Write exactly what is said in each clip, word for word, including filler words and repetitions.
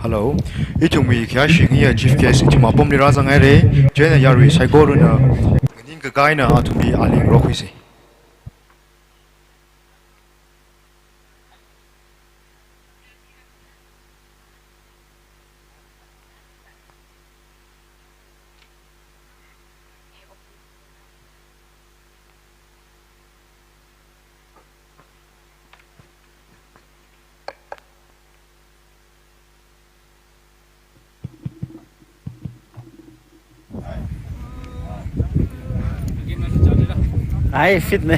Hello. Ithumwui khayāshi khangayi chief guest, ithum apamli rāzanghaira. Chieina yarui saikorana nganingkakā eina athumli aling rokhuisa. Ai, fit ne.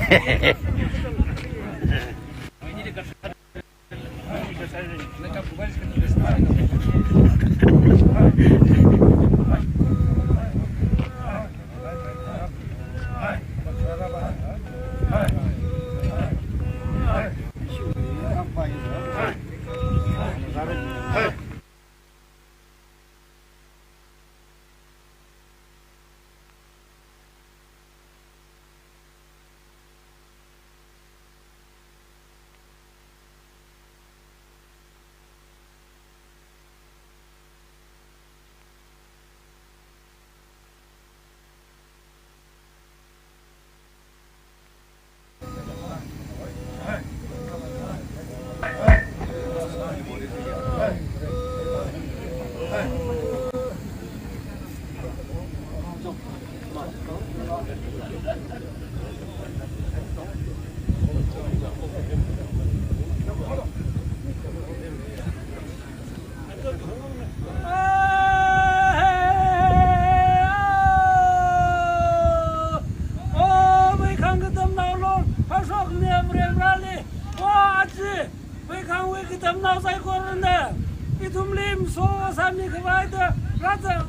O, Veikhang katamnao long, hashok miya mrem rali. O, achi, Veikhangwui katamnao saikorana ithumli masot sāmi khavai da rāzang,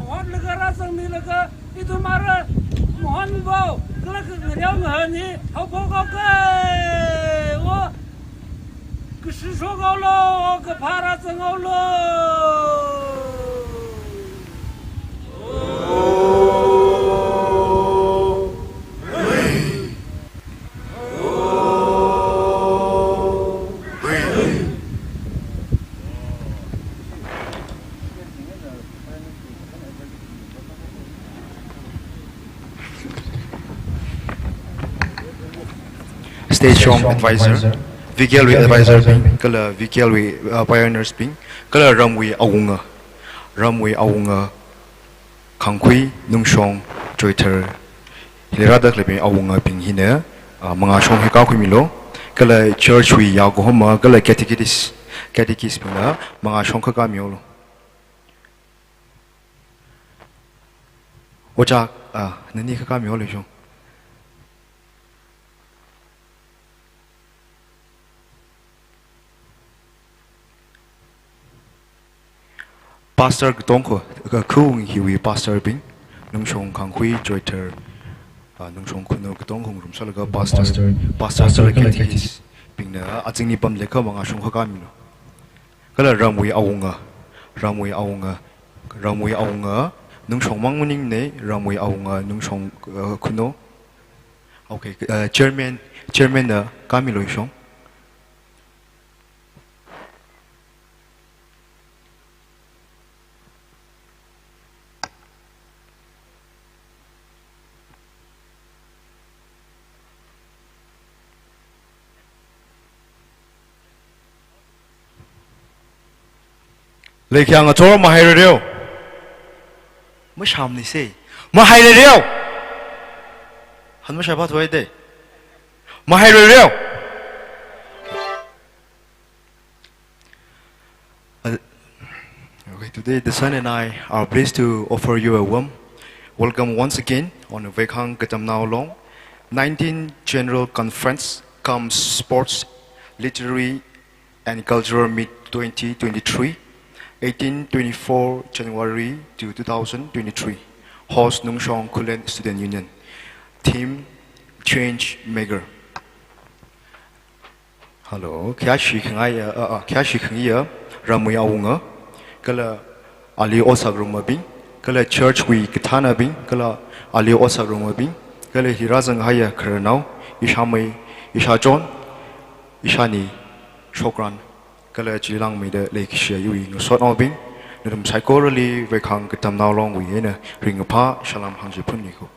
hotlaga rāzangmilaga, ithum ara mahonvao, kala khangareo ngahān hi haophok haoka. O, kashishok haolo, kaphā rāzang haolo. Stage shong advisor, V K L wui advisor bing, kala V K L wui, uh, pioneers bing, kala ramwui awunga, ramwui awunga, Khangkhui Nungshong Choithar, hili rāda khaleibing awungabing hina, ah, mangāshong hi kākhuimilu, kala church wui yaokahoma, kala catechist, catechist bingna mangāshong kha kāmihaolu. Ojā, ah, nani kha kāmihaolu shong. Pastor katongkha, ka khu hiwui pastor bing, Nungshong Khangkhui Choithar, ah, Nungshong Khunou katongkha ngarumsālaga pastor, pastor, pastor kala catechist bingna azingli pamlakha mangāshong kha kāmilu. Kala ramwui awunga, ramwui awunga, ramwui awunga, Nungshong mang maningmana, ramwui awunga, Nungshong, uh, Khunou. Okay, uh, chairman, chairman na kāmilu shong. Leikhayang achor mahairareo. Mashamni se. Mahairareo. Han mashapha thuai de. Mahairareo. Uh, okay, today the son and I are pleased to offer you a warm welcome once again on the Veikhang Katamnao Long nineteen General Conference cum Sports, Literary and Cultural Meet twenty twenty-three, eighteen twenty-four January to two thousand twenty-three. Host Nungshong Khullen Student Union. Theme, Change Maker. Hello, khayāshi khangayi, uh, uh, khayāshi khangayi, ramwui awunga, kala ali ot sāngarumabing, kala church wui kathānabing, kala ali ot sāngarumabing, kala hi rāzanghaiya khararnao, ishāmei, ishāchon, ishāni, shokran, kala chili langmeida leikashiya iwui ngasotnaobing, nathum saikorali Veikhang Katamnao Longwui eina ringkaphā salam hāngchiphunmi ko.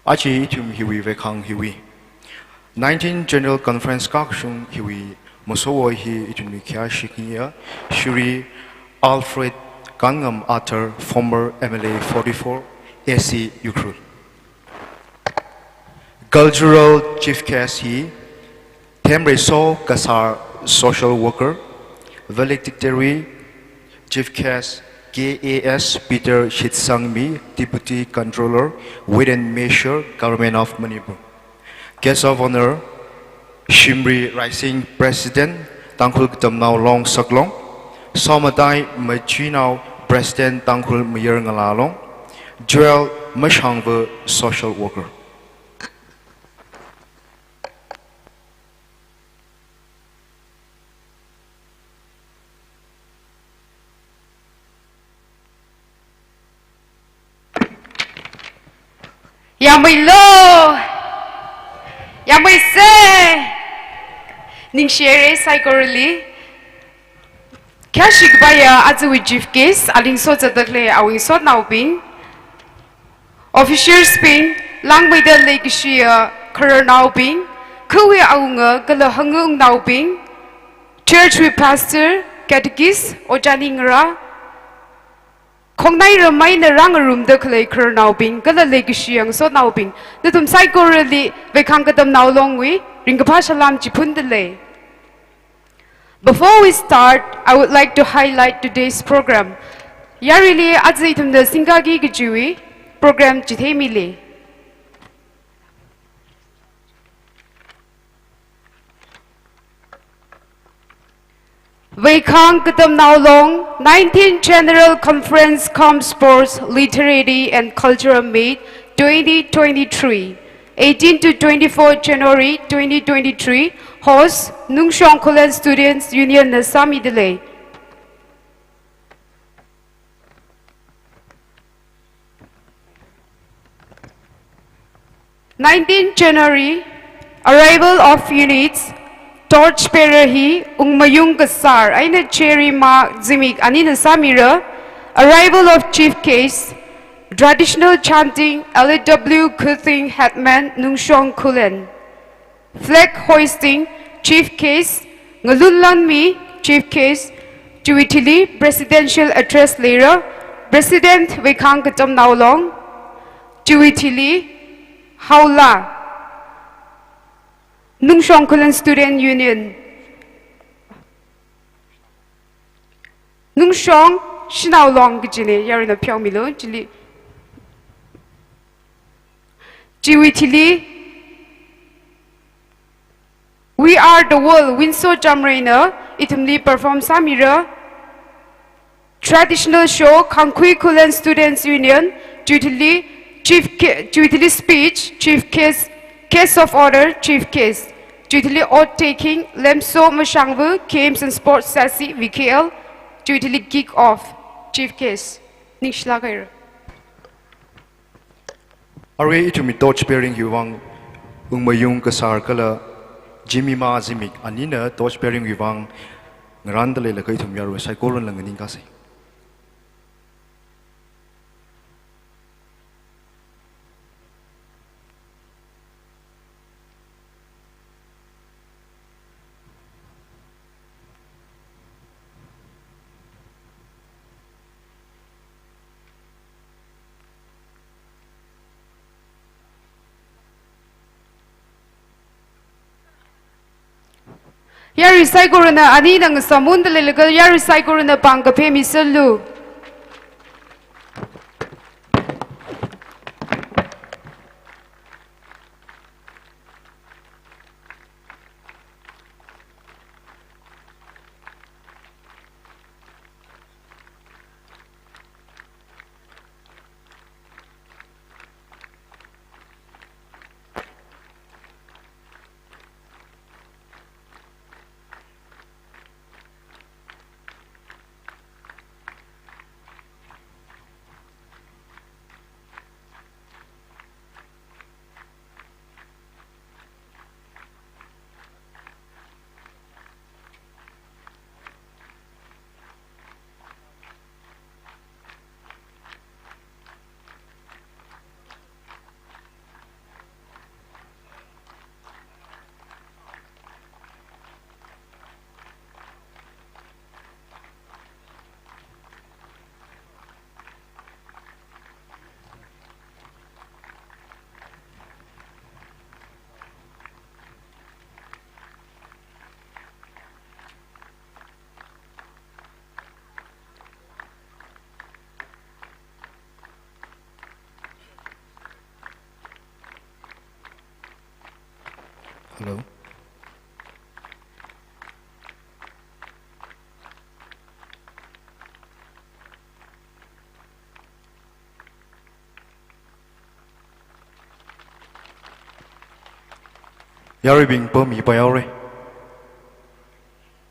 Aja ithum hiwui Veikhang hiwui nineteen General Conference kakashung hiwui masowui hi ithumwui khayāshi khaniya, Shri Alfred Kanngam Arthur, former M L A forty-four, A C Ukhrul. Cultural Chief Guest hi Themreiso Kasar, social worker. Valedictory Chief Guest K A S Peter Shitsangmi, Deputy Controller, Weight and Measure, Government of Manipur. Guest of Honor Shimri Raising, President, Tangkhul Katamnao Long Saklong. Somatai Machinao, President, Tangkhul Mayar Ngala Long. Joel Mashangva, social worker. Yāmilo! Yāmisa! Ningshire saikorali. Khayāshi kapaiya ajawui Chief Guest, alingso zatda khalei awui ngasotnaobing, officers bing, langmeida leikashiya khararnaobing, khawui awunga kala hangungnaobing, church wui pastor, catechist, ojā ningra, khongnai ramai eina rāngarumda khalei khararnaobing, kala leikashiya ngasotnaobing, nathum saikorali Veikhang Katamnao Longwui ringkaphā salam chiphundalei. Before we start, I would like to highlight today's program. Yaruili aja ithumna singkaki kajiwui program chitheimili. Veikhang Katamnao Long nineteenth General Conference cum Sports, Literary and Cultural Meet twenty twenty-three, eighteen to twenty-four January twenty twenty-three, host Nungshong Khullen Students Union na sāmidalei. Nineteenth January, arrival of units, torch bearer hi Ungmayung Kasar eina Cherima Zimik anina sāmira, arrival of chief guest, traditional chanting, L A W Khuthing, headman Nungshong Khullen. Flag hoisting, chief guest, Ngalunlanmi, chief guest, chiwui thili presidential address leira, President Veikhang Katamnao Long, chiwui thili haola, Nungshong Khullen Student Union, Nungshong Shanao Long kajina, yaruina pheomilu, chili. Chiwui thili, We Are the World, Winso Jamreina ithumli perform sāmira. Traditional show, Khangkhui Khullen Students Union, chiwui thili chief ca-, chiwui thili speech, chief guest, guest of honor, chief guest. Chiwui thili oath taking, Lemso Mashangvu, Games and Sports sāsi, V K L, chiwui thili kick off, chief guest. Ningshilāk haira. Arui ithumwui torch bearing hiwui vang Ungmayung Kasar kala Jemima Zimik anina torch bearing hiwui vang ngarānda leilaga ithum yarui saikorana nganingkasei. Yarui saikorana anina ngasāmunda leilaga yarui saikorana pāng kaphemiserlu. Hello. Yaruibing pami payaore.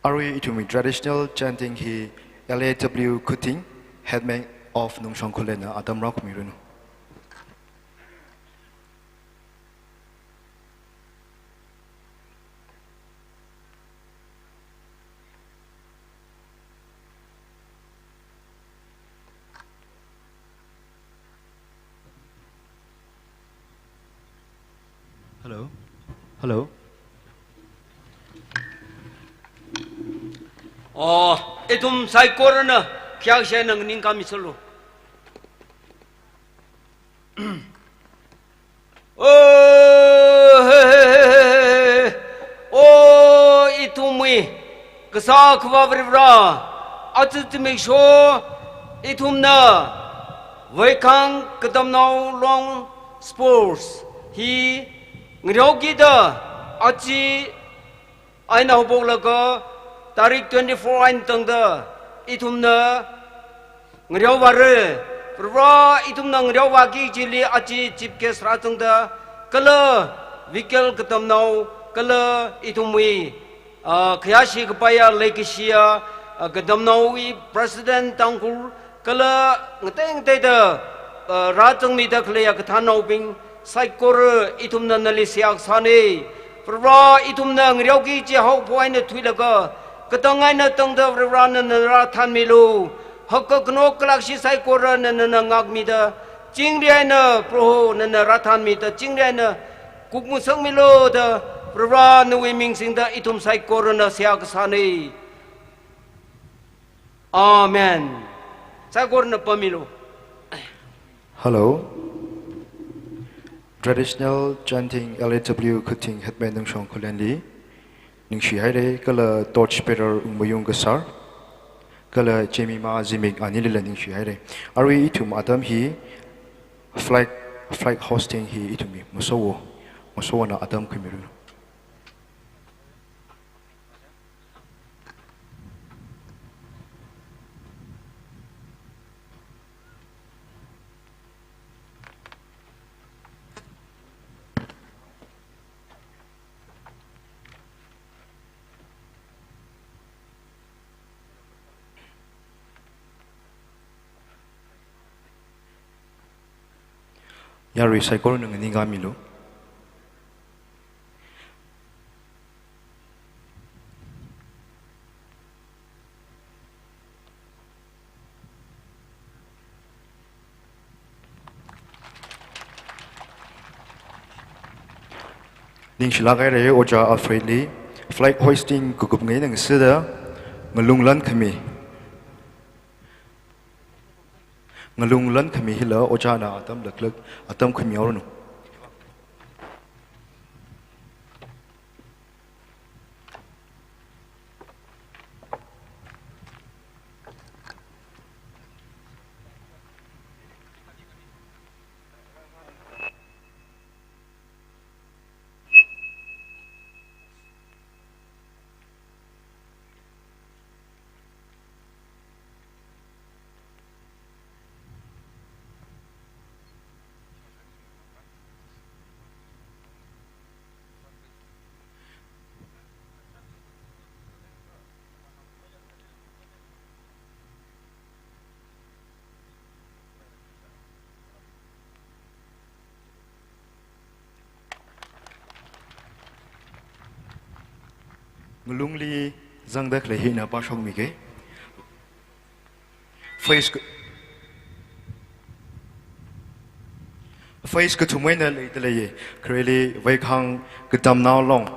Arui ithumwui traditional chanting hi L A W Khuting, headman of Nungshong Khullen na atam rākhumiranu. Hello. Hello. Oh, ithum saikorana khayākshi eina nganingkāmisalu. Oh, he, he, he. Oh, ithumwui Kasā Akhava Varivara, aja zimiksho ithumna Veikhang Katamnao Long Sports hi ngareokida aja eina haophoklaga tarik twenty-four eina tangda ithumna ngareovāra. Varivara, ithumna ngareovāki kajili aja chief guest rāzangda kala Vikel Katamnao kala ithumwui, ah, khayāshi kapaiya leikashiya, ah, Katamnaowui President Tangkhul kala ngatei ngateida, ah, rāzangmida khaleiya kathānnaobing saikora ithumna nali seihā kasāna. Varivara, ithumna ngareoki kaji haophok eina thuilaga katang eina tangda Varivara nana rāthanmilu. Hakkakhanok kalakshi saikora nana ngākmida, chingri eina Proho nana rāthanmida, chingri eina kukngasakmilu da Varivara nawui ming singda ithum saikorana seihā kasāna. Amen. Saikorana pamilu. Hello. Traditional chanting L A W Khuting headman Nungshong Khullenli ningshi haira, kala torch bearer Ungmayung Kasar, kala Jemima Zimik anilila ningshi haira. Arui ithum atam hi flag, flag hoisting hi ithumwui masowo, masowona atam khuimilu. Yarui saikorana nganingkāmilu. Ningshilāk haira Ojā Alfredli, flag hoisting kakup ngai ngasāda, ngalung lankhami. Ngalung lankhami hila Ojāna atam laklak, atam khuimihaoranu. Ngalungli zangda khalei hi ina pāshokmike. Phase ka-, phase kathum eina leida leiya, khareli Veikhang Katamnao Long,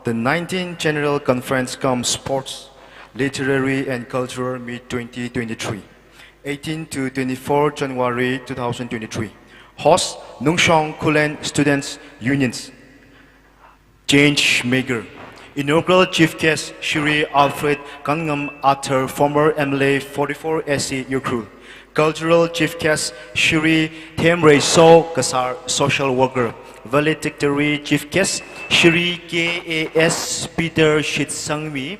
the nineteenth General Conference cum Sports, Literary and Cultural Meet twenty twenty-three, eighteen to twenty-four January two thousand twenty-three. Host, Nungshong Khullen Students Unions. Change maker. Inaugural Chief Guest, Shri Alfred Kanngam Arthur, former M L A forty-four A C Ukhrul. Cultural Chief Guest, Shri Themreiso Kasar, social worker. Valedictory Chief Guest, Shri K A S Peter Shitsangmi,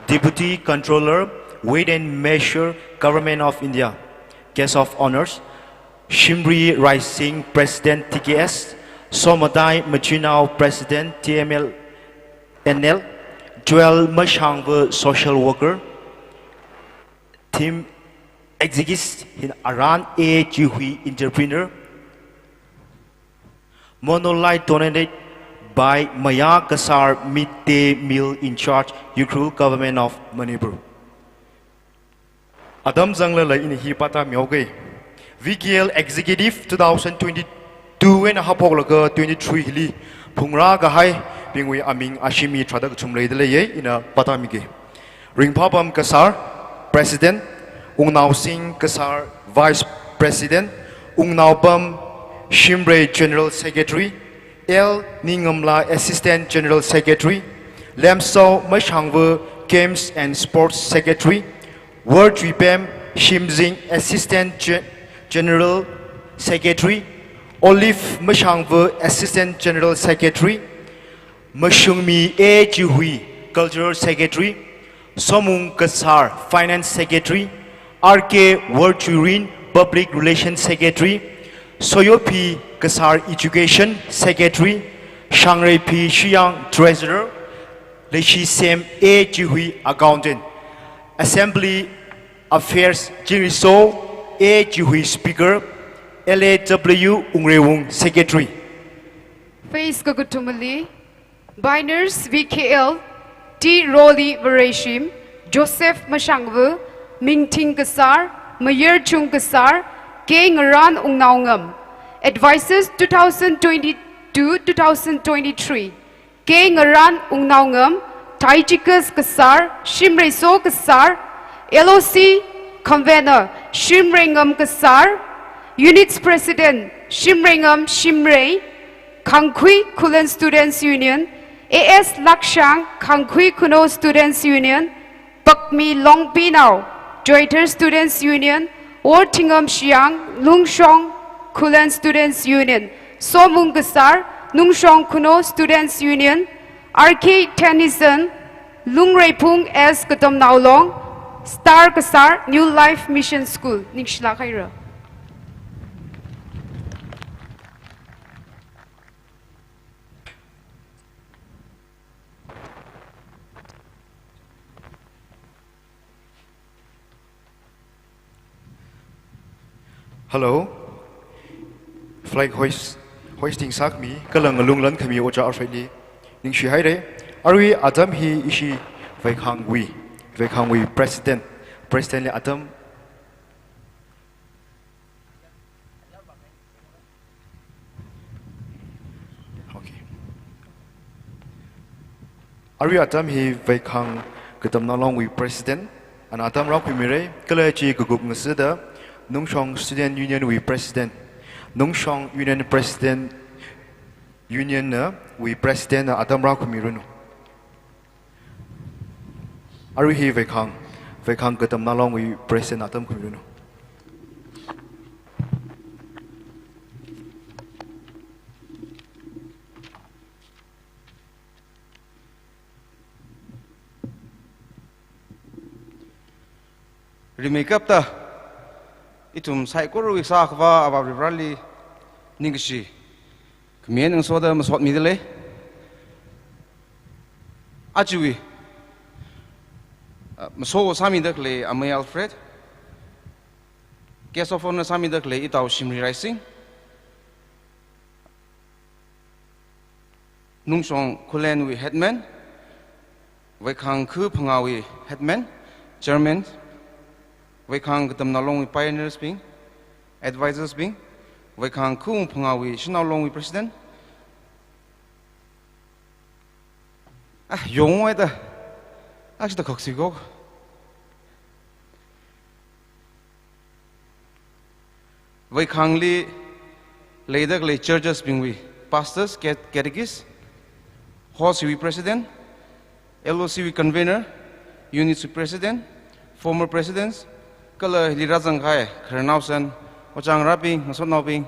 Deputy Controller, Weight and Measure, Government of India. Guest of Honors, Shimri Raising, President T K S, Somatai Machinao, President T M L N L, Joel Mashangva, social worker, Tim Exigis hin Aran A Jihui, entrepreneur, Monolith donated by Maya Kasar, midday meal in charge, Ukhrul, Government of Manipur. Atam zanglala ina hi pātāmihaoga. V K L Executive two thousand twenty-two eina haophoklaga twenty-three hili phungrā kahaibingwui aming ashimi tharāda kachum leida leiya, ina pātāmiga. Ringphāpam Kasar, President, Wungnaosing Kasar, Vice President, Wungnaopam Shimrei, General Secretary, L Ningamla, Assistant General Secretary, Lemsao Mashangva, Games and Sports Secretary, Wortuipem Shimzing, Assistant Ge-, General Secretary, Olive Mashangva, Assistant General Secretary, Mashungmi A Jihui, Cultural Secretary, Somung Kasar, Finance Secretary, R K Wortuirin, Public Relations Secretary, Soyopi Kasar, Education Secretary, Shangreipi Shiyang, Treasurer, Leishisem A Jihui, Accountant. Assembly Affairs, Jingriso A Jihui, Speaker, L A W Wungreiwung, Secretary. Phase kakathumali, Biners V K L, T Roli Vareishim, Joseph Mashangva, Mingthing Kasar, Mayerchung Kasar, K Ngaran Wungnaongam. Advisors two thousand twenty-two, two thousand twenty-three. K Ngaran Wungnaongam, Taijikas Kasar, Shimreiso Kasar, L O C Convener, Shimreingam Kasar, Units President, Shimreingam Shimrei, Khangkhui Khullen Students Union, A S Lakshang, Khangkhui Khunou Students Union, Pakmi Longpinao, Joiter Students Union, Worthingam Shiyang, Lungshong Khullen Students Union, Somung Kasar, Nungshong Khunou Students Union, R K Tennyson, Lungreiphung S Katamnao Long, Star Kasar, New Life Mission School, ningshilāk haira. Hello. Flag hoist, hoisting sākhami, kala ngalung lankhami ojā Alfred li ningshi haira. Arui atam hi ishi Veikhangwui, Veikhangwui President, President li atam. Okay. Arui atam hi Veikhang Katamnao Longwui President, ana atam rākhuimira, kala chi kakup ngasāda Nungshong Student Union wui President, Nungshong Union President, Union na wui President na atam rākhuimiranu. Arui hi Veikhang, Veikhang Katamnao Longwui President atam khuimiranu. Rimeikapta, ithum saikorawui sākhavā Avā Varivarāli ningkashi khami eina ngasoda masotmida lei. Ajawui, uh, maso sāmida khalei Amei Alfred, Guest of Honour sāmida khalei Itao Shimri Raising, Nungshong Khullenwui Headman, Veikhang Khu Phangāwui Headman, Chairman, Veikhang Katamnao Longwui Pioneers bing, Advisors bing, Veikhang Khu Phangāwui Shanao Longwui President. Ah, yongwui da. Ashida khaksiko. Veikhangli leida khalei churches bingwui pastors, cat-, catechist, host wui president, L O C wui convener, unit wui president, former presidents, kala hili rāzangkahai khararnaosan, ojā ngarābing, ngasotnaobing,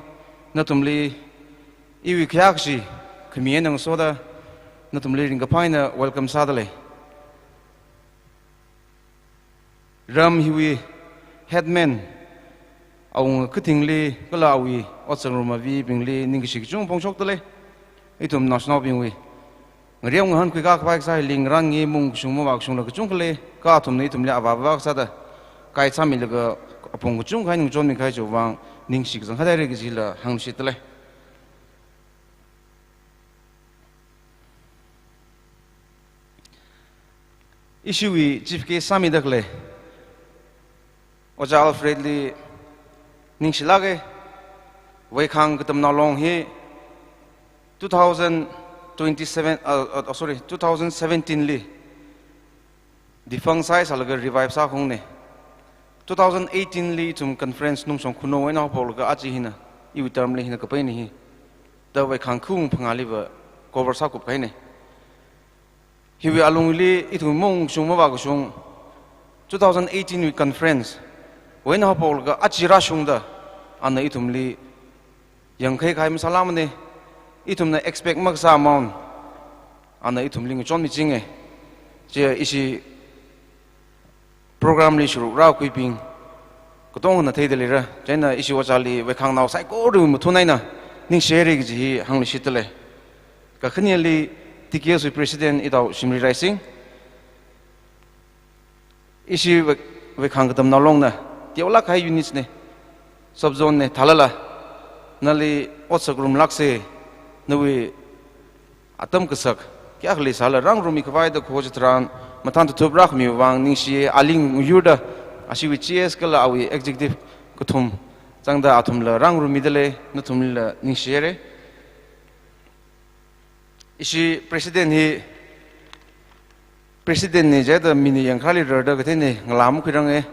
nathumli iwui khayākashi khami eina ngasoda, nathumli ringkaphā eina welcome sādalei. Ram hiwui headman, awunga kathingli, kala awui otsak ngarumabingli ningkashi kachung phongshokdalei. Ithum naoshinaobingwui ngareo ngahān khuikā khavai kasā hili ngarānngi mung kashung mavā kashungla kachungkha lei, kha athumna ithumli avā vā kasāda guide sāmilaga apong kachungkha eina ngachonmi kahai chiwui vang ningshi kazang khathāhaira kajila hāngshitdalei. Ishiwui chief guest sāmida khalei Ojā Alfred li ningshilāka. Veikhang Katamnao Long hi two thousand twenty-seven, uh, uh, sorry, two thousand seventeen li defunct sāhaisālaga revive sākhaungna. Two thousand eighteen li ithum conference Nungshong Khunou eina haophoklaga aja hina, iwui term li hina kapaina hi, da Veikhang khaung phangāli va cover sākup kahaina. Hiwui alungli ithum mung kashung mavā kashung, two thousand eighteen wui conference wui eina haophoklaga aja rāshungda, ana ithumli yangkhai kahai masālāmana, ithumna expect makasā amount ana ithumli ngachonmichinga. Chiya ishi program li sharuk rākhuibing katongana theida leira. Chieina ishi ojāli Veikhangnao saikora mathun eina ningshihaira kaji hi hāngluishitdalei. Kakhaneli T K S wui president itao Shimri Raising, ishi Vei-, Veikhang Katamnao Longna teolāk kahai units na, sub zone na, thālala nali otsak ngarumlāksa, nawui atam kasak kayākha leisālala rāngarummi khavai da kho chitharan mathān tathup rākhamiwui vang ningshi, ali ngayurda ashiwui G S kala awui executive kathum zangda athumla rāngarummidalei, nathumlila ningshihaira. Ishi president hi, president na jida mina yangkharāli rarda kathei na ngalā makhuiranga.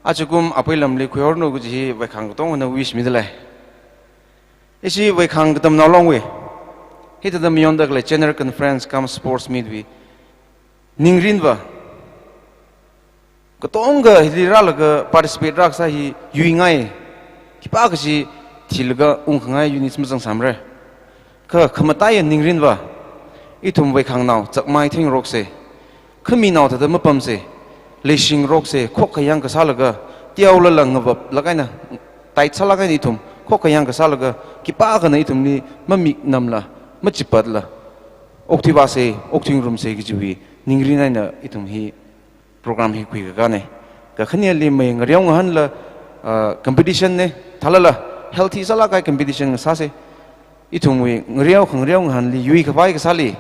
Ajakum apei lamli khuihoranu kaji hi Veikhang katongana wish midalei. Ishi Veikhang Katamnao Longwui hithāda mayonda khalei general conference cum sports meet wui ningrin va, katongkha hili rālaga participate rākasā hi yuingai, khipākha chi thilaga ungkhangai units mazangsāmara. Kha khamataiya ningrin va, ithum Veikhangnao chakmai theingaroksa, khaminao thāda mapamsa, leishingaroksa, khokkha yangkasālaga, teolala ngavaplāk eina, tight sālāk eina ithum khokkha yangkasālaga, khipākhana ithumli mamiknamla, machipatla okthuivāsa, okthuingarumsa kajiwui ningrin eina ithum hi program hi khuikakāna. Kakhaneli mai ngareo ngahānla, ah, competition na, thālala healthy sālāk kahai competition ngasāsa. Ithumwui ngareo khangareo ngahānli yuikhavai kasāli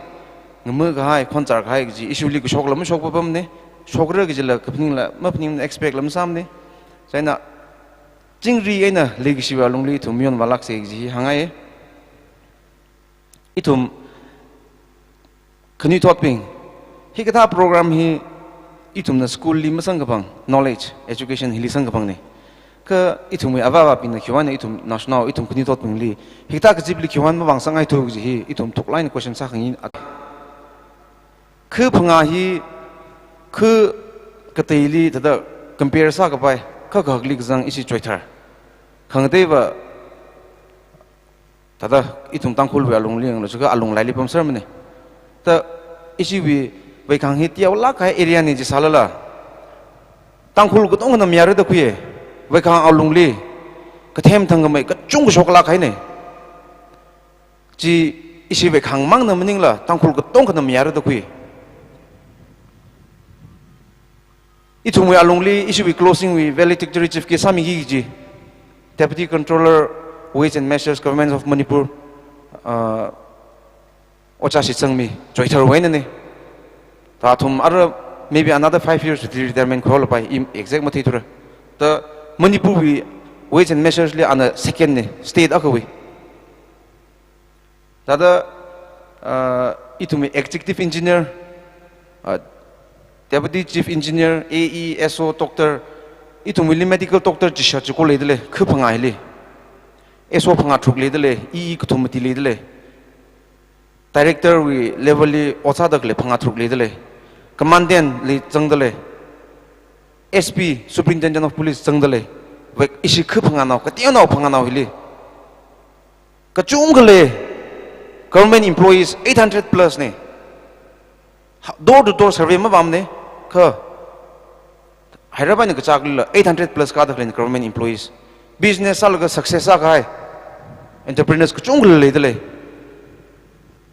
ngama kahai, khonchar kahai kaji ishili kashokla mashok papamna, shokra kajila kaphaningla maphaning, expect la masāmana. Chieina chingri eina leikashiwui alungli ithum mayonvālāksa kaji hi hāngngai. Ithum khanuithotbing, hikathā program hi ithumna school li masangkaphang, knowledge, education hili sangkaphangna. Kha ithumwui avā avābingna khiwui vang eina ithum naoshinao, ithum khanuithotbingli hikathā kazipli khiwui vang mavāngasakngaithu kaji hi ithum thuklāk eina question sākhangai. Kha phangā hi kha kateili thāda compare sākapai, kha kahakli kazang ishi choithar. Khangateiva thāda ithum Tangkhulwui alungli yanglu chikha alung laili pamsermana. Thāda ishiwui Veikhang hi teolāk kahai area na jisālala, Tangkhul katongkhana mayāra da khuiya. Veikhang alungli kathem thangkhamei kachungkha shoklāk kahaina. Chi ishi Veikhang mangna maningla Tangkhul katongkhana mayāra da khui. Ithumwui alungli ishiwui closing wui valedictory chief guest sāmiki kaji Deputy Controller, Weights and Measures, Government of Manipur, uh, Ojā Shitsangmi, choitharwui einana. Thāda athum ara maybe another five years wui retirement khuilapai, i exact matheithura. Thāda Manipurwui Weights and Measures li ana second na, state akhawui. Thāda, uh, ithumwui executive engineer, uh, deputy chief engineer, A E, S O, doctor, ithumwuili medical doctor chishat chiko leidalei, kha phangā hili. S O phangā tharuk leidalei, A E kathum mati leidalei. Director wui level li ot sāda khalei phangā tharuk leidalei. Commandant li zangda lei. S P, Superintendent of Police zangda lei. Wek ishi khu phangānao, kateonao phangānao hili. Kachungkha lei, government employees eight hundred plus ne. Ha, door to door survey mapamne, kha Hyderabad na kachaklila eight hundred plus kada khalei government employees. Business sālaga success sākahai entrepreneurs kachungkha leida lei.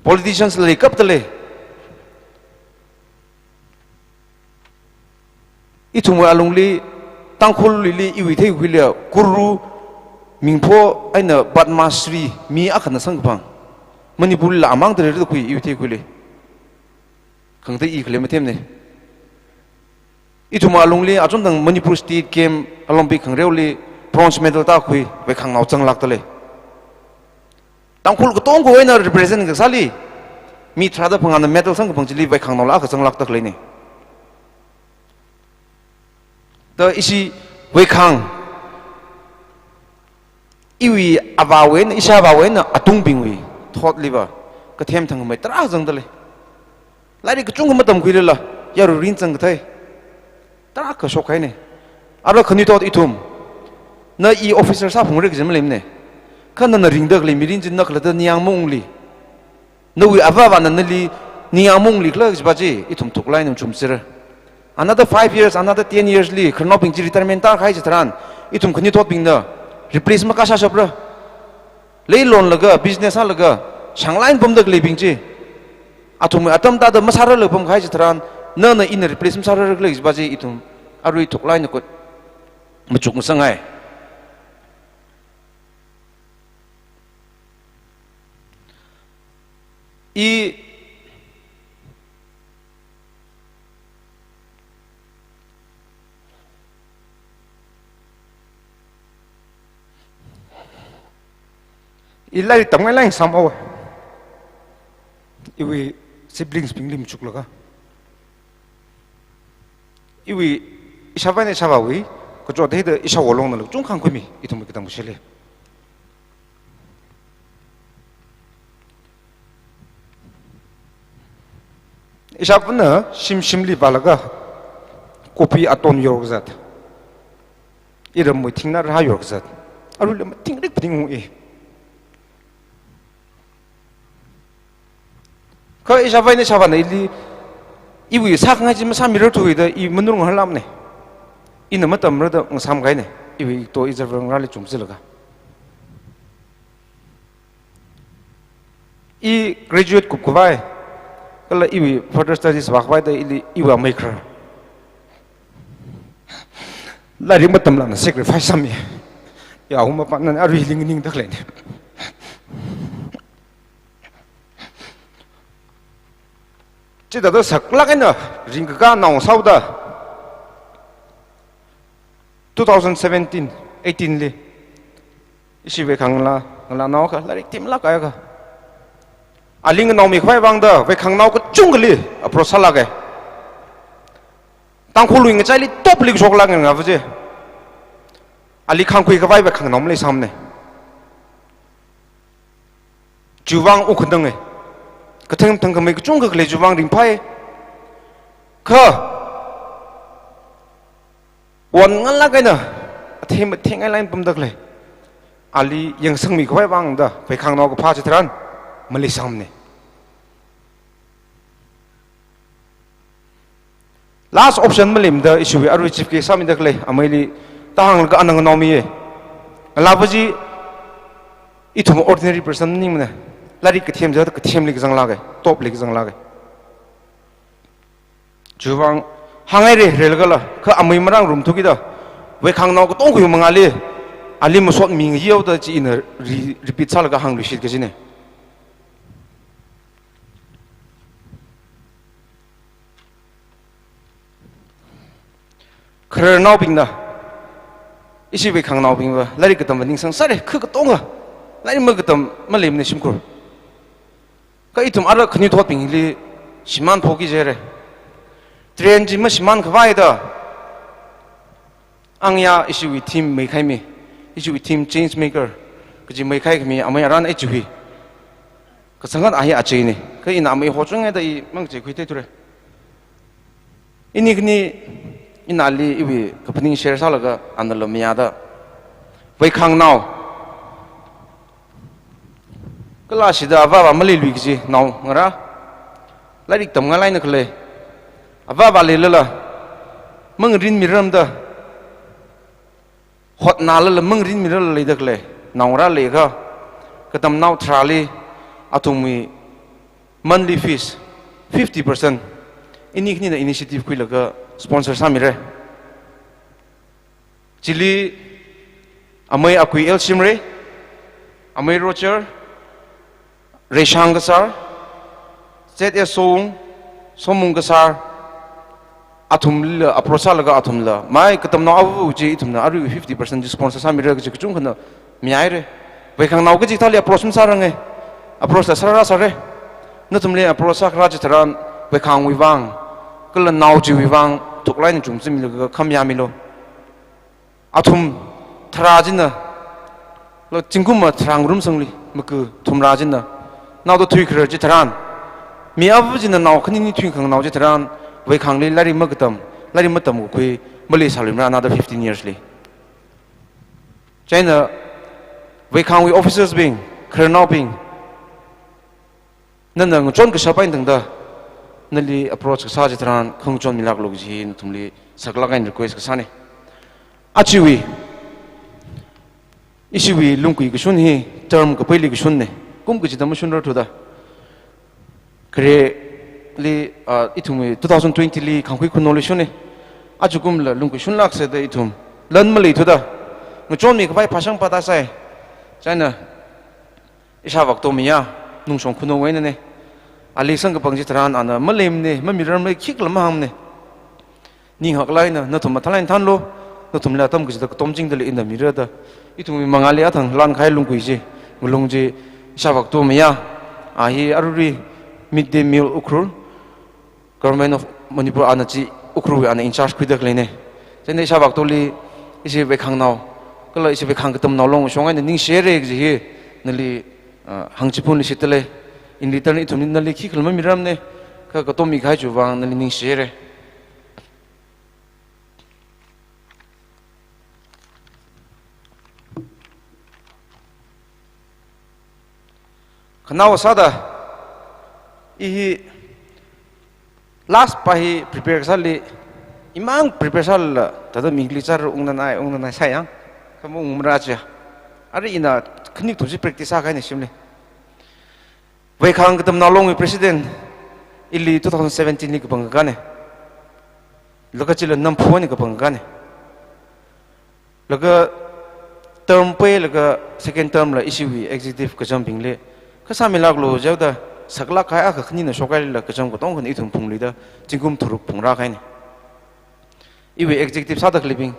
Politicians leikapta lei. Ithumwui alungli, Tangkhulli iwui theikhuili, Guru, Mingpho eina Padma Shri mi akhana samkaphang Manipurlila amang tare da khui iwui theikhuili. Khangatei i khalei mathemne. Ithumwui alungli, achon thang Manipur State Game Olympic Khangreoli bronze medal tākhui, Veikhangnao zanglākta lei. Tangkhul katongawui eina represent kasāli, mi tharāda phangāna medal samkaphang chili Veikhangnaola akha zanglākta khaleine. Da ishi Veikhang, iwui avāwui eina, ishi avāwui eina atungbingwui thotliva, kathem thangkhamei tarākha zangda lei. Lairik kachungkha matamkhuilala, yarui rin zangkathei tarākha shokhaine. Ara khanuithot ithum, na i officer sāphungra kaji maleimane. Kha nana ringda khalei mirin chi na khalatta ningyāng maungli, nawui avāvana nali ningyāng maungli khala kajipa chi ithum thuklāk eina chumsira. Another five years, another ten years li, khararnaobing chi retirement tākahai chitharan, ithum khanuithotbingna replace makāsāshapra. Leilonlaga, business sālaga, shanglāk eina pamda khaleibing chi, athumwui atam tāda masārarlaga pamkahai chitharan, nana ina replace masārarkhala kajipa chi ithum arui thuklāk eina kut machuk masāngai. I, i lairik tamngailāk eina sāmhaowa. Iwui siblings bingli machuklaga. Iwui, ishāvā eina ishāvāwui, kachot theida ishāwo longna luk chungkha khuimi, ithumwui katam kashili. Ishāvāna shim shimli vālaga, kopi aton yorkazat, iramwui thingna rā yorkazat, aruila mathingrik phaning ung i. Kha ishāvā eina ishāvāna ili, iwui sākhangai chi masāmirarthuda i manur ngaharlamne. Ina matamrada ngasāmkahaine. Iwui to i Zarvang rāli chumsilaga, i graduate kupkhavai, kala iwui further studies vākhavai da ili iwui amei khara lairik matamlākna sacrifice sāmi. Ya, huma pa nana arui ling ningda khaleine. Chithāda saklāk eina ringkakā nao sāhaoda, two thousand seventeen, eighteen li, ishi Veikhang ngalā, ngalānao akha lairik themlāk kahai akha, ali nganaomikhavai vangda Veikhangnao kachungkhali approach sālāke. Tangkhulwui ngachaili top li shoklāk eina ngavā chi, ali khangkhuikhavai Veikhangnao maleisāmane. Chiwui vang u khanang e. Kathang thangkhamei kachungkha khalei chiwui vang ringphai. Kha, wan ngalāk eina, athem athengai line pamda khalei, ali yangsangmikhavai vangda Veikhangnao kaphā chitharan maleisāmane. Last option maleimada ishiwui arui chief guest sāmida khalei ameili tāhānglaga ana nganaomiye. Ngalāva chi ithum ordinary person maningmane. Lairik kathem chiakha kathemli kazanglāke, top li kazanglāke. Chiwui vang hānghaire, reilagala, kha amei marāngarumthukida, Veikhangnao katongawui mangāli ali masotmi ngayihaoda chi ina re-, repeat sālaga hāngluishit kajine. Khararnaobingna, ishi Veikhangnaobingva lairik katamva ningsang sāre, kha katonga lairik makatam maleimane shimkhur. Kha ithum ara khanuithotbingli shimān phoki jire. Trend chi mashimānkhavai da, angya ishiwui theme meikhaimi, ishiwui theme change maker kaji meikhaikhami amei aran ichiwui kachangkhat ahi acheine. Kha ina amei hochungngaida i mangachei khuitheithure. Ini khani, ina ali iwui kaphaning share sālaga anala mayāda, Veikhangnao, kalāshida avāva maleilui kaji naongarā, lairik tamngailāk eina khalei, avāva leilala mangarinmiramda, hotnālala mangarinmirarla leida khalei naongarā leiakha, katamnao tharāli athumwui monthly fees fifty percent ini khanina initiative khuilaga sponsor sāmira. Chili amei Akui L Shimray, amei Roger, Reishang Kasar, Z S Sowung, Somung Kasar, athumla approach sālaga athumla, mai katamnao ava chi ithumna arui fifty percent chi sponsor sāmira kaji kachungkhana mihaira. Veikhangnao kaji thāli approach masāranga, approach la sāra sāra. Nathumli approach sākharā chitharan Veikhangwui vang, kala nao chiwui vang thuklāk eina chungzāmilaga khamayā milu. Athum tharā china, la zingkum tharā ngarumsangli, maka thumrā china, naoda thuikharar chitharan, mi ava china nao khani ni thuikhanganao chitharan, Veikhangli lairik makatam, lairik matamkakhui maleisāluimara another fifteen years li. Chieina Veikhangwui officers bing, khararnaobing, nana ngachon kashap eina tangda, nali approach kasā chitharan khangachon milāklu kaji hi nathumli saklāk eina request kasāna. Ajawui, ishiwui lungkui kashun hi term kapeili kashunna. Kum kachida mashunrarthuda, khareli, ah, ithumwui two thousand twenty li Khangkhui Khunou li shunna. Ajakumla lungkui shunlāksa da ithum lan maleithuda, ngachonmi khavai phāshang phātāsai. Chieina Ishāvā Katomayā, Nungshong Khunou einana. Ali samkaphang chitharan ana maleimana, mamirarmana, khikhala mahāngmana. Ninghaklāk eina nathum mathālāk eina thānlu, nathumla atam kachida katomchingda lei ina mira da. Ithumwui mangāli athang lan kahai lungkui chi, ngalung chi, Ishāvā Katomayā, a hi arui midday meal Ukhrul, Government of Manipur ana chi Ukhrulwui ana in charge khuida khaleina. Chieina Ishāvā Katoli, ishi Veikhangnao, kala ishi Veikhang Katamnao Long shong eina ningshira kaji hi nali, ah, hāngchiphunluishitda lei. In return ithumli nali khikhala mamiramna, kha katommi kahai chiwui vang nali ningshira. Khanaowa sāda, i hi last pa hi prepare kasāli, imang prepare sālala, thāda mingli char ungnanai, ungnanai sāyang, kha maungmara chiya. Arui ina khani kathum chi practice sākahaina shimli. Veikhang Katamnao Longwui president, ili two thousand seventeen li kapangkakāna. Laga chila namphu eina kapangkakāna. Laga term peilaga second term la ishiwui executive kachambingli, kha sāmilāklu jihaoda, saklāk kahai akha khanina shokhailala kacham katongkhana ithum phungluida, zingkum tharuk phungrākahaina. Iwui executive sāda khaleibing,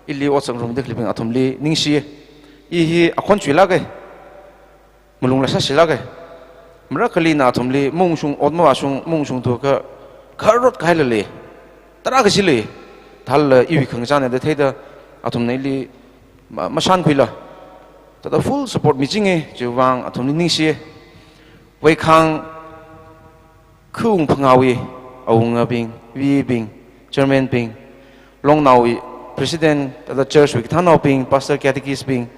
ili ot sāngarumda khaleibing athumli ningshi. I hi akhon chuilāka, malungla sāshilāka. Marakhali nathumli maungshung, ot mavāshung, maungshung thuakha, kharot kahaila lei. Tarākha chi lei. Thālala iwui khangachāna da theida, athumna ili ma-, mashankhuila, thāda full support michinga, chiwui vang athumli ningshi. Veikhang khaung phangāwui awungabing, vibing, chairman bing, Longnaowui president, thāda church wui kathānnaobing, pastor, catechist bing,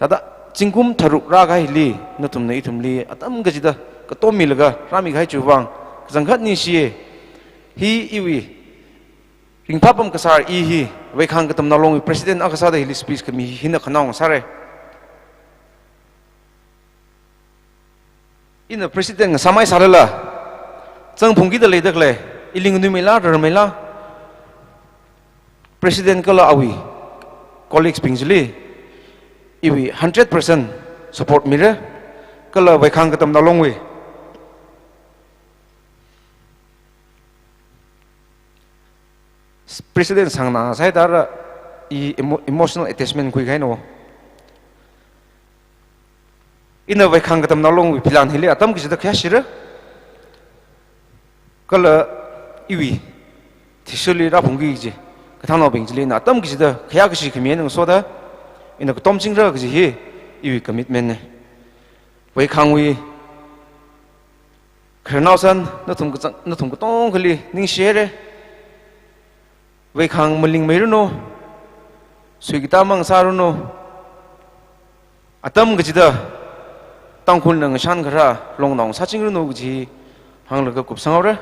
thāda zingkum tharuk rākahaili, nathumna ithumli atam kachida katommilaga rāmi kahai chiwui vang kachangkhat ningshi. Hi iwui ringphāpam kasār i hi, Veikhang Katamnao Longwui president akha sāda hili speech khami hina khanaowa sāra. Ina president ngasāmei sālala, zangphungkida leida khalei, ili nganuimeila, rarmeila, president kala awui colleagues bing chili, iwui hundred percent support mira, kala Veikhang Katamnao Longwui president sāngna sāhaida ra i emo-, emotional attachment khuikahaina. Ina Veikhang Katamnao Longwui philan hili atam kachida khayāshira. Kala iwui thishurli rāphungki kaji kathānnaobing chili ina atam kachida khayā kashi khami eina ngasoda, ina katomchingra kaji hi iwui commitment na. Veikhangwui khararnao san, nathum kachang, nathum katongkhali ningshira. Veikhang malingmeiranu, suikatā mang sāranu, atam kachida Tangkhulna ngashan kharā longnao sāchingranu kaji hānglaga kupsanghaora.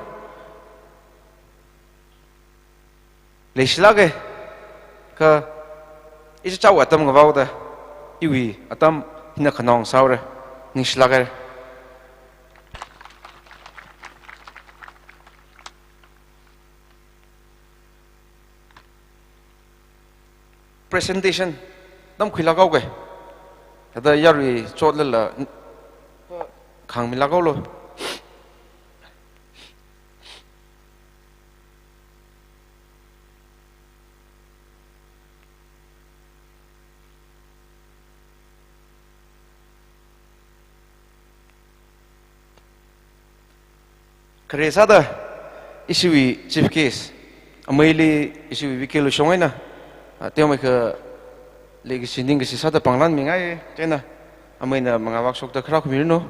Leishilāka, kha ichichāwui atam ngavaoda iwui atam hina khanong sāhaora. Ningshilāka. Presentation tamkhuilāk haoka. Thāda yarui chotlala khāngmilāk haolu. Khare sāda ishiwui chief guest, ameili ishiwui V K Lushong eina, ah, teomeikha leikashi ningkashi sāda pānglanmingai, chieina ameina mangā vak shokta kharā khuimiranu.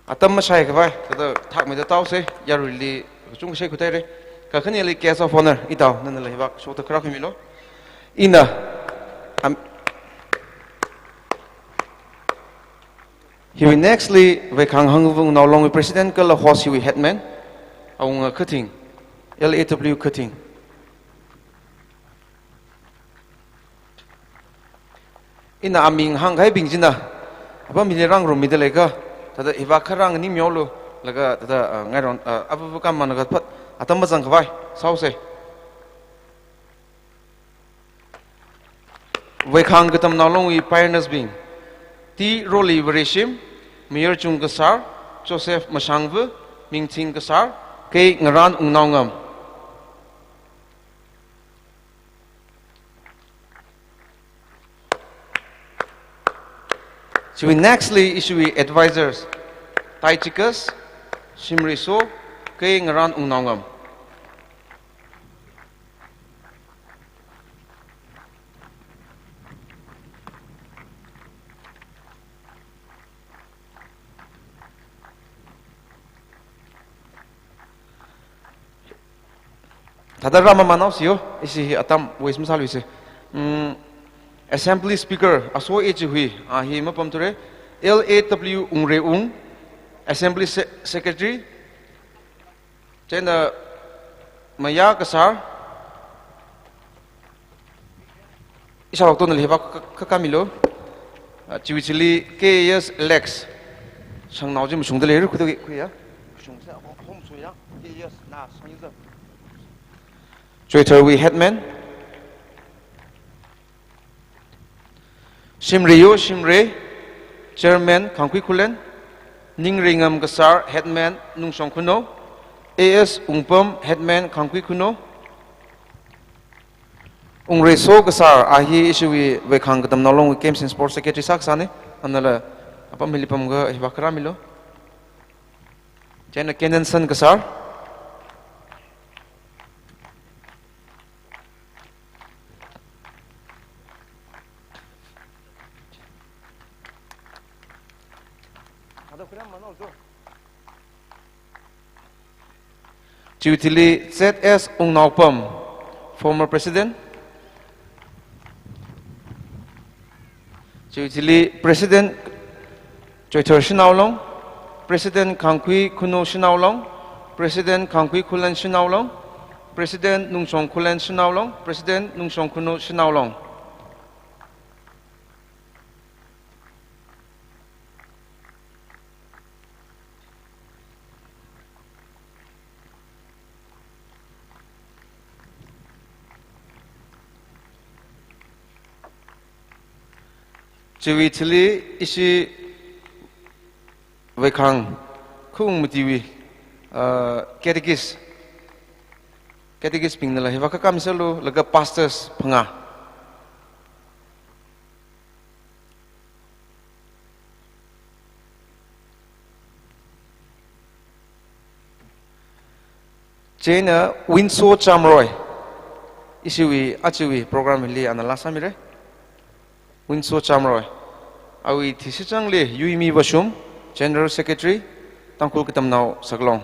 Atam mashaikhavai, thāda thakmeida tāhaosa, yaruili kachungkha shei khuitheira. Kakhaneli guest of honour, itao, nanala hivak shokta kharā khuimilu. Ina, am, hiwui nextli, Veikhang Hangvung Naolongwui president kala host hiwui headman, awunga Khathing, L A W Khathing. Ina aming hāngkahaibing china apam hili rāngarummida leiakha, thāda hivak kharā nganingmihaolu, laga thāda, ah, ngairon, ah, avava kammana kaphat atam mazangkhavai sāhaosa. Veikhang Katamnao Longwui pioneers bing, T Roli Vareshim, Mayarchung Kasar, Joseph Mashangva, Mingthing Kasar, K Ngaran Wungnaongam. Chiwui nextli ishiwui advisors, Taichikas, Shimreiso, K Ngaran Wungnaongam. Thāda rāmamān haosa yo, ishi hi atam waste masāluisa. Mm, Assembly Speaker, Aso H Hui, a hi mapamthura, L A W Wungreiwung, Assembly Se-, Secretary, chieina Maya Kasar, ishālok tongna hivak kha-, kha-, khamilu. Ah, chiwui chili K A S Alex. Shangnao chi mashungda leira khuda khuiya. Mashungsa, hom, hom suya. K A S na shangza. Choitharwui headman. Shimreiyo Shimrei, Chairman Khangkhui Khullen, Ningreingam Kasar, Headman Nungshong Khunou, A S Wungpam, Headman Khangkhui Khunou, Wungreiso Kasar, a hi ishiwui Veikhang Katamnao Longwui Games and Sports Secretary sākasāna, anala apam hili pamkha hivak kharā milu. Chieina Kenanson Kasar. Chiwui thili Z S Wungnaopam, former president. Chiwui thili President Choithar Shanao Long, President Khangkhui Khunou Shanao Long, President Khangkhui Khullen Shanao Long, President Nungshong Khullen Shanao Long, President Nungshong Khunou Shanao Long. Chiwui thili ishi Veikhang khaung matiwui, ah, catechist, catechist bingnala hivak kha khamisalu, laga pastors phangā. Chieina Winso Chamroy, ishiwui ajawui program hili ana laa sāmira. Winso Chamroy. Awui thishichanli Yuimi Vashum, General Secretary, Tangkhul Katamnao Saklong.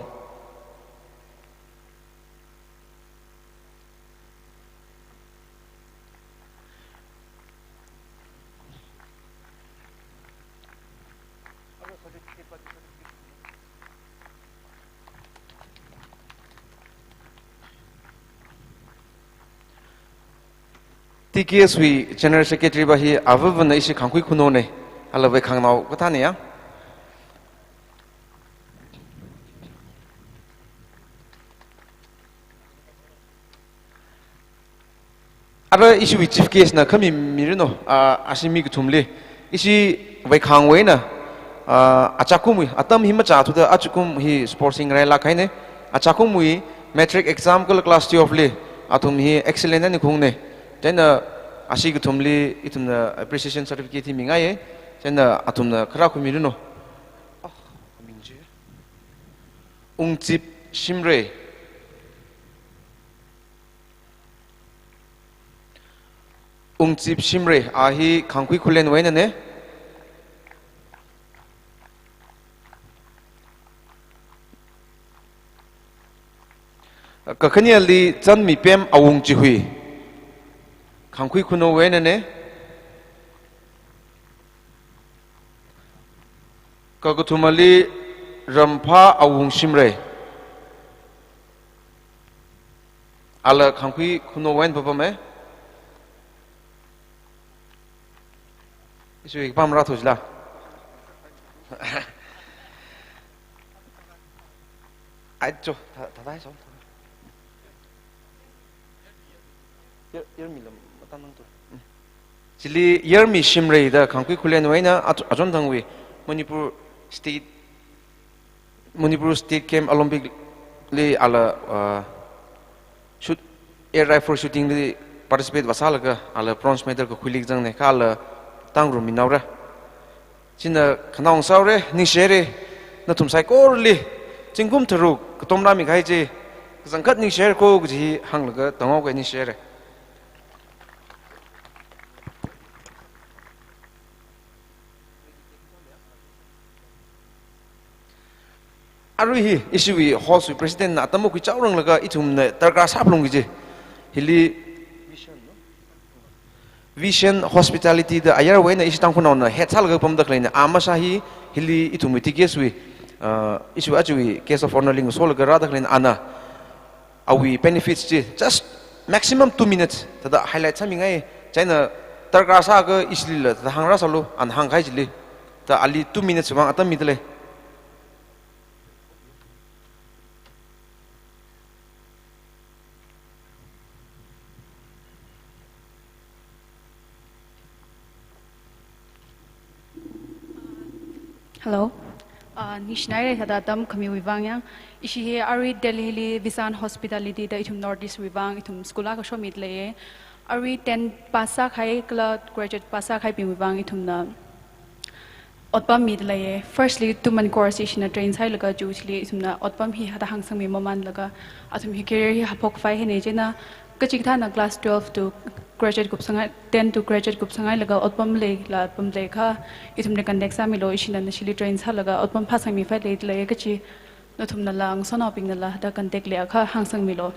T K S wui General Secretary va hi avāvana ishi Khangkhui Khuno ne, ala vaikhangnao kathāna ya. Ara ishiwui chief guest na khami miranu, ah, ashi mi kathumli. Ishi vaikhangwui eina, ah, achakumwui, atam hi machāthuda achakum hi sports hi ngarailāk kahaina. Achakumwui matric exam kala class twelve li, athum hi excellent eina khungna. Chieina ashi kathumli ithumna appreciation certificate hi mingaiya. Chieina athumna khara khuimiranu. Ah, aming chi. Ungchip Shimray. Ungchip Shimray, a hi Khangkhui Khullenwui einana. Kakhaneli Chanmipem Awungchihui, Khangkhui Khunowui einana. Kakathumali Ramphā Awungshimray. Ala Khangkhui Khunowui eina papama. Isu ik pam ra thushila. Ai cho, ta, ta, ta, so. Yar, Yarmi lam, matan nang tu. Hmm. Chili Yarmi Shimray da Khangkhui Khullenwui eina ach-, achonthangwui Manipur State, Manipur State Game Olympic li ala, ah, shoot, air rifle shooting li participate vāsālaga ala bronze medal kakhuili kazangna, kha ala tangrum minaora. Chieina khanao ngasāhaora, ningshihaira, nathum saikorali, zingkum tharuk, katom rāmi kahai chi, kachangkhat ningshihaira ko kaji hi hānglaga tanghaoga ningshihaira. Arui hi, ishiwui host wui president na atam makhuichaoranglaga ithumna darkar sāphalungki kaji. Hili Vision Hospitality da ayarwui eina ishi Tangkhulnaona head sālaga pamda khaleina, a masā hi, hili ithumwui T K S wui, uh, ishiwui ajawui guest of honour li ngasolaga rāda khaleina ana. Awui benefits chi just maximum two minutes thāda highlight sāmingai, chieina darkar sāakha ishilila thāda hāngrāsālu, ana hāngkahai chili. Thāda ali two minutes vang atam midalei. Hello. Ah, ningshinaira thāda atam khamiwui vang yang. Ishi hi arui Delhi li Vision Hospitality da ithum North East wui vang ithum school akha shomidalei. Arui ten pass sākahai kala graduate pass sākahaibingwui vang ithumna otpam midalei. Firstly, two month course ishina train sāhailaga chu chili ithumna otpam hi thāda hāngsangmi mamanlaga athum hi career hi haophok phai haina, chieina kachikathāna class twelve to graduate kupsanghai, ten to graduate kupsanghailaga otpam leila pamlei akha, ithumli contact sāmilu, ishina nashili train sālaga otpam phāsangmi phai leidalei kachi, nathumnala, ngasotnaobingnala thāda contact leiakha hāngsangmilu.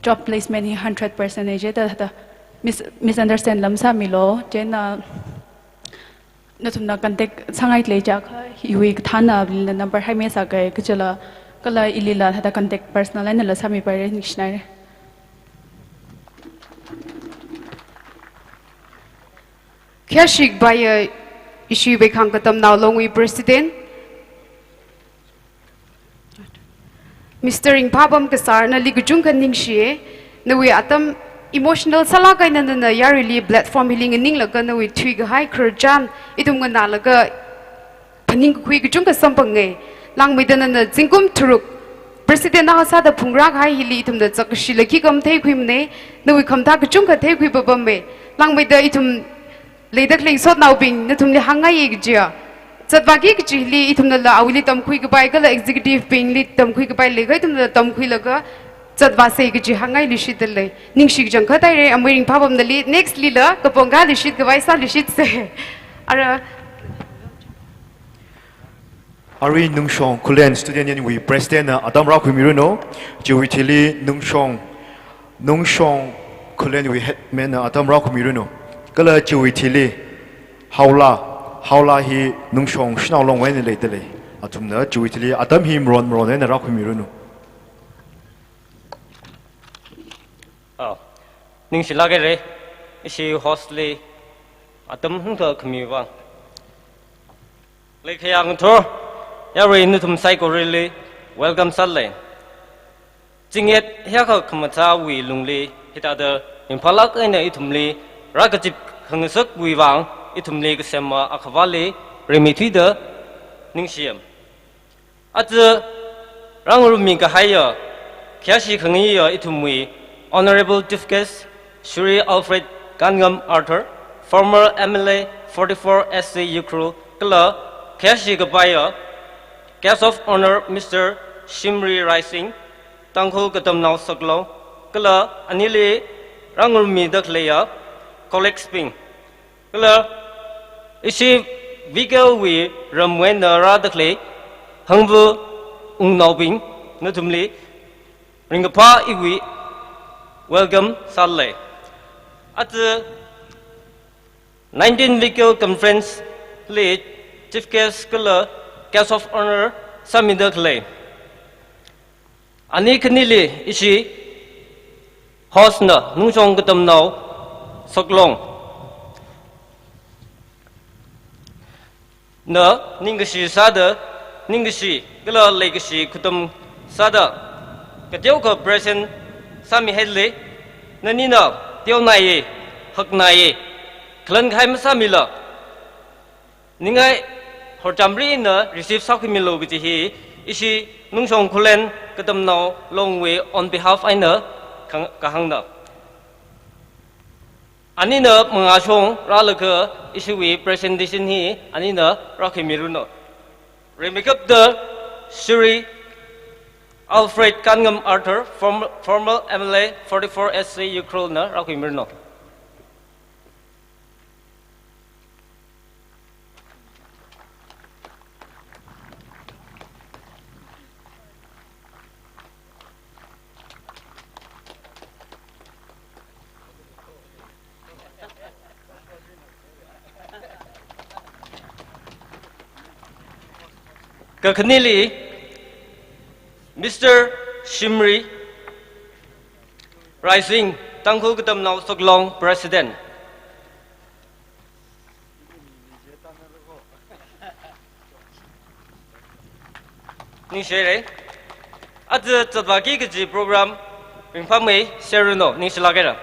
Job placement hi hundred percent nei jida thāda mis-, misunderstand lam sāmilu, chieina nathumna contact sāngailei jiakha, iwui kathānna alila number haimi sākahai kajila, kala ilila thāda contact personal einala sāmipaira, ningshinaira. Khayāshik Baiya, ishi Veikhang Katamnao Longwui President. Mister Ringphāpam Kasar, nali kachungkha ningshiya, nawui atam emotional sālāk eina nana yaruili platform hili nganinglaga nawui thuikahai khararchan ithum nganālaga phaningkakhui kachungkha samphangai. Langmeida nana zingkum tharuk President akha sāda phungrākahai hili ithumna zakkashi laki kam theikhuimana, nawui khamathā kachungkha theikhui papama. Langmeida ithum leida khalei ngasotnaobing, nathumli hāngngaiya kajiya, zatvāki kajili ithumnala awuili tamkhuikapai kala executive bingli tamkhuikapai leiakha ithumnala tamkhuilaga zatvāsei kaji hāngngailui shitdalei. Ningshi kachangkhat haira, amei ringphāpamnali, next lila, kapong kali shitkhavai sālui shitse. Ara. Arui Nungshong Khullen Student Union wui President na atam rākhuimiranu, chiwui thili Nungshong, Nungshong Khullen wui Headman na atam rākhuimiranu. Kala chiwui thili Haola, Haola hi Nungshong Shanao Long wui eina leidalei. Athumna chiwui thili atam hi maron maron eina rākhuimiranu. Oh, ningshilāk haira, ishi host li atam hungtha khami vang. Leikhayā ngathor, yarui nathum saikorali welcome sālei. Chingit hiyākha khamathāwui lungli, hithāda ringphālāk eina ithumli rākazip khangasakwui vang, ithumli kasema Akhavāli rimeithuida ningshiyam. Aja rāngarummi kahaiya, khayāshi khangaiya ithumwui Honorable Chief Guest, Shri Alfred Kanngam Arthur, former M L A forty-four S C Ukhrul, kala khayāshi kapaiya, Guest of Honor Mister Shimri Raising, Tangkhul Katamnao Saklong, kala anili rāngarummida khaleiya colleagues bing. Kala ishi vehicle wui ramwui eina rāda khalei hangva wungnaobing, nathumli ringkaphā iwui welcome sālei. Aja nineteen vehicle conference li chief guest kala guest of honor sāmida khalei. Ani khanili ishi host na Nungshong Katamnao Saklong na ningkashi sāda, ningkashi kala leikashi khutam sāda, kateokha present sāmihailei. Nanina teonaiye, haknaiye, khalan kahai masāmila, ningai horchamri eina receive sākhuimilu kaji hi ishi Nungshong Khullen Katamnao Long wui on behalf eina khang-, kahāngna. Anina mangāshong rālaga ishiwui presentation hi anina rākhuimiranu. Rimeikapta Shri Alfred Kanngam Arthur, form-, former M L A forty-four S C Ukhrul na rākhuimiranu. Kakhaneli, Mister Shimri Raising, Tangkhul Katamnao Saklong President. Ningshihaira. Aja zatvāki kaji program ringphāmei sāranu, ningshilāk haira.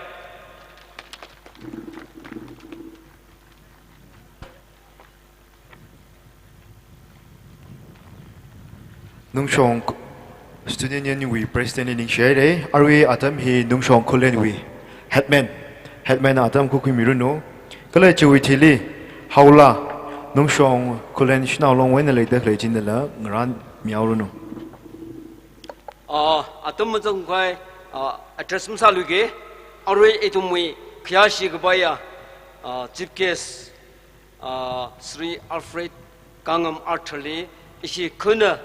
Nungshong Student Union wui President li ningshihaira, arui atam hi Nungshong Khullen wui Headman, Headman atam khuikhuimiranu. Kala chiwui thili, Haola, Nungshong Khullen Shanao Long wui eina leida khalei chinala ngarānmihaoranu. Ah, atam mazangkhavai, ah, address masāluiki, arui ithumwui khayāshi kapaiya, ah, chief guest, ah, Shri Alfred Kanngam Arthur li, ishi khana,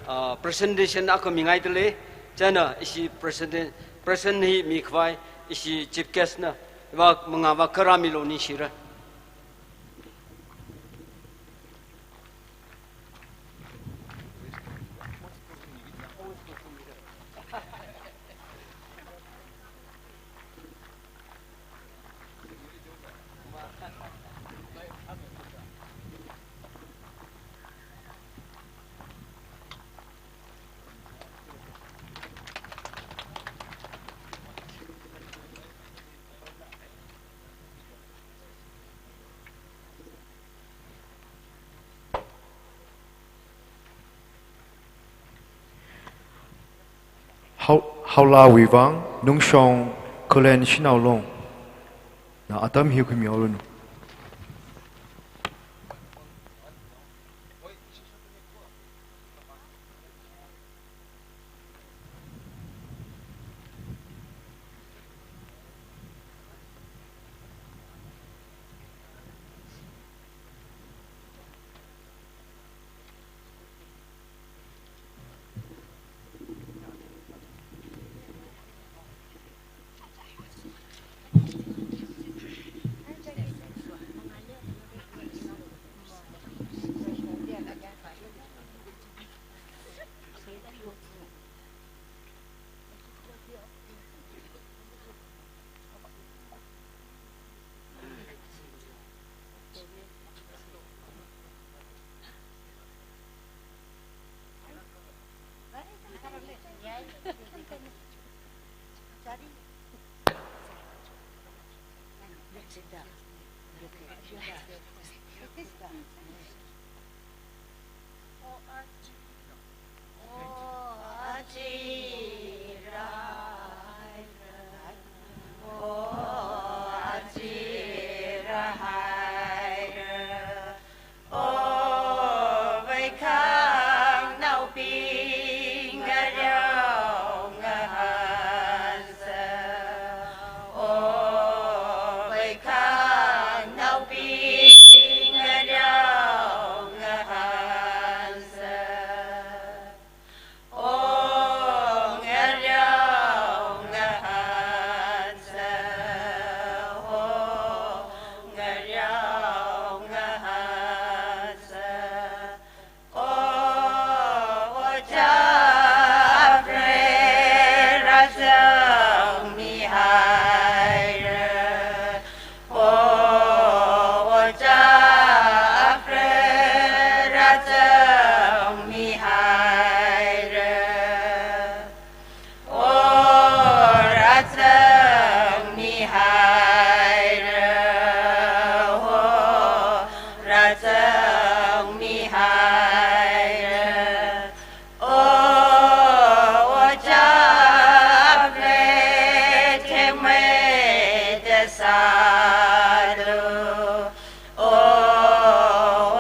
ah, presentation akha mingaidalei, chieina ishi president, present hi mikhavai, ishi chief guest na, va mangā va kharāmilu ningshira. Hao-, Haolawui vang, Nungshong Khullen Shanao Long na atam hi khuimihaoranu. O, vei khangnaobing ngareo ngahānsa. O, vei khangnaobing ngareo ngahānsa. O, ngareo ngahānsa, o, ngareo ngahānsa. O, ojā Alfred rāzangmihaira. O, ojā Alfred rāzangmihaira. O, rāzangmihaira. O, rāzangmihaira. O, ojā Alfred themmeida sālu. O,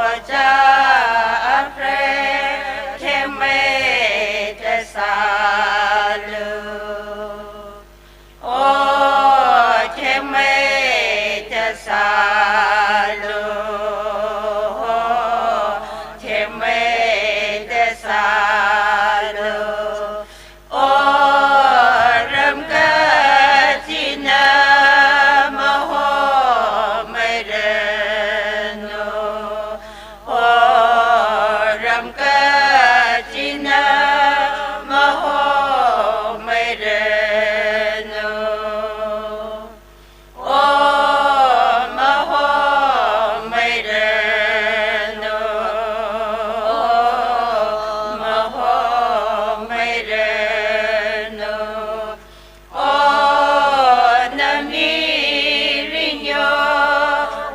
ojā Alfred themmeida sālu. O, themmeida sālu, o, themmeida sālu. O, ram kachina mahomeiranu. O, ram kachina mahomeiranu. O, mahomeiranu. O, mahomeiranu. O, na mirin yo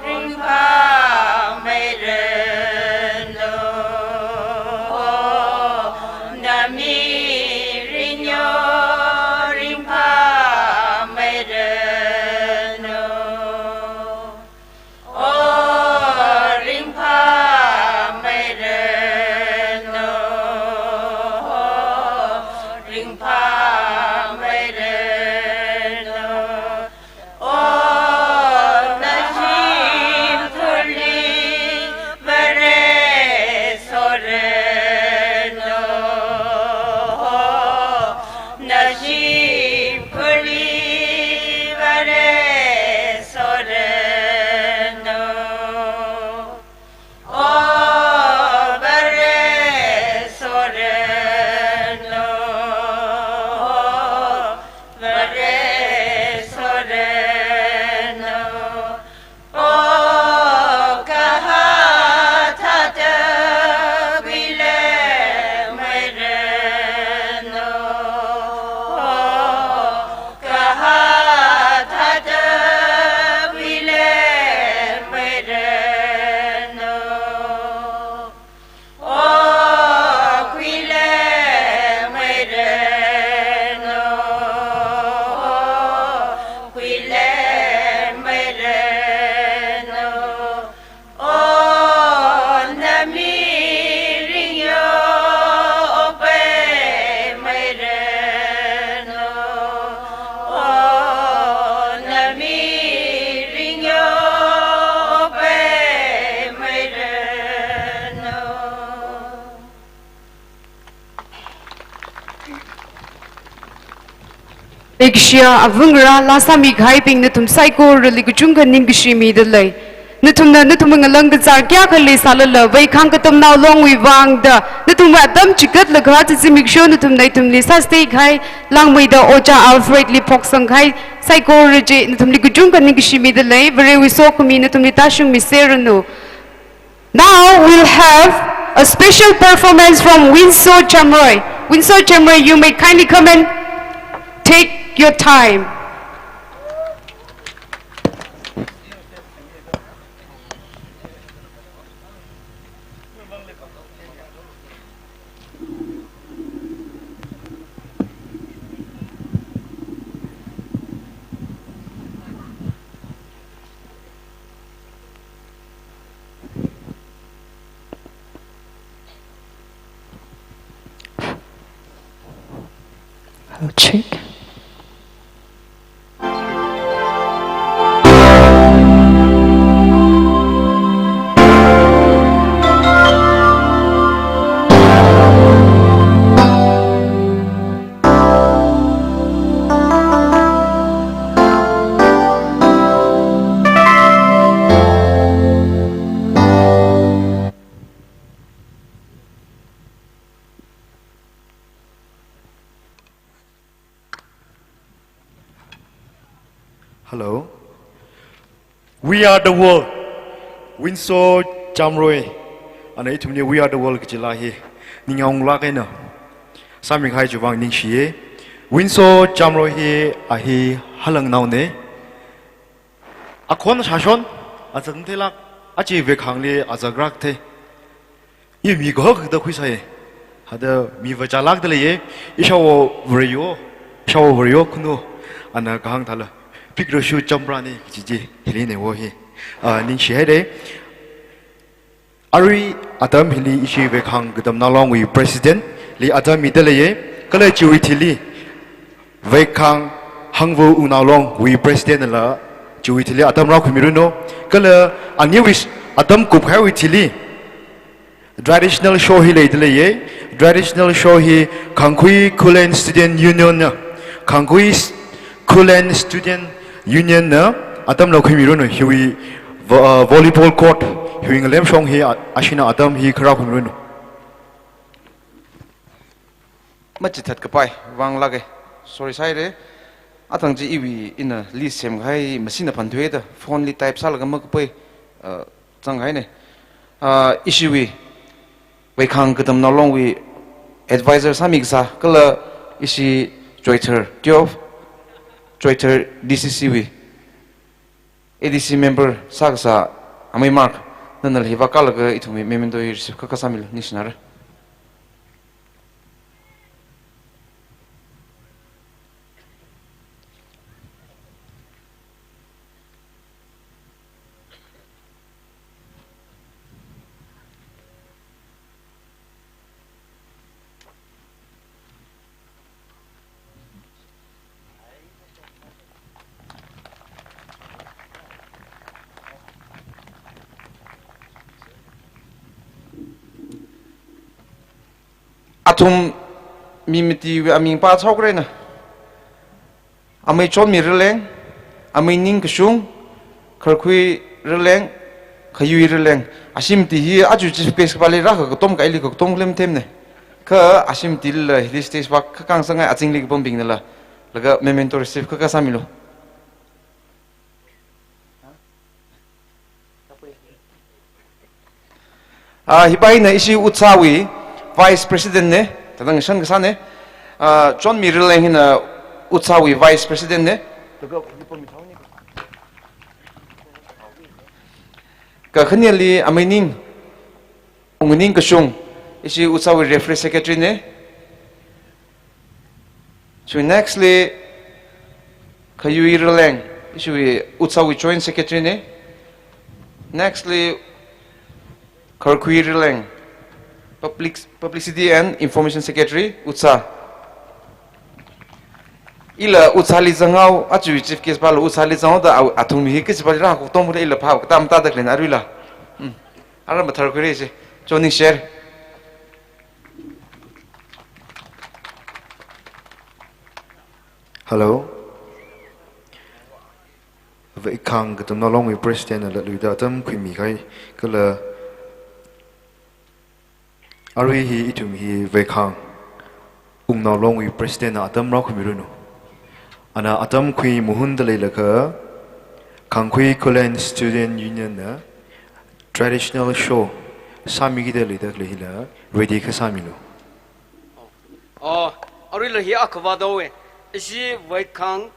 ringphāmeiranu. O, na mirin yo ringphāmeiranu. O, ringphāmeiranu, o, ringphāmeiranu. O, na shimkhurli Vare soranu, o, na shimkhurli Vare soranu. O, Vare soranu, o, Vare soranu. O, kahā thāda khuilemmeiranu. O, kahā thāda khuilemmeiranu. O, khuilemmeiranu, o, khuilemmeiranu. O, na mirin yo okpaimeiranu. O, na mirin yo okpaimeiranu. Leikashiya avāva̱ ngarā laa sāmikahaibing, nathum saikorali kachungkha ningkashi midalei. Nathumna nathumwui ngalang kazār kayākha leisālala, vei khangkatamnao longwui vāngda nathumwui atam chigatlaga chi zimiksho nathumna ithumli sāstei kahai langmeida Ojā Alfredli phoksang kahai saikora chi nathumli kachungkha ningkashi midalei. Varewui sokhami nathumli tāshungmiseranu. Now we'll have a special performance from Winso Chamroi. Winso Chamroy, you may kindly come and take your time. I'll check. Hello. We are the world. Winso Chamroy. Ana ithumli We Are the World kajila hi ningyāng lāk eina sāmikahai chiwui vang ningshiya. Winso Chamroy hi a hi halangnaona. Akhon shāshon, azak theilāk, aja Veikhangli azak rāk thei. I mi kahak da khuisai. Hithāda mi vāchālākda leiya, ishāwo Varivara, ishāwo Varivara khuno, ana kahāng thāla. Pikrashu champrana kaji chi, hili newo hi. Ah, ningshihaira. Arui atam hili ishi Veikhang Katamnao Longwui President li atam mida leiya, kala chiwui thili Veikhang Hangvu Wungnao Longwui President la chiwui thili atam rākhuimiranu, kala aniwui atam kupkahaiwui thili traditional show hi leida leiya, traditional show hi Khangkhui Khullen Student Union na, Khangkhui Khullen Student Union na atam rākhuimiranu, hiwui vo-, uh, volleyball court, hiwui ngalem shong hi a-, ashina atam hi kharā khuimiranu. Machithat kapai, vānglāka. Sorry sāhaira. Athang chi iwui ina list semkahai machine na phan thuida, phone li type sālaga makapai, uh, zanghaina. Uh, ishiwui Veikhang Katamnao Longwui advisor sāmi kasā, kala ishi Choithar twelve, Choithar D C C wui A D C member sākasā amei Mark, nana hiva kālaga ithumwui memento hi receive kakā sāmilu, ningshinara. Athum mi mati aming pā chaokrana. Amei Chonmi Rileng, amei Ningkashung, Kharkhui Rileng, Khayui Rileng. Ashi mati hi aja chief guest pāli rākha katom kaili katom lem themna. Kha ashi matilila hili stage pā kakāng sāngai azingli kapambingnala. Laga memento receive kakā sāmilu. Ah, hi pā hina ishi UDSA wui Vice President na, tadang shan kasāna. Ah, Chonmi Rileng hina UDSA wui Vice President na. Kakhaneli amei Ning, Ungning Kashung, ishi UDSA wui Referee Secretary na. So nextly, Khayui Rileng, ishiwui UDSA wui Joint Secretary na. Nextly, Kharkhui Rileng, Public, Publicity and Information Secretary, UDSA. Ila UDSA li zanghaowa, aja chief guest pāla UDSA li zanghaoda, a, athum hi kachi pāli rākha katom pāla ila phap katam tāda khalei aruila. Hmm. Ara mathar khuira chi. Joining share. Hello. Veikhang Katamnao Longwui President na latluida atam khuimi kahai kala arui hi ithum hi Veikhang Wungnao Longwui President na atam rākhuimiranu. Ana atam khui mahunda leilakha Khangkhui Khullen Student Union na traditional show sāmikida leida khalei hila ready kasāmilu. Oh, aruila hi akhavā dawui. Ishi Veikhang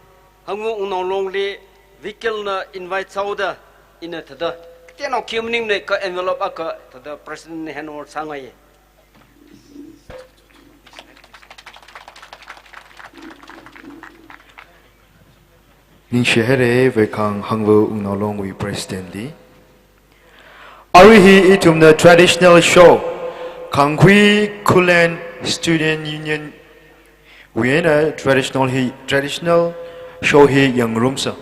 Hangvu Wungnao Longli vehicle na invite sāhaoda ina thāda. Kateonao khi maningmana kha envelope akha thāda president na handover sāngaiya. Ningshi haira Veikhang Hangvu Wungnao Longwui president li. Arui hi ithumna traditional show, Khangkhui Khullen Student Union wui eina traditional hi, traditional show hi yangngarumsa.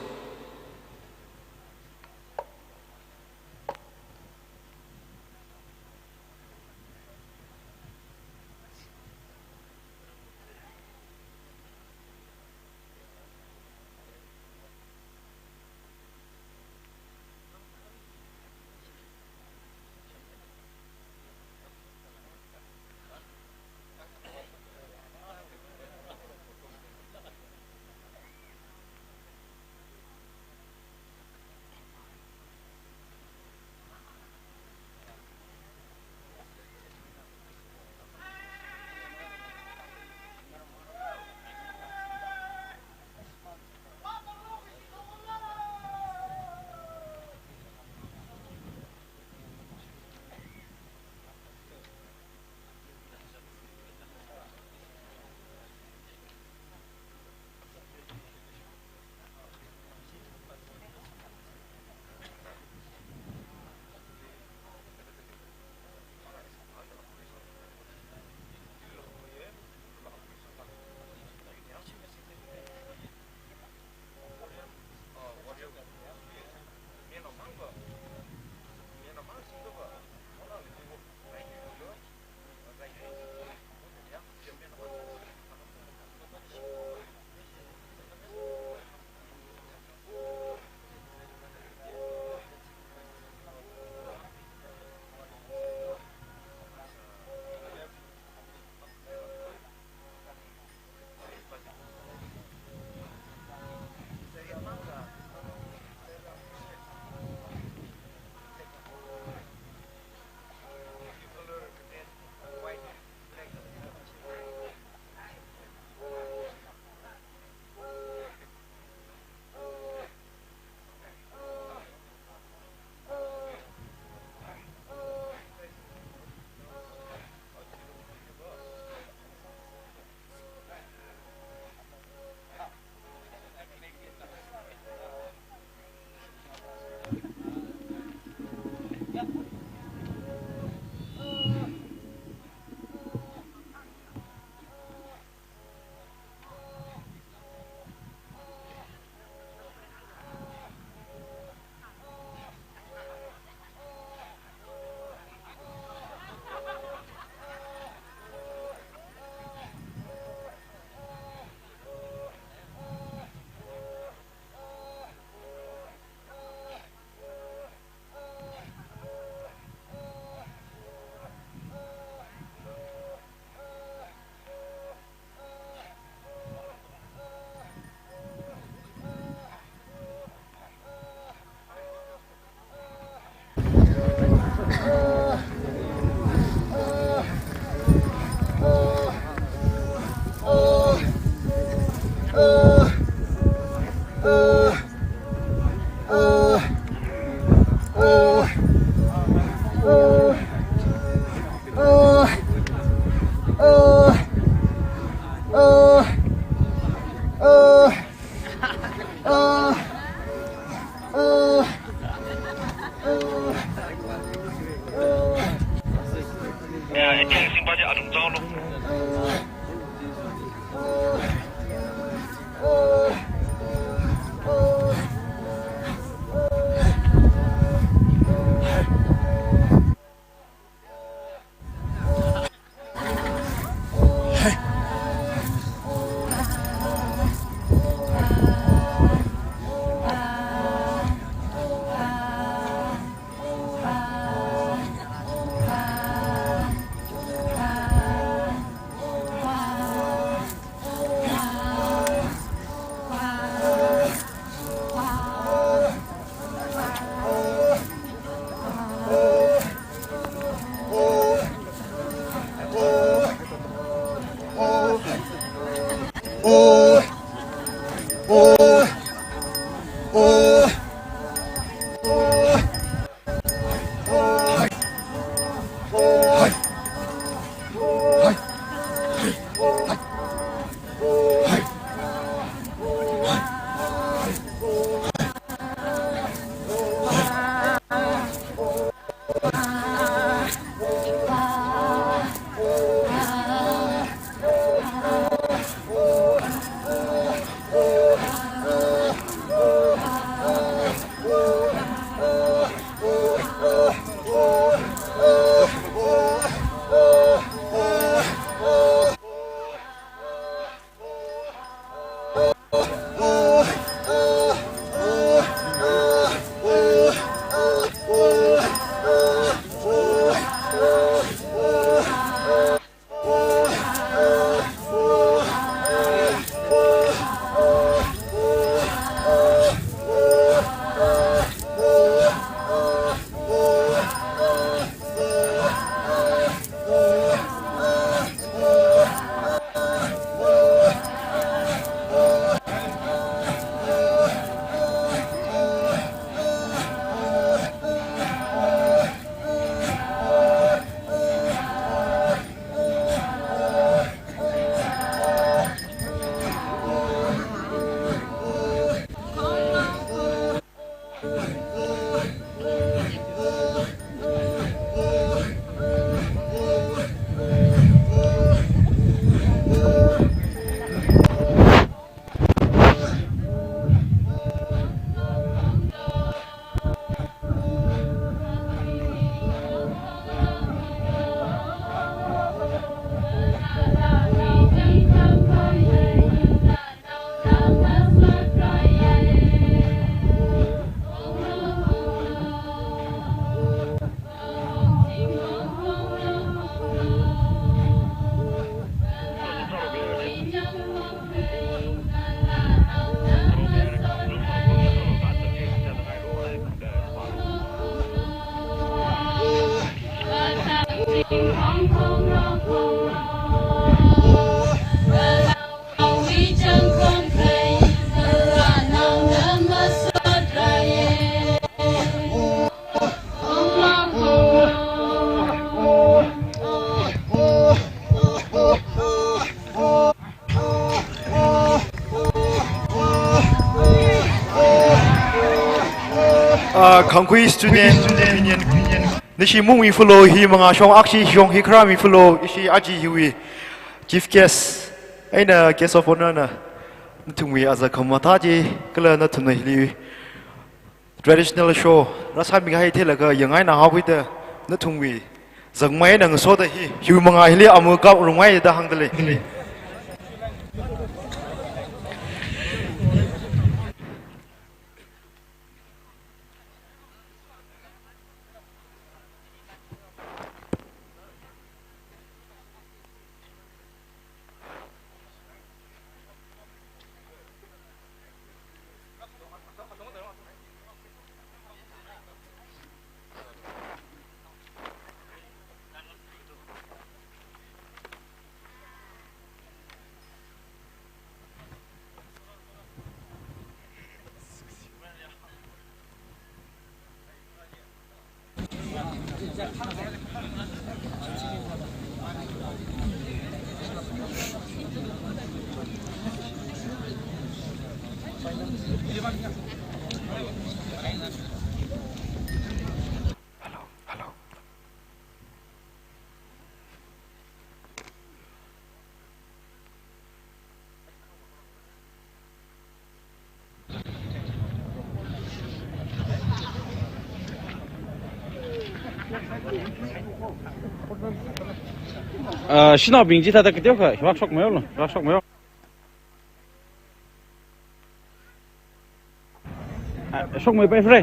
Ah, Khangkhui Student Union. Nishi mungmi fulo hi manga shong akshi shong hi kharami fulo ishi aja hiwui chief guest eina guest of honour na nathumwui aza khamathā chi kala nathumna hili traditional show rāsāmi kahai theilaga yangngaina haokhuida nathumwui zangmai eina ngasoda hi hiwui manga hili amu kap rungai da hāngda lei. Ah, shanaobing chithāda kateokha, hiwui shokmeilu, hiwui shokmeilu. Ah, shokmeipai fre.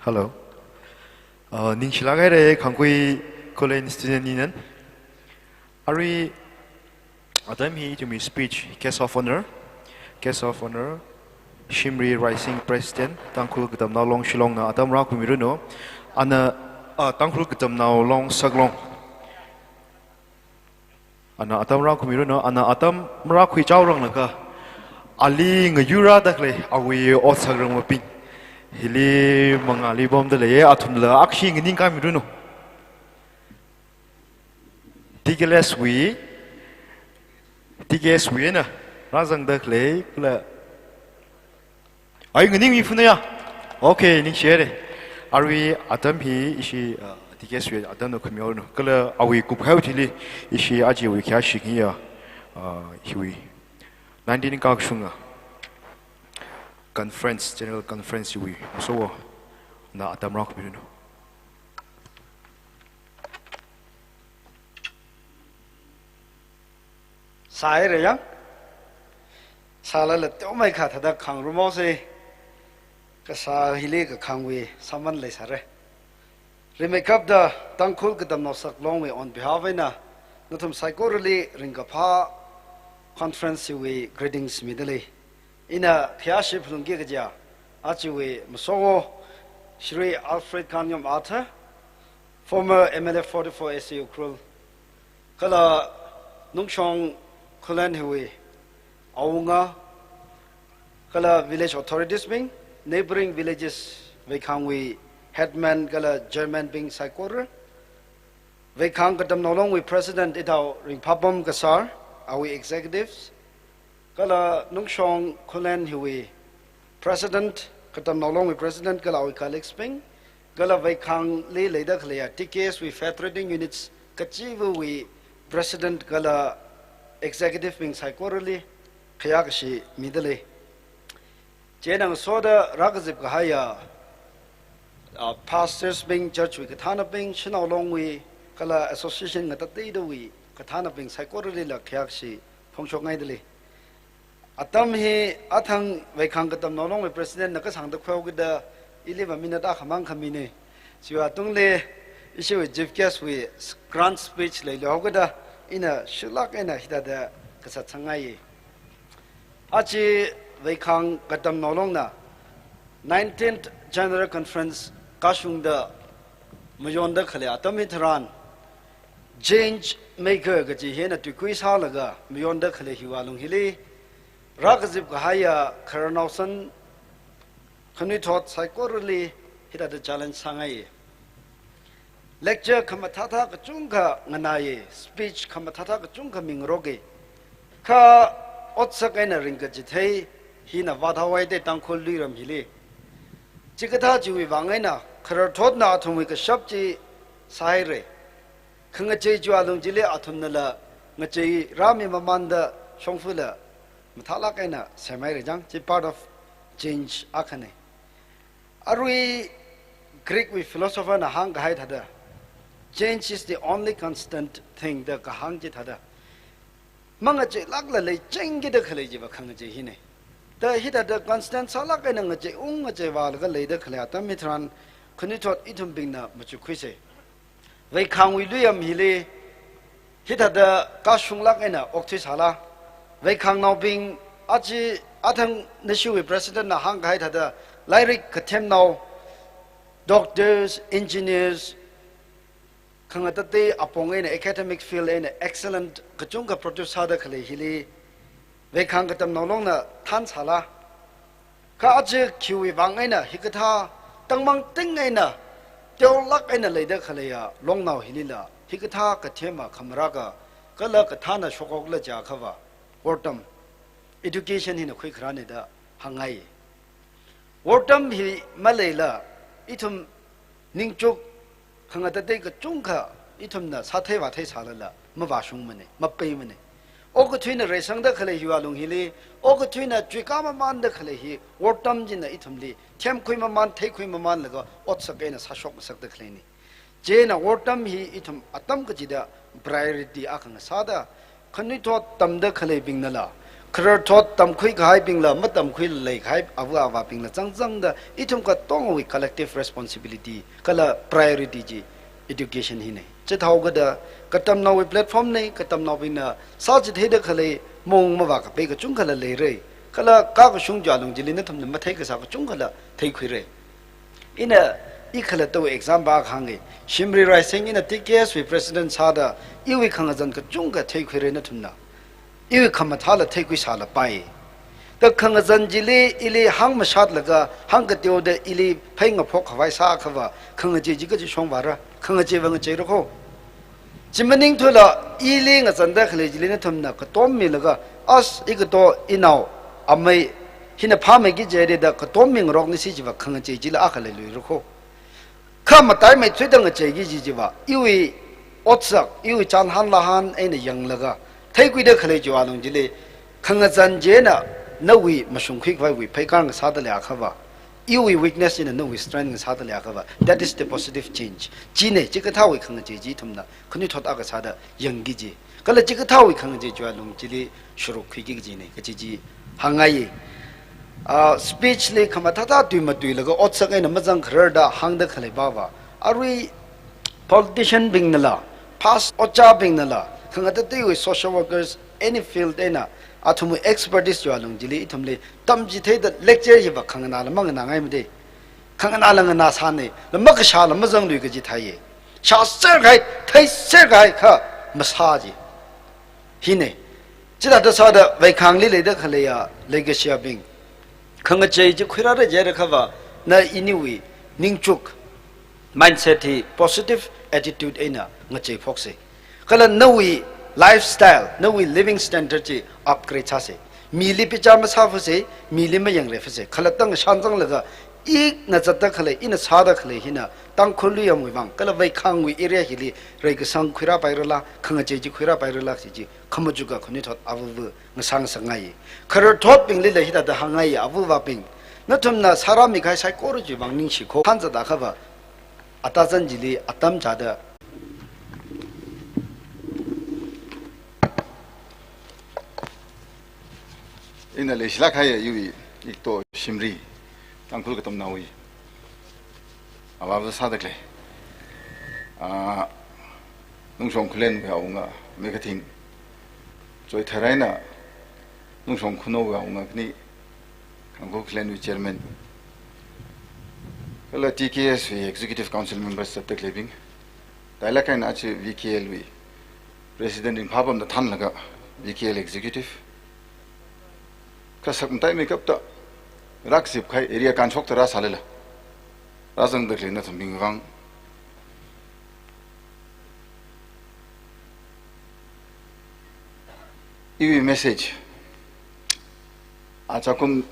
Hello. Uh, ningshilāk haira, Khangkui Khullen Student Union. Arui atam hi ithumwui speech, Guest of Honor. Guest of Honor, Shimri Raising, President, Tangkhul Katamnao Long Shillong na atam rākhuimiranu. Ana, uh, Tangkhul Katamnao Long Saklong. Ana atam rākhuimiranu, ana atam rākhuichaoranglakha, ali ngayurāda khalei awui otsak rangmabing hili mangāli pamda leiya, athumla akshi nganingkāmiranu. T K S wui, T K S wui eina rāzangda khalei, kala ai, nganingmi phunaya. Okay, ningshi haira. Arui atam hi ishi, uh, T K S wui atamna khuimihaoranu. Kala awui kupkhao chili ishi ajawui khayāshing hiya, uh, hiwui nineteen kakashunga conference, general conference hiwui masovana atam rākhuimiranu. Sāhaira yang. Sālala teomeikha thāda khangrumhaosa. Kasā hili kakhangwui sāman leisāra. Rimeikapta Tangkhul Katamnao Saklongwui on behalf eina nathum saikorali ringkaphā conference hiwui greetings midalei. Ina khayāshi phalungki kajiya ajawui masowo Shri Alfred Kangyom Arthur, former M L A forty-four A C Ukhrul, kala Nungshong Khullen hiwui awunga, kala village authorities bing, neighboring villages Veikhangwui headman kala chairman bing saikora, Veikhang Katamnao Longwui President Idao Ringphapam Kasar, awui executives, kala Nungshong Khullen hiwui President, Katamnao Longwui President kala awui colleagues bing, kala Veikhangli leida khaleiya T K S wui federating units kachivawui President kala executive bing saikorali khayākashi midalei. Chieina ngasoda rākazip kahaiya, ah, pastors bing, church wui kathānabing, Shanao Longwui kala association ngatateidawui kathānabing saikoralila khayākashi phongshokngaidalei. Atam hi athang Veikhang Katamnao Longwui President na kasāngda khuihaokida ili va minute akhamang khamina. Chiwui tungli ishiwui chief guest wui grand speech leiluihaokida ina shulāk eina hithāda kasat sāngai. Aja Veikhang Katamnao Longna nineteenth General Conference kashungda mayonda khalei atam hitharan, change maker kaji hina tuikui sālaga mayonda khalei hiwui alung hili, rākazip kahaiya khararnaosan khanuithot saikorali hithāda challenge sāngai. Lecture khamathāthā kachungkha nganāya, speech khamathāthā kachungkha mingaroka. Kha otsak eina ringkachithei hina vāthaohaida Tangkhul luiram hili. Chikathā chiwui vang eina khararthotna athumwui kashap chi sāhaira. Khangachei chiwui alung chili athumnala ngachei rāmi mamanda shongfala mathālāk eina semhaira chang, chi part of change akhana. Arui Greek wui philosopher na hāngkahai thāda, "Change is the only constant thing," da kahāng chi thāda, mangacheilākla leichingkida khalei chiva khangachei hina. Da hithāda constant sālāk eina ngacheiung ngacheivālaga leida khalei atam hitharan khanuithot ithumbingna machukkhuisa. Veikhangwui luiyam hili hithāda kashunglāk eina okthuisāla. Veikhangnaobing aja athang nashiwui President na hāngkahai thāda lairik kathemnao, doctors, engineers, khangatatei apong eina academic field eina excellent kachungkha produce sāda khalei hili Veikhang Katamnao Longna thansāla. Kha aja khiwui vang eina hikathā tangmangting eina teolāk eina leida khaleiya longnao hilila hikathā kathema khamarāka, kala kathāna shokhaokhala jiakhava wortam, education hina khuikharāna da hāngngai. Wortam hi maleila ithum ningchuk khangatatei kachungkha ithumna sāthei vāthei sālala mavāshungmana, mapeimana. Okathuina reisangda khalei hiwui alung hili, okathuina chuikā mamanda khalei hi wortam china ithumli themkhui maman, theikhui mamanlaga otsak eina sāshok ngasakda khaleina. Chieina wortam hi ithum atam kachida priority akha ngasāda, khanuithot tamda khaleibingnala, Khararthot tamkhui kahaibingla, matamkhuila leikahai ava avābingla zangzangda, ithum katongawui collective responsibility kala priority chi education hina. Chithāhaokida, katamnaowui platform na, katamnaobingna sāchitheida khalei maung mavākapai kachungkhala leira. Kala kakashung chiwui alung chili nathumna mathei kasā kachungkhala theikhuira. Ina, i khalattawui example akha hānga. Shimli Raising ina T K S wui president sāda, iwui khangazan kachungkha theikhuira nathumna. Iwui khamathāla theikhuisālapai. Da khangazan chili ili hāngmashatlaga, hāngkateoda ili phei ngaphok khavai sāakhava, khangachei chi kachi shongvāra, khangacheiva ngacheira kho. Chi maningthula, ili ngazanda khalei chili nathumna katom milaga, as, ikato, inao, amei, hina phāmeiki jida katom mingarokna si chiva khangachei chila akha leiluira kho. Kha mataimeithuida ngacheiki kaji chiva, iwui otsak, iwui chānhān lāhān eina yanglaga, theikhuida khalei chiwui alung chili, khangazan china nawui mashungkhui khavaiwui pheikar ngasāda leiakhava, iwui weakness china nawui strength ngasāda leiakhava, that is the positive change. China, chikathāwui khangachei chi ithumna khanuithot akha sāda yangki kaji. Kala chikathāwui khangachei chiwui alung chili shurukkhuiki kajina, kaji chi hāngngai. Ah, speech li khamathāthā tui matuilaga otsak eina mazangkharar da hāngda khalei pava. Arui politician bingnala, past ojābingnala, khangatateiwui social workers, any field eina, athumwui expertise chiwui alung chili ithumli tamchitheida lecture hiva khanganāla manganāngaimada. Khanganāla nganāsāna, la makashāla mazanglui kaji thāya. Shāser kahai, theiser kahai kha masā chi. Hina. Chithāda sāda veikhangli leida khaleiya leikashiyabing, khangachei chi khuirāra jiakhava, na iniwui ningchuk, mindset hi positive attitude eina ngachei phoksa. Kala nawui lifestyle, nawui living standard chi upgrade sāsa. Mili bichar masāfasa, mili mayangrefasa. Khalatta ngashan zanglaga, ina zatda khalei, ina sāda khalei hina Tangkhul luiyamwui vang, kala veikhangwui area hili reikasang khuirāpairala, khangachei chi khuirāpairala kaji chi, khamachuka khanuithot avava ngasāngasakngai. Khararthotbinglila hithāda hāngngai, ava avābing. Nathumna sārāmi kahai saikora chiwui vang ningshi kho. Hān zatda akhava, atazan chili atam chāda. Ina leishilāk kahai iwui ikato Shimli, Tangkhul Katamnaowui avāva sāda khalei, ah, Nungshong Khullenwui awunga Mei Kathing, Choithar eina Nungshong Khunou awunga khani, Tangkhul Khullenwui chairman, kala T K S wui executive council members zatda khaleibing, tailāk eina aja V K L wui president Ringphāpamna thānlaga V K L executive, kha sak mataimeikapta rākazip kahai area kanshokta rāsālala, rāzangda khalei nathumbingwui vang, iwui message, achakum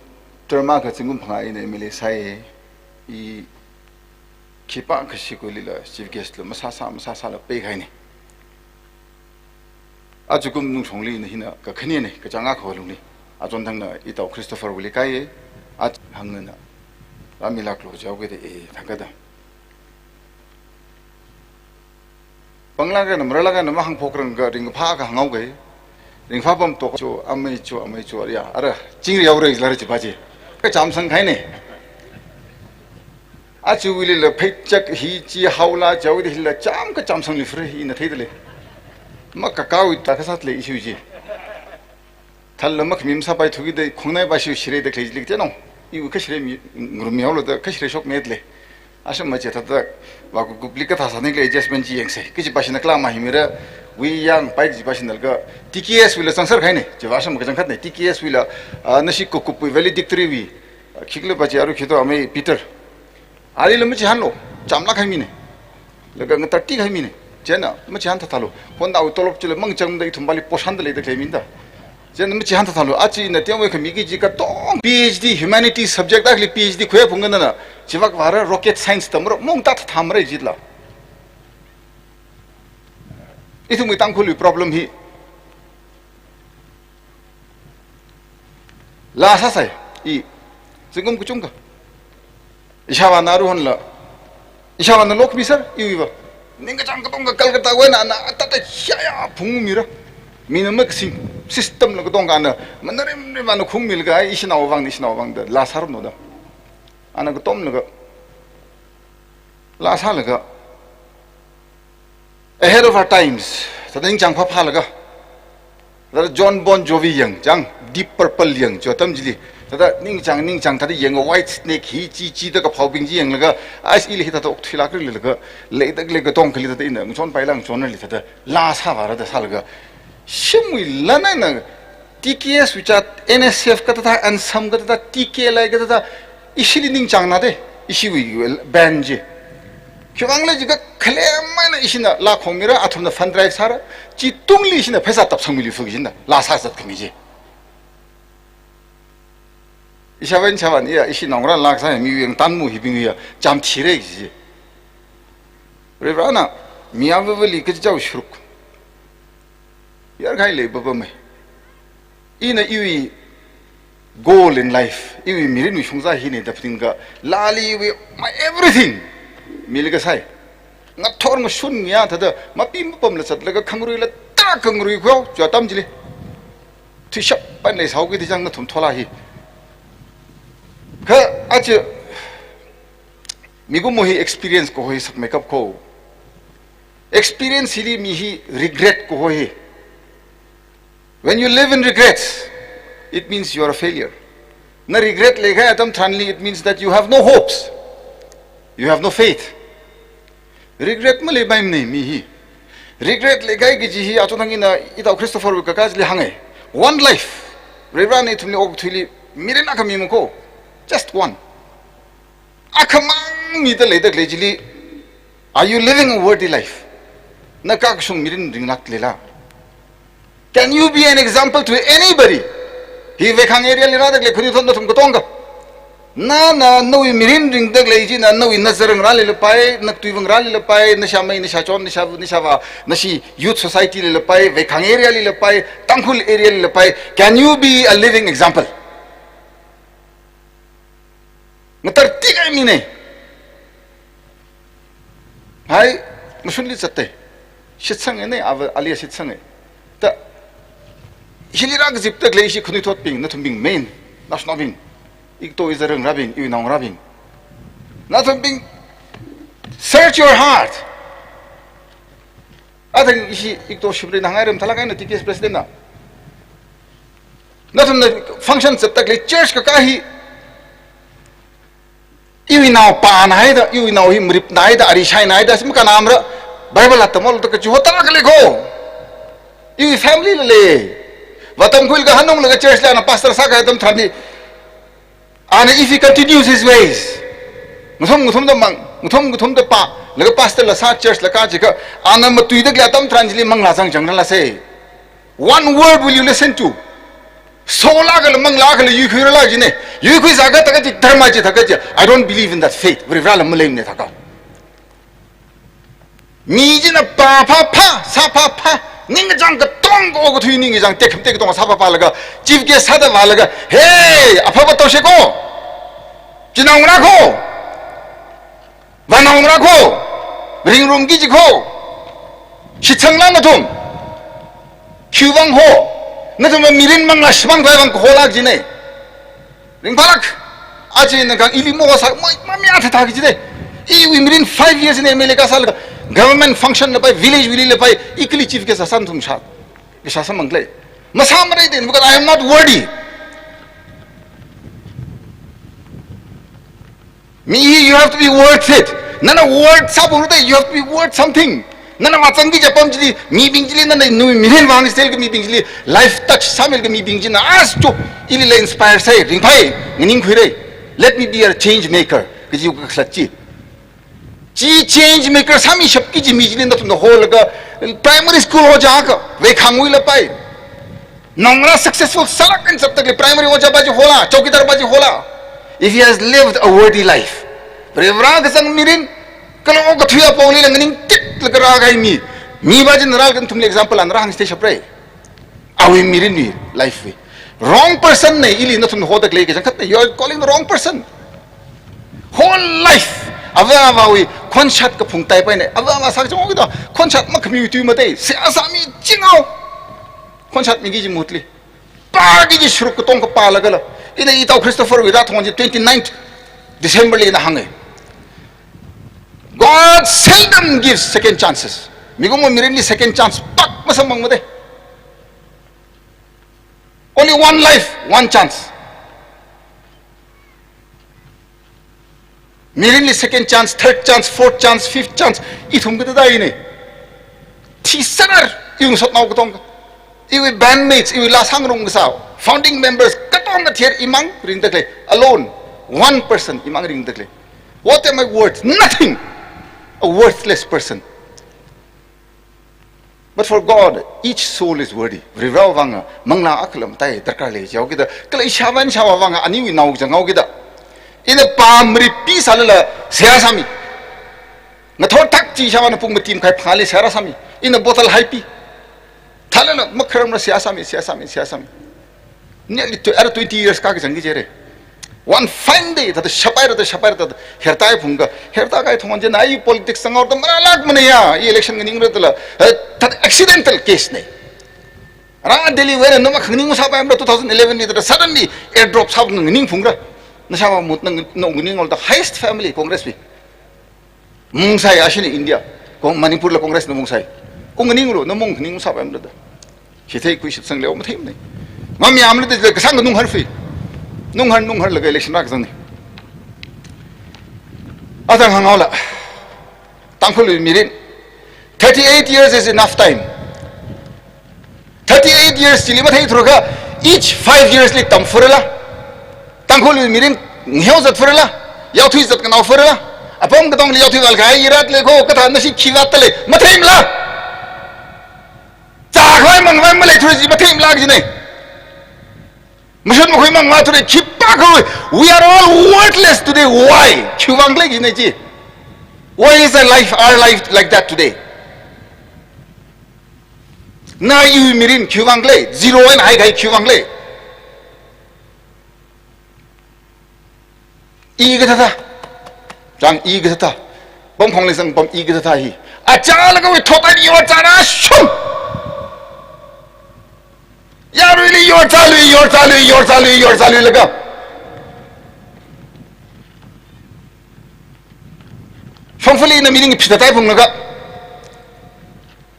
term akha zingkum phangā ina M L A sāi, i khipākha shikuilila chief guest la masāsā masāsāla peikahaina. Achakum Nungshongli ina hina kakhanena, kachāng akha alungli. Achonthangna itao Christopher wuili kai, a hāngna, rāmilāklu jihaokida e thākada. Panglāk eina marālāk eina mahāngphokrang kha ringkaphā kahāng haoki. Ringphāpam tok chu, amei chu, amei chu, ya, ara, chingri yaora jilara chipa chi. Kachāmsang kahaina. Achiwuilila pheichak hi chi haola jihaoda hila chām kachāmsangluifra ina theida lei. Makakāwui ta kasā lei issue chi. Thālala makhami masāpaithukida khongnai pashi shireda khalei chili teno. Iwui kashire mi, ngarummi haolo da kashire shokmida lei. Asham machithāda, vākukupli kathā sāni khalei adjustment chi yangsa. Kachi pashina kala mahimira, wui yangpai kachi pashinala ka, T K S wuila zangser kahaina, chiva asham kachangkhatna, T K S wuila, ah, nashi kukupwui valedictory wui, ah, khikhala pa chi aru khito amei Peter. Alila machihānlo, chāmlāk kahai mina. Laga ngatarti kahai mina. Chieina, machihān thathālo. Honda wui tolop chila mangchangda ithum pali poshanda leida khalei mina da. Chieina machihān thathālo. Achi ina tiangwui khamiki chi katong P H D, humanities subject akhali P H D khuiphungkhanana. Chivak vāra rocket science tamra, mungta thathāmara jila. Ithumwui Tangkhulwui problem hi. Laa sāsai, i, zingkum kachungkha. Ishāvāna aruihonla, ishāvāna lokmi sir, iwuiva. Ningkachāng katongkha Calcutta wui eina ana, atata shaya phungmira. Mina makasing, system la katonga ana, manarim rim ana khungmilaga, ai, ishinao vang, ishinao vang da, laa sārum no da. Ana katomlaga, laa sālaga, ahead of our times, thāda ningchāng phāphālaga, thāda Jon Bon Jovi yang, chang, Deep Purple yang, chi atam chili, thāda ningchāng, ningchāng, thāda yang Whitesnake hi, chi, chi, da kaphaobing chi yanglaga, ai, ili hithāda okthuilāk rilaga, leida lei katong kali thāda ina, ngachonpaila ngachonrali thāda, laa sāvāra da sālaga, shimwui lan eina, T K S wui chāt, N S F kathāda, ANSAM kathāda, T K L I kathāda, ishili ningchāngna de, ishiwui band chi. Khiwuivang khala jiakha khalem eina ishina laa khongmira, athumna fund drive sāra, chitungli ishina pheisā tap sangmili fuk jina, laa sāzat khami chi. Ishāvā, ishāvā, iya, ishi naongarā laa sā, miwui yang tanmu hibingwui ya, chām thira kaji chi. Varivarana, mi avāvali kachichāwui sharuk yarkhai lei papamei. Ina iwui goal in life, iwui mirinwui shongza hina da phaninga, laali iwui my everything milaga sai. Ngathor ngashun ngayā thāda, mapi mapamla zatlaga khangaruila tarākha ngarui khuihao, chi atam chili. Thuishap pan lei sāhaoki da chang nathum thola hi. Kha aja, mikumo hi experience kaho hi sakmeikap ko. Experience hili mi hi regret kaho hi. When you live in regrets, it means you are a failure. Na regret leikahai atam tharanli, it means that you have no hopes. You have no faith. Regret maleipaimana mi hi. Regret leikahai kaji hi, achonthang ina, itao Christopher wui kakā chili hānga. One life. Varivarana ithumli okathuili mirin akha mima ko. Just one. Akhamang mida leida khalei chili, are you living a worthy life? Na kakashung mirin ringlāk leila? Can you be an example to anybody? Hi Veikhang area li rāda khalei khanuithot nathum katonga. Nana nawui mirin ringda khalei china nawui nazar ngarāli lapai, nakatui ngarāli lapai, nashāmei, nashāchon, nashāva, nashāvā, nashi youth society li lapai, Veikhang area li lapai, Tangkhul area li lapai. Can you be a living example? Ngatar tikahai mina. Hai, mashunli zatta. Shitsanga na, ava, ali shitsanga. Ta, hili rākazipda khalei ishi khanuithotbing, nathumbing main, naoshinaobing. Ikto izarangrabing, iwui naongarābing. Nathumbing, search your heart. Athang ishi ikto shimrina hāngngaira mathālāk eina T K S president na. Nathumna function zatda khalei church kakā hi, iwui naopana haida, iwui nao hi maripna haida, ari shaina haida, sim kanamra, Bible atam ol da kachi hotā khalei ko. Iwui family la lei. Vātamkhuilaga hanunglaga church la ana pastor sākahai atam tharanli, ana, if he continues his ways, ngathum ngathumda mang, ngathum ngathumda pā, laga pastor la sā, church la kā jiakha, ana matuida khalei atam tharan chili manglā zangchangrala sai. One word will you listen to? Solākhala manglākhala yuikhuirala jina. Yuikhuizākha taka chi dharma chi taka chi. I don't believe in that faith. Varivarala maleimana taka. Mi china pā phāphā, sā phāphā, ningkachāng katonga okathui ningkachāng tekhamatei katonga sā phāphālaga, chief guest sāda vālaga, hey, aphāphā toshei ko, chinaongarā ko, vānaongarā ko, ringrumki kaji ko, shitsangla nathum, khiwuivang ho, nathum mirin manglā shimānkhavai vang kaholāk jina. Ringphālāk, aja ina kang ili mohosā, ma, mamia thāthā kaji de. Iwui mirin five years in M L A kasālaga, government function lapai, village wui li lapai, ikali chief guest sāsā nathum shā, kashā sāmang khalei. Masāmarei de, because I am not worthy. Mi hi, you have to be worth it. Nana worth sāphalungda, you have to be worth something. Nana vāzangki kaji apam chili, mibing chili, nana nawui mirin vāngseilakha mibing chili, life touch sāmilaga mibing china, as to, ilila inspire sai, ringphai, nganingkhuirei. Let me be a change maker. Kaji kakhalat chi. Chi change maker sāmishapki kaji mi chili nathumna holaga, primary school ojā akha, Veikhangwui lapai. Naongarā successful sālāk eina zatda khalei primary ojāpa chi hola, chowkidar pa chi hola. If he has lived a worthy life. Varivara kazang mirin, kala okathui apongli la nganingtitlaga rākahai mi. Mipa china rālaga nathumli example ana rāhāngchithei shaprei. Awui mirinwui life wui. Wrong person na ili nathumna hoda khalei kachangkhatna. You are calling the wrong person. Whole life. Ava avāwui khonshat kaphung taipaina. Ava avā sākachang okida. Khonshat makhamiwui tui matei. Seihā sāmi chingao. Khonshat miki kaji mahutli, pāki kaji sharuk katonga pālagala, ina itao Christopher wui rāthong chi twenty-ninth December li ina hānga. God seldom gives second chances. Mikumo mirinli second chance pak masamphangmade. Only one life, one chance. Mirinli second chance, third chance, fourth chance, fifth chance, ithum kathāda ine. Thisarar, iwui ngasotnao katonga, iwui bandmates, iwui laa sāngarumkasā, founding members katonga thir imang ringda khalei. Alone, one person imang ringda khalei. What am I worth? Nothing. A worthless person. But for God, each soul is worthy. Varivarawui vang manglā akhala matai darkar lei jihaokida, kala ishāvā nashāvā vang aniwui nao chang haokida, ina pā mari pisālala seihā sāmi. Ngathor thak chi ishāvāna pung mati makhai phangāli seihā rāsāmi. Ina bottle haipi. Thālala makharamla seihā sāmi, seihā sāmi, seihā sāmi. Nearly tw-, ara twenty years ka kachang ki jire. One fine day, thāda shaphaira, thāda shaphaira, thāda hertāhai phungka, hertākahai thongan china, ai politics sanghaoda marālākmana ya, i election nganingra dala, eh, thāda accidental case ne. Ara Delhi wui eina noma khanganing sāpaimara, two thousand eleven li thāda suddenly airdrop sāphung nganing phungra. Nashāvā mahut nang, nang nganing all the highest family Congress wui. Mungsai ashina India. Kong Manipur la Congress na mungsai. Ungnganing ru, na mung nganing sāpaimara da. Hithei khuishit sangleo matheimane. Mamayāmana da kasang nunghar fi. Nunghar, nunghar laga election rākazang ne. Atang hānghaola. Tangkhulwui mirin. Thirty-eight years is enough time. Thirty-eight years chili matheithura kha, each five years li tamfurala. Tangkhulwui mirin ngaheo zatfurala. Yaothui zatkhanao furala. Apam katongli yaothui vālkahai irat lei ko, kathā nashi khi vātda lei. Matheimala. Chākhavai mangkhavai maleithura chi matheimala kajine. Mashun makhui mangvāthura khipākha. We are all worthless today. Why? Khiwui vang khala kajine chi. Why is our life, our life like that today? Na iwui mirin khiwui vang khala, zero eina haikahai khiwui vang khala. I kathātha. Chang i kathātha. Pamkhongli zangpam i kathātha hi. Achālakha wui thot eina yorchāra shun. Yaruili yorchālui, yorchālui, yorchālui, yorchāluilaga. Shongfali na mirin phita tai phunglaga.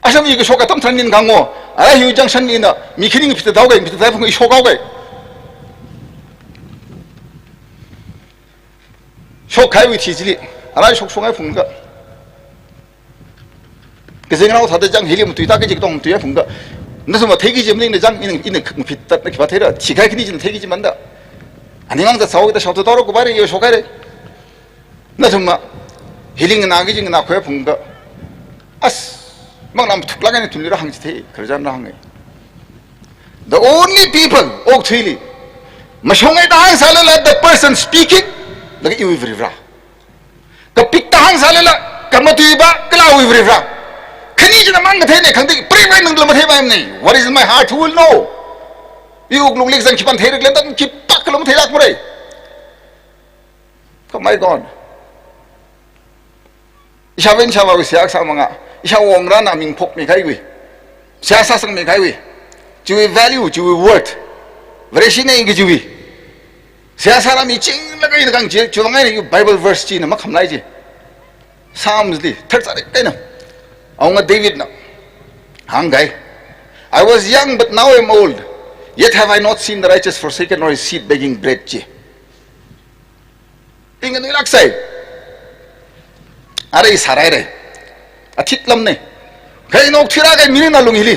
Asham i kashok atam tharan ning khango. Ara hiwui junction li na mi khani phita tao kai, phita tai phung i shok haokai. Shokkahaiwui thi chili. Ara shokshongai phungka. Kazingrao thāda chang hili matuida kaji katong matuihai phungka. Nathumva theiki kaji maningna chang ina, ina phita na khipā theira. Thikahai khani china theiki kaji manda. Ani ngang ta sao ta shao ta toro kubai re yo shokhaire. Nathumva, hili nganā kaji nganākhui phungka. As, manglā mathuklāk eina thumli rāhāngchithei, khararchan rāhānge. The only people, okathuili mashungngai da hāngsālala the person speaking, laga iwui Varivara. Kapik da hāngsālala, kamatuiva, kala iwui Varivara. Khani china mang katheine, khangatei, preivainangla matheipaimane. What is in my heart, who will know? I wuklungli kazang khipāna theirik lenda, khipākhala matheilākmare. Kha my God. Ishāvā nashāvāwui seihā kasā manga. Ishāvā ngarāna ming phokmikahaiwui. Seihā sāsangmikahaiwui. Chiwui value, chiwui worth. Vareshine kajiwui. Seihā sārāmichinglaga ina kang chi, chiwui vang eina iwui Bible verse china makhamlai chi. Psalms li, tharchāri kaina. Awunga Davidna hāngkahai. I was young, but now I am old. Yet have I not seen the righteous forsaken nor his seed begging bread chi. I nganuilāksai. Ara i sārai rai. Athit lamne. Kha ina okthuirākahai mirin alung hili,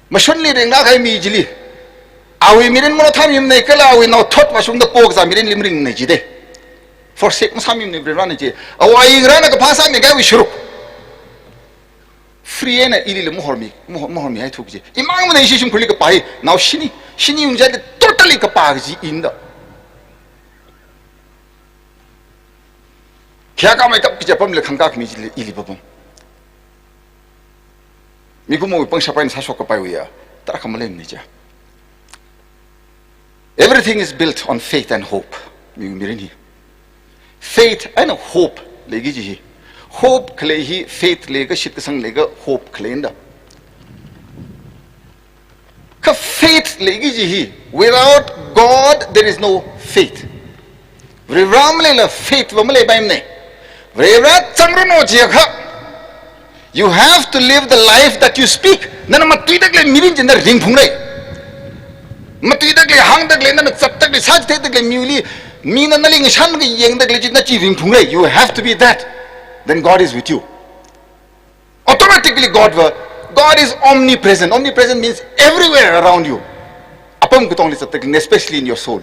mashunli ringrākahai mi chili, awui mirin manaotha mimane kala awui naothot vāshungda pokazā mirinli maringmane jide. Forsake masāmimane Varivarana ji. Awui ngarāna kaphā sāmikahaiwui sharuk, free eina ilila mahormi, maho-, mahormihaithu kaji. Imangmana ishi shimkhurli kapā hi, nao shini, shini ungzatli totally kapā kaji inda. Khayākā meikap kaji apamli khangkā khami chili ili papam. Mikumowui pangshap eina sāshok kapaiwui ya, tarākha maleimane ja. Everything is built on faith and hope. Miwui mirin hi. Faith eina hope leiki kaji hi. Hope khalei hi, faith leiakha, shitkasang leiakha, hope khalei inda. Kha faith leiki kaji hi. Without God, there is no faith. Varivara maleila faith va maleipaimana. Varivara zangranu jiakha, you have to live the life that you speak. Nana matuida khalei mirin chi nana ringphungra. Matuida khalei, hāngda khalei, nana zatda khalei, sāchithei khalei mili, mina nali ngashan kayāngda khalei chi nana chi ringphungra. You have to be that. Then God is with you. Automatically God va, God is omnipresent. Omnipresent means everywhere around you. Apam katongli zatda khalei, especially in your soul.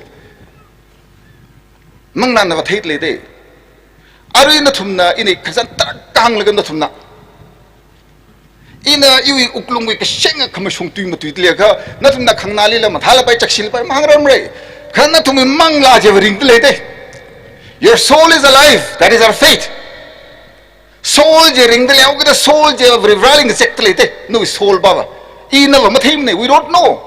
Manglāna va theida leida. Arui nathumna, ina kazan tarākahānglaga nathumna, ina iwui wuklungwui kashenga khamashung tui matuida leiakha, nathumna khanganālila mathālapai, chakshilpai mahāngrarmara. Kha nathumwui manglā chi va ringda leida. Your soul is alive. That is our faith. Soul chi ringda leihaokida, soul chi Varivarali ngazekda leida. Nawui soul va va, ina va matheimana, we don't know.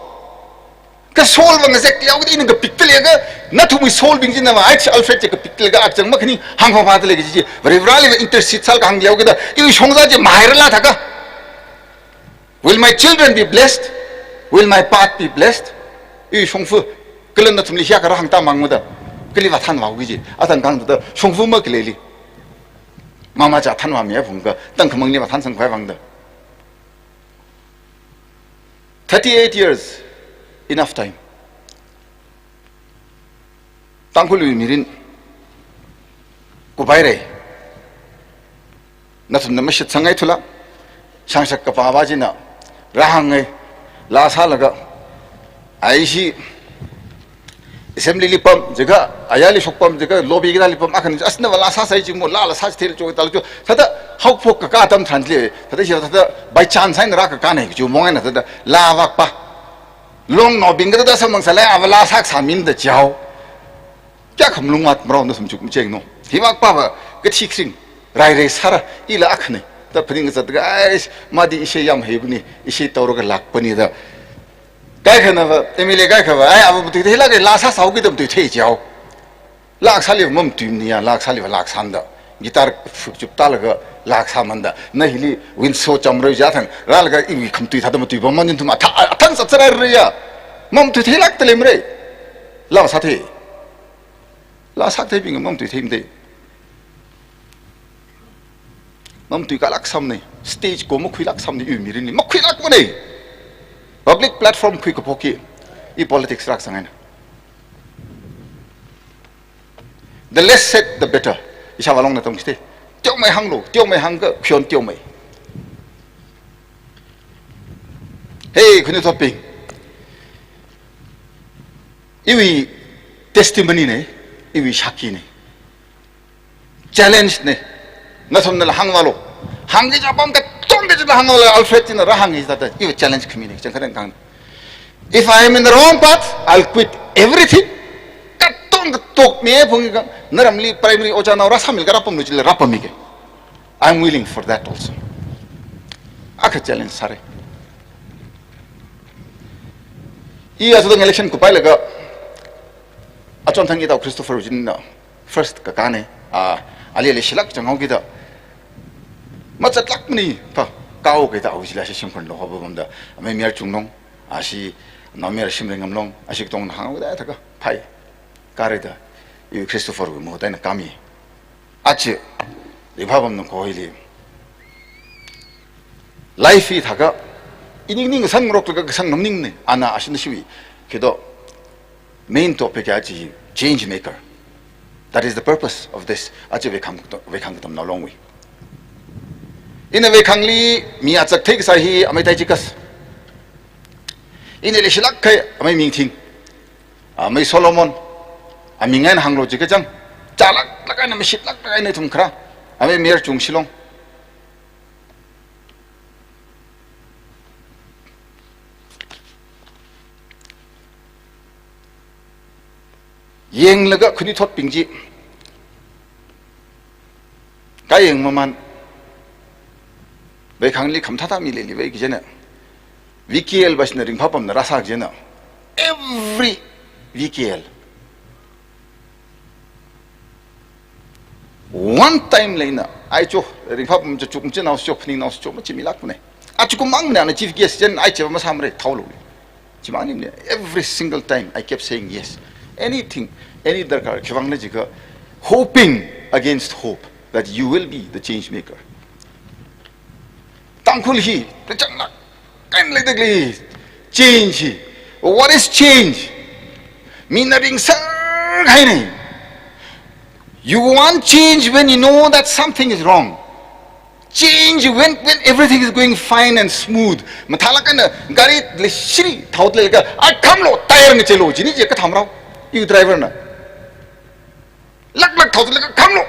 Kha soul va ngazekhaokida ina kapikda leiakha, nathumwui soul bing china va, ai chi Alfred chi kapikda leiakha, akchang makhani hāngphāphāda lei kaji chi, Varivarali va intercede sālaga hānghaokida, iwui shongza chi mahairala thākha, "Will my children be blessed? Will my path be blessed?" Iwui shongfa, kala nathumli hiyākha rāhāngtāmangmada, kali va thanvāki kaji, athang kang thāda, shongfa makhaleili. Mama cha thanvāmi apong kha, tangkhamangli va thansangkhavai vangda. Thirty-eight years, enough time. Tangkhulwui mirin kuphaira. Nathumna mashitsanghaithula. Shangshak kapā va china rāhānghai, laa sālaga. Aishi assembly li pam, jiakha ayarli shokpam, jiakha lobby kidali pam, akhana, "As nava laa sāsai," chi mo, "Laala sāchithei," cho, tal cho. Thāda haophok kakā atam tharan chi, thāda chi, thāda by chance eina rākakāna, chi mong eina thāda laa vākpa. Longnaobing kathāda sāmang sālei, ava laa sākasā mina da chao. Kayākha malung vātmarao nathum chukmachengno. Hi vākpa va kathi kharing, rai rai sāra, ila akhana da phaning kazat kha, "Ai, madi ishei yamheibuni, ishei tawra kalākpani," da. Kaikhana va, M L A kaikha va, "Ai, ava matuitheilāka, laa sāsāhaoki," da matuithei chao. Laa kasāli va mamatuimaniya, laa kasāli va laa kasāna da. Guitar phukchup tālaga laa kasāmana da. Na hili Windsor Chamroi jathang rālaga iwui khamatui thāda matuipamana, nathum athang, athang sāsārai raiya. Mamatuitheilākda leimara. Laa sāthei. Laa sākatheibing mamatuitheimada. Mamatuikālāksāmana. Stage ko makhuilāksāmana, iwui mirinli makhuilākmana. Public platform khuikaphokki, i politics rākasang eina. The less said, the better. Ishāvā longna tamchithei. Teomei hānglu, teomei hāngakha khuiyon teomei. Hey, khanuithotbing. Iwui testimony na, iwui shākkhi na. Challenge na. Nathumnala hāngvālu. Hāngki kaji apam katong kachila hāngvālu, Alfred china rāhānghai thāda, iwui challenge khamina, chang khatang kang. If I am in the wrong path, I'll quit everything. Katong katok mi phungki kang, naramli primary ojānao rāsāmilaga rāpamlu chila rāpammiga. I'm willing for that also. Akha challenge sāra. I aja thang election kuphailaga, achonthang i tao Christopher Ujin na first kakāna, a, ali ali shilak chang haokida. Mazatlākmana, pha, kao kaida au jila shi shimkhur lo haba bamda. Amei Mayar Chungnong, ashi, Naomayar Shimrei Ngamlong, ashi katongna hānghaoda thākha, phai. Kare da, i Christopher wui mahut eina kāmi. Aja, ringphāpamna koili. Life hi thākha, i ningning kasāngarok thākha kasāngngai maningmana, ana ashina shiwi. Khi do, main topic ya chi change maker. That is the purpose of this. Aja veikhang, veikhang katamnao longwui. Ina veikhangli mi achak theikasā hi amei Taichikas. Ina leishilāk kahai amei Mingthing. Amei Solomon. Aming eina hānglu jiakha chang. Chālāklāk eina, mashitlāklāk eina ithum kharā. Amei Mayar Chungshilong. Yanglaga khanuithotbing chi. Kayang mamān. Veikhangli khamathā thā mi leili vei kajina. V K L bashna ringphāpamna rāsā kajina. Every V K L. One time leina, ai cho, ringphāpam cho, chukmachinao cho, phaningnao cho, machimilākmana. Achukum mangmana, ana chief guest jen, ai cheva masāmara, thaolu. Chimang maningmana, every single time I kept saying yes. Anything, any darkar, khiwuivang jiakha, hoping against hope that you will be the change maker. Tangkhul hi, tachang nak, kan le dek le, change hi. What is change? Mina ringser kahaina. You want change when you know that something is wrong. Change when, when everything is going fine and smooth. Mathālāk eina gari leishiri thaoda leilaga, "Ai, khamlo, tyre ngacheilu," jini je kathāmarao, iwui driver na. Laklak thaoda leilaga, "Khamlo.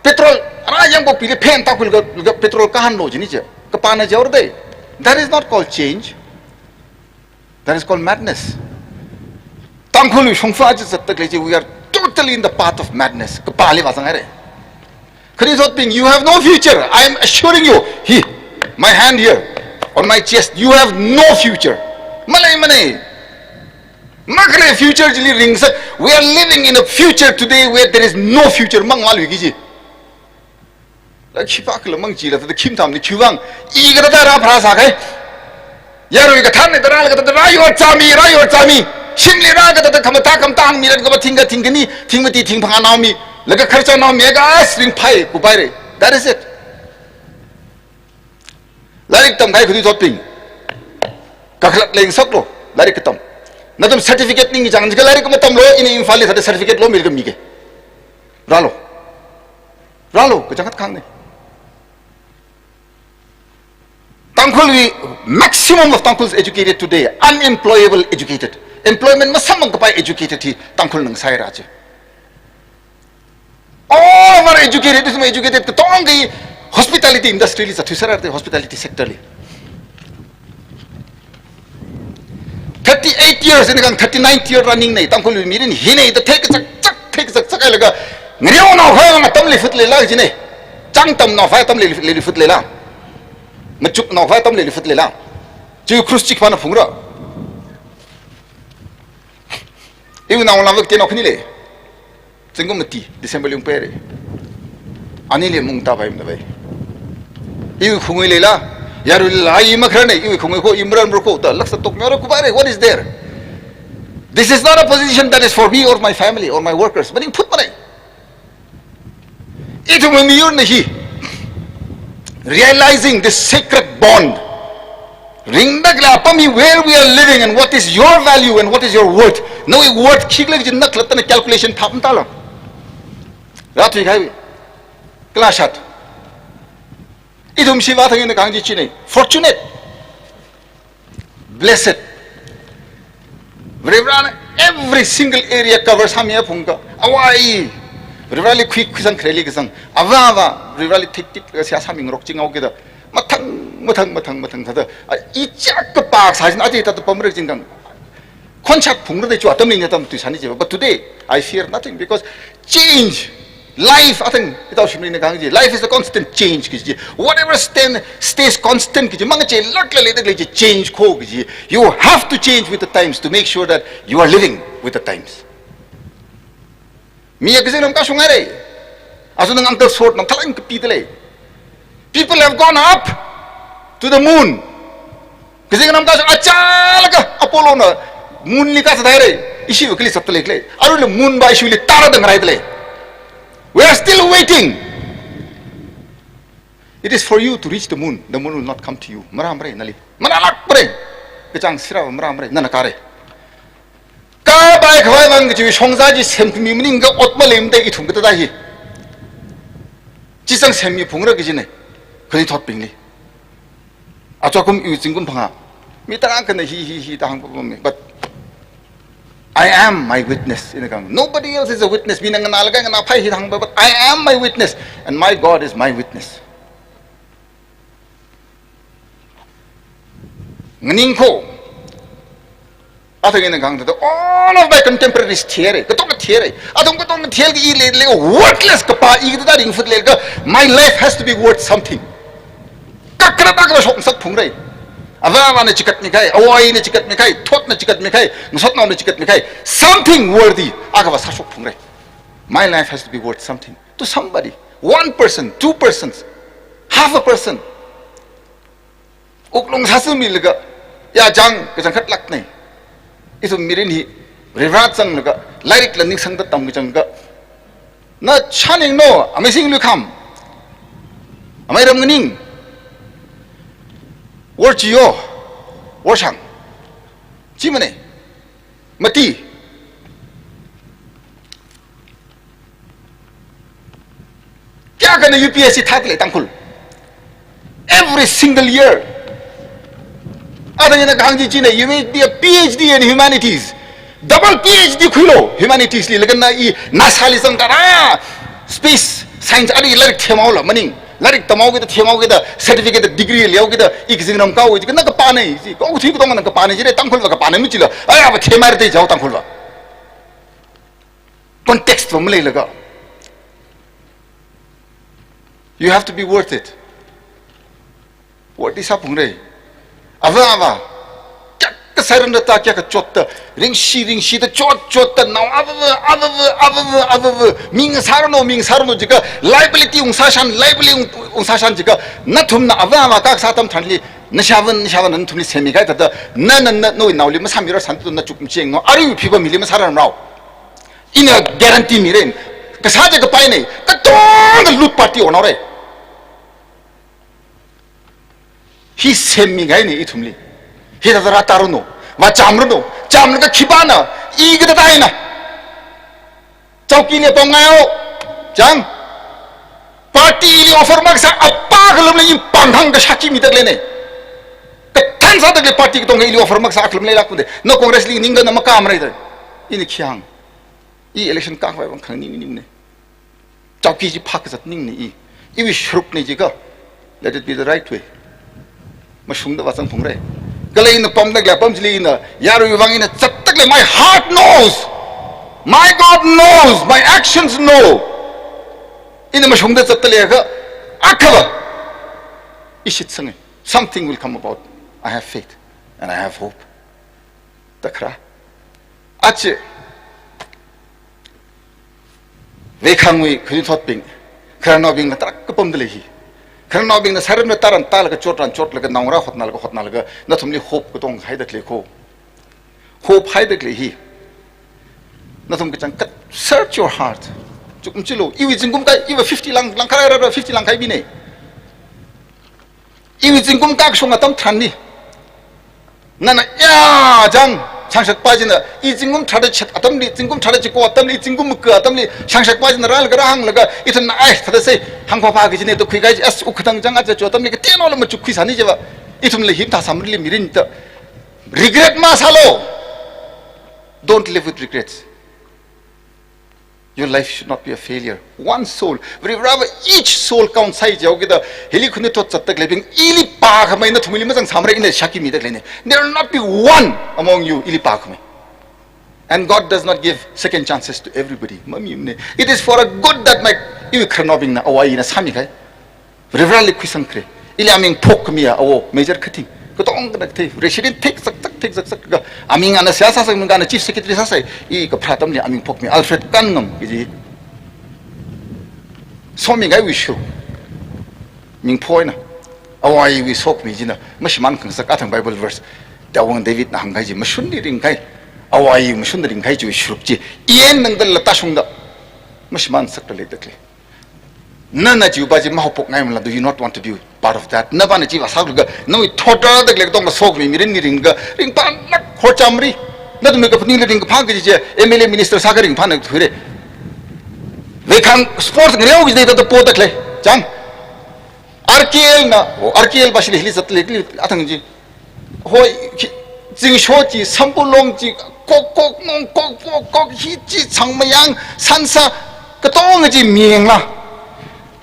Petrol, ara yangbo pili phen ta khuilaga, laga petrol kahānlu," jini je. Kapāna jaor dei. That is not called change. That is called madness. Tangkhul shongfa chi zatda khalei chi, we are totally in the path of madness. Kapāli vāzang haira. Khanuithotbing, you have no future. I am assuring you. Hi, my hand here, on my chest. You have no future. Maleimana. Makhalei future chili ringser. We are living in a future today where there is no future. Mangmālui kaji. La khipākhala mang chila thāda khim thamni khiwuivang. I kathāda rāpharāsā kahai. Yarui kathānna thāda rālaga thāda rāyorzāmi, rāyorzāmi. Shimli rālaga thāda khamathā khamathā hāngmila kha thingkha thingkhani, thingmati thingphangā naomi. Laga kharcha naomi, ega as ringphai, kupai re. That is it. Lairik tamkahai khanuithotbing. Kakhalat leng saklo, lairik katam. Nathum certificate ningchāng jiakha lairik matamlo, ina Imphalli thāda certificate lomilaga mike. Rālo. Rālo, kachangkhat kahāngna. Tangkhulwui, maximum of Tangkhuls educated today, unemployable educated. Employment masamphang kapai educated hi Tangkhulna ngasāhaira chi. All of our educated, ithum educated katonga hi hospitality industry li zatthui sāra, hospitality sector li. Thirty-eight years, ina kahāng thirty-ninth year running nei, Tangkhul mirin hina da thei kachak chak, thei kachak chak hailaga, ngareonao hoi atam leifut leila jina. Chang tamnao hoi atam lei, leifut leila. Machuknao hoi atam leifut leila. Chi cruise ship pana phungra. Iwui naongalāva kateonao khani lei. Zingkum mati, December li ungpaira. Anili mung tāpaimana vai. Iwui khungwui leila, yaruila i makhararna, iwui khungwui kho, i marar marar kho, da laksa tokmihaora kupaira, what is there? This is not a position that is for me or my family or my workers. Maningphutmana. Ithum miyurna hi, realizing this sacred bond. Ringda khalei apam hi where we are living and what is your value and what is your worth. Nawui worth khikhala kaji na khalattana calculation phap matāla. Rāthui kahai. Kala shat. Ithum shiva thang ina kahāng chi china. Fortunate. Blessed. Varivarana every single area cover sāmi aphungka. Awai. Varivarali khui khuisang khareli kasang. Ava ava. Varivarali thik thik seihā sāmingarok chingao kida. Mathang, mathang, mathang, mathang thāda. A, i chak kapā sāsina aja thāda pamrek jingkang. Khonshat phungra da chu atamli ni atam tui sāni je. But today, I fear nothing because change, life, athang, ithum shimli ina kahāng chi, life is a constant change kaji. Whatever stand, stays constant kaji, mangacheilākla leida khalei chi change kho kaji. You have to change with the times to make sure that you are living with the times. Mi ya kazing ram kashung haira. Aja nang angkar sort nang thalang kapida lei. People have gone up to the moon. Kazing ram kashung achālakha Apollo na moon li kasā haira. Ishi kali sat lei khalei. Arui moon va ishili tara dang rai lei. We are still waiting. It is for you to reach the moon. The moon will not come to you. Maramra nali. Manalākmara. Kachāng sira maramra. Nana kare. Kapai khavai vang kaji shongza chi semmi maningakha ot maleimada ithum kathāda hi. Chi zang semmi phungra kajina. Khanuithotbingli. Achakum iwui zingkum phangā. Mi tarākhana hi, hi, hi da hāngpapammi. But I am my witness, ina kahāng. Nobody else is a witness. Mina nganālaga nganāpai hi hāngpa, but I am my witness. And my God is my witness. Nganingkho. Athang ina kahāng thāda, all of my contemporaries thihaira, katonga thihaira. Athum katonga thihailaga i lei, lei worthless kapā i kathāda ringphut leilaga, my life has to be worth something. Kakhalat akhava shoksak phungra. Ava avana chikatmi kahai, awo ayina chikatmi kahai, thotna chikatmi kahai, ngasotnaona chikatmi kahai. Something worthy akhava sāshok phungra. My life has to be worth something to somebody. One person, two persons, half a person. Wuklung sāsāmilaga, ya chang, kachangkhat lākna. Ithum mirin hi Varivarā zanglaga, lairikla ningsangda tamkachangkha. Na chāningno, amazing luikham. Amei ramnganing. Worchiyo. Worshang. Chimane. Mati. Kayākhana U P S C thāda lei Tangkhul. Every single year. Athang ina kahāng chi china, you may be a P H D in humanities. Double P H D khuilo, humanities li, laga na i NASA li zangda ra. Space science ali lairik themhaola maning. Lairik tamhaokida, themhaokida, certificate degree leokida, i kazingram kaowa chi, na kapāna chi, kaothui katongna kapāna chi, Tangkhulva kapāna mi chila. Ayava themhaira da jao Tangkhulva. Context va maleilaga. You have to be worth it. Worth it sāphungra. Ava, ava. Kayākha sairan da ta, kayākha chotta. Ringshi, ringshida chot, chotta. Nao ava, ava, ava, ava, ava, ava. Ming sārano, ming sārano jiakha. Liability ungsāshan, liability ung, ungsāshan jiakha. Nathumna ava, ava kayākha sā atam tharanli. Nashāvā, nashāvā nathumli semmi kahai thāda. Na, na, na, nawui naoli masāmira san tu na chukmachengno. Arui phiva mili masāranrao. Ina guarantee mira. Kasā chi kapaina, katonga lut party onaore. Hi semmi kahaina ithumli. Hithāda rātaranu, vāchamranu, chamlaga khipāna, i kathāda eina. Chowkili pamngaio, chang. Party li offer makasā, apā khalamli i pāngthang kashaki mida khaleina. Kathān sāda khalei party katonga ili offer makasā khalamli lākmade. Na Congress li ningkha na makāmara da. Ina khi hāng. I election kākhavai vang khanganing ningmana. Chowki chi phākazat ningmana i. Iwui sharukna jiakha. Let it be the right way. Mashungda vāzangphungra. Kala ina pamda khalei apam chili ina, yarui vang ina zatda khalei, my heart knows. My God knows. My actions know. Ina mashungda zatda leiakha, akhava. I shitsanga. Something will come about. I have faith and I have hope. Takra. Achi. Veikhangwui khanuithotbing, khararnaobingla tarākha pamda lei hi. Khararnaobingna sairan mataran talaga chotran chotlaga naongarā hotnalaga hotnalaga nathumli hope katonga haida khalei kho. Hope haida khalei hi. Nathum kachangkhat search your heart. Chukmajilo, iwui zingkum kahai, iva fifty lang, langkharā rā, fifty langkahai bina. Iwui zingkum kakashung atam tharanli. Nana ya jang, shangshakpa china, i zingkum tharāda chat atamli, zingkum tharāda chiko atamli, zingkum maka atamli, shangshakpa china rālaga rāhānglaga, ithumna ai, thāda sai, hāngpapa kajina da khuikahai chi, as ukatang jang aja cho atamli, kateonaola machukkhui sāni jiva, ithumla himtha samrili mirin ta. Regret masālo. Don't live with regrets. Your life should not be a failure. One soul. Wherever each soul counts sai jihaokida, hili khanuithot zatda khaleibing, ili pākhamei nathumli mazangsāmara ina shākhi mida khaleina. There will not be one among you, ili pākhamei. And God does not give second chances to everybody. Mamimana. It is for a good that my, iwui khararnaobingna, awui eina sāmi kahai. Varivarāli khuisangkre. Ili aming phokkhami ya, awo, major khating. Katongana kathei, resident thek sak sak, thek sak sak ka. Aming ana siyasa sāsai, aming ana chief secretary sāsai, i kapharā atamli aming phokmi, Alfred Kanngam kaji. Somikahaiwui shu. Ming phoina. Awuiwui sokhami china, mashimān khangasak athang Bible verse. Tawang Davidna hāngkahai chi, mashunli ringkahai. Awui mashunli ringkahai chiwui sharuk chi. Yen nangdala tāshungda. Mashimān sakta leida khalei. Nana chiwui pa chi mahaophokngaimala, do you not want to be part of that? Navāna chi vāsālaga, nawui thot rāda khalei katonga sokhami mirinli ringlaga, ringphālāk horchamri. Nathumwui kaphaningli ringkaphā kaji chi, M L A minister sākha ringphāna thuire. Veikhang sports ngareo kaji dei da poda khalei. Chang. R K L na, oh, R K L pa shili hili zatle, hili athang chi. Hoi, khi, zingsho chi, sampu long chi, kok kok nong, kok kok kok, hi chi, changmayang, sansa, katonga chi miyengla.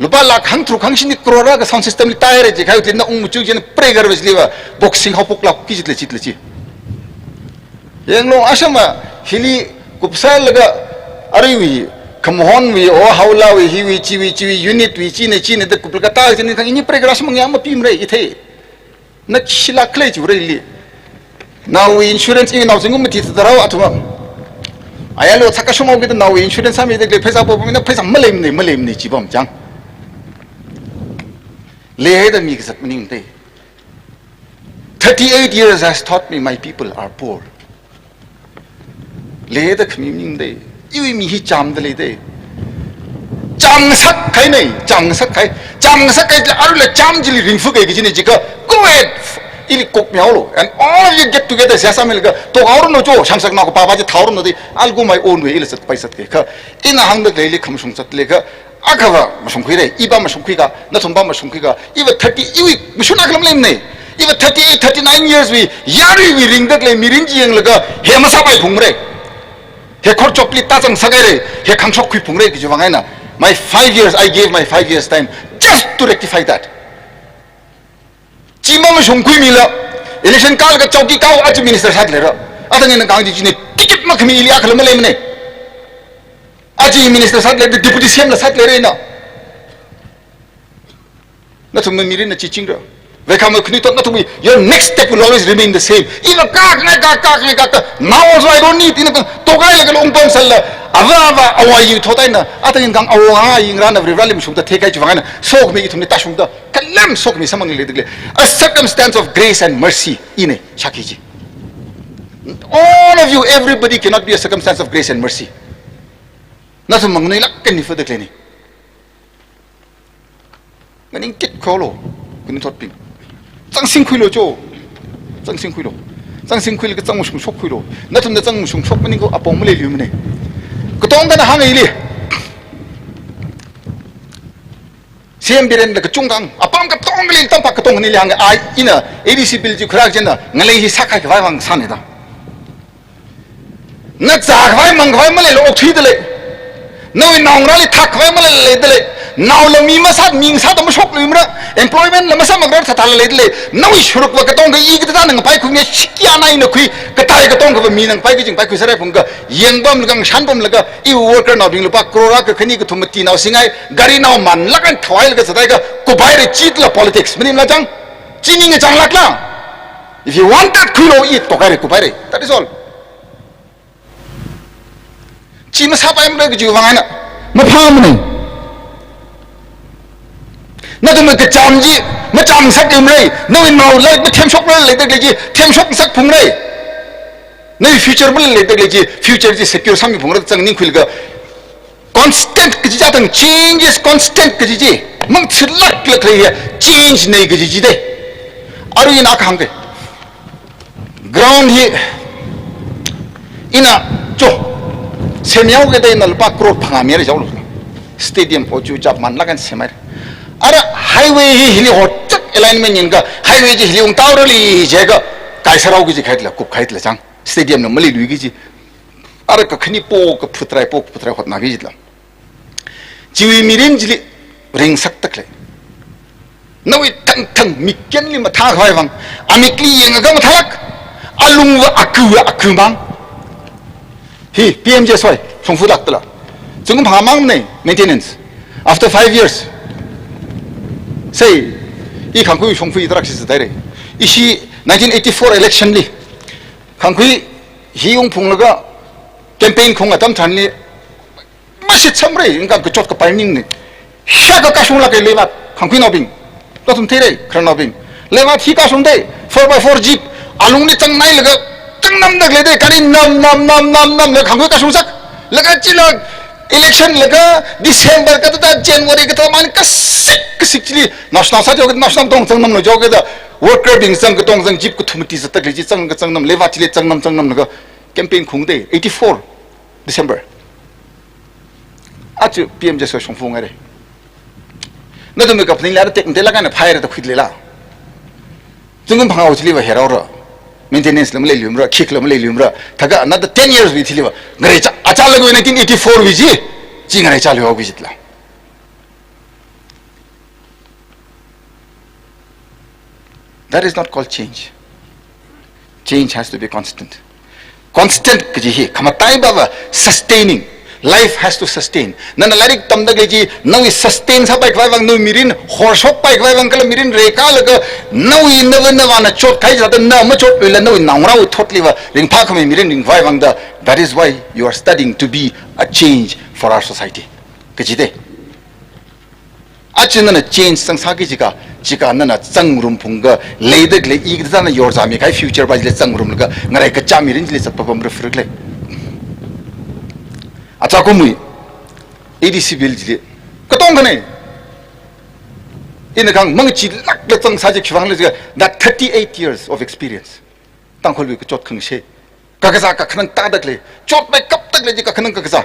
Lupā lakh hangtharuk hangshini crore ka sound system li tāhaira jikahai uti na ungmuchung china preigar vajliva, boxing haophoklāk ki jitle jitle chi. Yanglu ashama, hili kupsālaga, aruiwui, khamahonwui, o haolawui, hiwui, chiwui, chiwui, unit wui, china, china, da kuplaga tā, china, thang ini preigar ashama ngyang mapimara, ithei. Na khilāk khalei chiwureili. Naowui insurance, iwui nao zingkum mati tharao athumva. Ayarlu sākashung haokida naowui insurance sāmida khalei pheisā popo mina pheisā maleimana, maleimana chipam chang. Leihaida mi kazat maningmana. Thirty-eight years has taught me my people are poor. Leida khami maningde. Iwui mi hi chāmda leide. Chāmngasak kahaine, chāmngasak kahai. Chāmngasak kahai chila arui la chām chili ringphākahai kajine jiakha. Go ahead. Ili kok mihaolu. And all of you get together, seihā sāmilaga. Tokhaoranu cho, shamsaknao kapapa chi thaoranu de. I'll go my own way, ila zatpai zatkahai. Kha, ina hāngda khaleili khamashung zatlakha. Akhava mashungkhuire, iva mashungkhuika, nathumva mashungkhuika, iva thirty, iwui mashun akha lam leimane. Iva thirty-eight, thirty-nine years wui, yaruiwui ringda khalei mirin chi yanglaga, hi masāpai phungmare. Hi khorchopli tazang sākahaire, hi khangshok khuiphungre kajiwui vang eina. My five years, I gave my five years time just to rectify that. Chi mamashungkhuimila, election kālaga chowki kao aja minister sāda leira. Athang ina kahāng chi chine, ticket makhami ili akha lam maleimane. Aja minister sāda leira, deputy C M la sāda leira ina. Nathumwui mirinna chi chingra. Veikhamei khanuithot nathumwui, your next step will always remain the same. Ina kakhangai, kak, kakhangai, kak, kak. Now also I don't need, ina kahāng, tokahailaga ungpamsālala. Ava, ava, awui yu thot eina. Athang ina kahāng, awui yu ngarāna Varivarali mashungda theikahai chiwui vang eina. Sokhami ithumli tāshungda. Khalam sokhami samphang leida khalei. A circumstance of grace and mercy ine, shākhi chi. All of you, everybody cannot be a circumstance of grace and mercy. Nathum manganuilāk eina phāda khaleine. Nganingkit khuilu, khanuithotbing. Zangsing khuilu cho. Zangsing khuilu. Zangsing khuilaga zangmashung shokkhuilu. Nathumna zangmashung shok maning ko apong maleiluimane. Katongana hānga ili. C M Birenla kachungkha, apam katongli, tampak katongli hānga, ai, ina, A D C bill chi khuirā chieina, ngalei hi sākahai khavai vang sāne da. Na zākhavai mangkhavai maleila okthuida lei. Nawui naongarāli thākkhavai maleila leida lei. Naola mi masāt, mi ngasāda mashokluimara. Employment la masāmara, thāthāla leida lei. Nawui shurukva katongkha i kathāda ngapaikhuinge, shikya na ina khui, kathā katonga va mi nang paiki jing paikhui sārai phungkha, yangpamlaga, shanpamlaga, iwui worker naobing lupā crore akha khani kathum mati nao singai, gari nao manlāk eina thawailaga sāda kha, kuphai re chitla politics, maningla chang, chi ningkachānglākla. If you want that, khuilu, i tokaire, kuphai re. That is all. Chi masāpaimara kajiwui vang eina, maphāmane. Nathumwui kachām chi, machāmngasakluimara, nawui nao lairik mathemshokmara leida khalei chi, themshokngasakphungre. Nawui future maleida khalei chi, future chi secure sāmiphungra zangning khuilaga. Constant kaji chi athang change is constant kaji chi. Mangchilāklāk khalei hi change nei kaji chi de. Arui ina kahāngke. Ground hi ina cho. Semyaoke da ina lupā crore phangā mira jaolu. Stadium po chu chap manlāk eina semhaira. Ara highway hi hili hochak alignment yangkha highway chi hili ungtaorali jiakha kaisārao kaji khaitla, kupkhaitla chang. Stadium la maleilui kaji. Ara kakhani po, kaphutrai po, kaphutrai hotnaki jitla. Chiwui mirin chili ringsakda khalei. Nawui thangthang mikyanli mathākhavai vang. Amikli yangakha mathālāk. Alungva aku, aku mang. Hi, P M G S Y, shongfa lākdala. Zingkum phangā mangmane, maintenance. After five years. Sei, i Khangkhui shongfa i tarak si zataire. Ishi nineteen eighty-four election li. Khangkhui hi ungphunglaga campaign khaung atam tharanli mashitsamre, ina kahāng kachot kapai maningmane. Shaka kashunglāke Leivāt, Khangkhuinaobing. Nathum theire, khararnaobing. Leivāt hi kashungde, four by four jeep, alungli zangnailaga, zangnamda leide, gari nam, nam, nam, nam, namlaga Khangkhui kashungsak. Laga chila election laga December kathāda January kathāda man kasik, kasik chili, national sa jo, national tong zangnamlu jiakha da, worker bing zang katong zang jeep kathum mati zatda khalei chi zang kazangnam, Leivāt chili zangnam, zangnamlaga, campaign khaungde, eighty-four December. Aja P M G S Y shongfa ngaire. Nathumwui kaphaning la tekmateilāk eina phāhaira da khuileila. Zingkum phangāwui thiliva heraora. Maintenance la maleiluimara, khikhala maleiluimara. Thākha another ten years wui thiliva. Ngareicha, achālaga nineteen eighty-four wui chi, chi ngareichaluihaoki jitla. That is not called change. Change has to be constant. Constant kaji hi, khamataiva sustaining. Life has to sustain. Nana lairik tamda khalei chi, nawui sustain sāpai khavai vang, nawui mirin horshokpai khavai vang, kala mirin reikalaga, nawui nava navāna chotkahai thāda, na machotluila nawui naongarāwui thotliva, ringphākhamei mirin ringkhavai vangda, that is why you are studying to be a change for our society. Kajide. Aja nana change zangsāki jiakha, jiakha nana zangngarum phungkha, leida khalei i kathāna yorzāmi kahai future va chili zangngarumlaga, ngarai kachā mirin chili zatpapam refer khalei. Achakumwui A D C bill chili katongkhana ina kang mangachilākla zangsā chi khiwuivang khala jiakha, that thirty-eight years of experience. Tangkhulwui kachot khangashe, kakazā kakhanang tādalei, chotmeikapdalei chi kakhanang kakazā.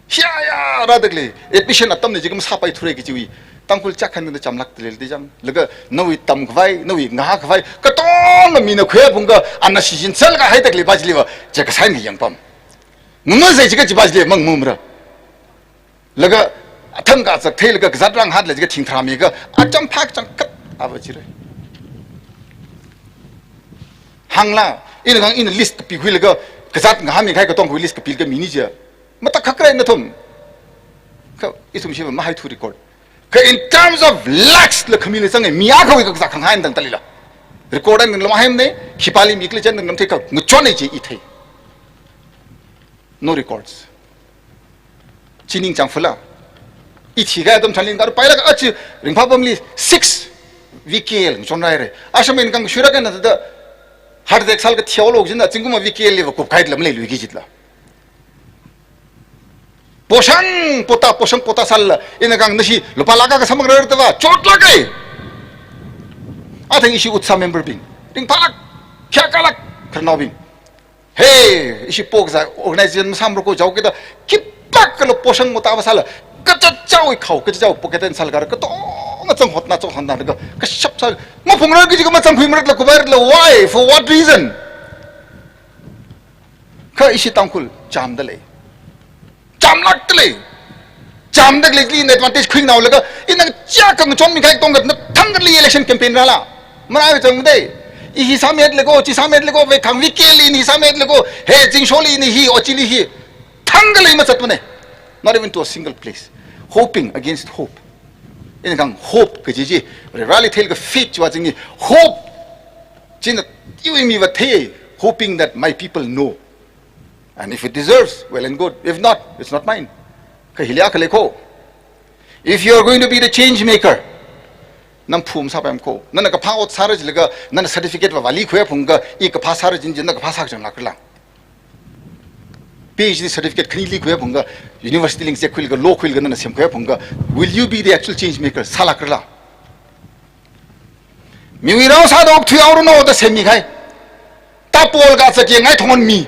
Hiya ya rādalei, admission atamna jiakha masāpaithura kajiwui. Tangkhul chākhan chamlākdalei da jang. Laga nawui tamkhavai, nawui ngahākhavai katonga mina khuiphungka, ana shichin sālaga haidalei pa chiliva, chi kasā eina yangpam. Ngamazai jiakha chi pa chili mangamumra. Laga athang kazak theilaga kazāt rāngahatlei jiakha thingtharā miakha acham phak changkhat ava chira. Hāngla, ina kang ina list kapikhuilaga, kazāt ngahāmi kahai katongawui list kapikhuilaga mini chi matakhak rai nathum. Kha ithum shiva mahaithu record. Kha in terms of lakhs la khamila zanga, mi akhawui kakazā khangahai dang talila. Record eina lama haimana, khipāli mi khala chān dang lamthei kha ngachonai chi i thei. No records. Chi ningchāng fula. I thikahai atam thanlin karu pailaga achi Ringphāpamli six V K L ngachon raira. Asham eina kang shuira kaina da heart attack sālaga thihaolu jina, zingkum V K L liva kupkahai lam leiluiki jitla. Poshang pota, poshang pota sālala, ina kang nashi lupā lakh akha samphangrar tava, chotlāka. Athang ishi UDSA member bing, ringphālāk, khayākalāk khararnaobing. Hey, ishi pokazā organization masāmara ko jiakha da, khipākhala poshang mota va sāla, kachāchāwui khao, kachāchāwui pocket eina sālaga katonga zang hotna, zang hotna laga kashap sā, maphungrar kaji kha mazangkhuimaratla, kupairatla, why? For what reason? Kha ishi Tangkhul chamdalei. Chamlākdalei. Chamdalei chili ina advantage khuingaroklaga, ina chākha ngachonmi kahai katongkha nathangkhali election campaign rāla. Mara zangdei. I hi sāmihatlei ko, chi sāmihatlei ko, vei khang V K L li hi sāmihatlei ko, he Zingsholi hi, ochili hi. Thangkhali mazatmana. Not even to a single place. Hoping against hope. Ina kang hope kaji chi, Vareli theilaga faith chiva chingni, hope. China iwui miva thei, hoping that my people know. And if it deserves, well and good. If not, it's not mine. Kha hili akha lei ko. If you are going to be the change maker, nang phum sāpaimana ko. Nana kaphā ot sāra jilaga, nana certificate va vāli khuiphungka, i kaphā sāra jin jin, na kaphā sākachang lakrala. P H D certificate khani likhuiphungka, university li ngazek khuilaga, law khuilaga, nana semkhuiphungka, will you be the actual change maker? Sālakrala. Miwui rao sāda okthuihaoranu da semmi kahai. Tapol kazā yangngai thongan mi.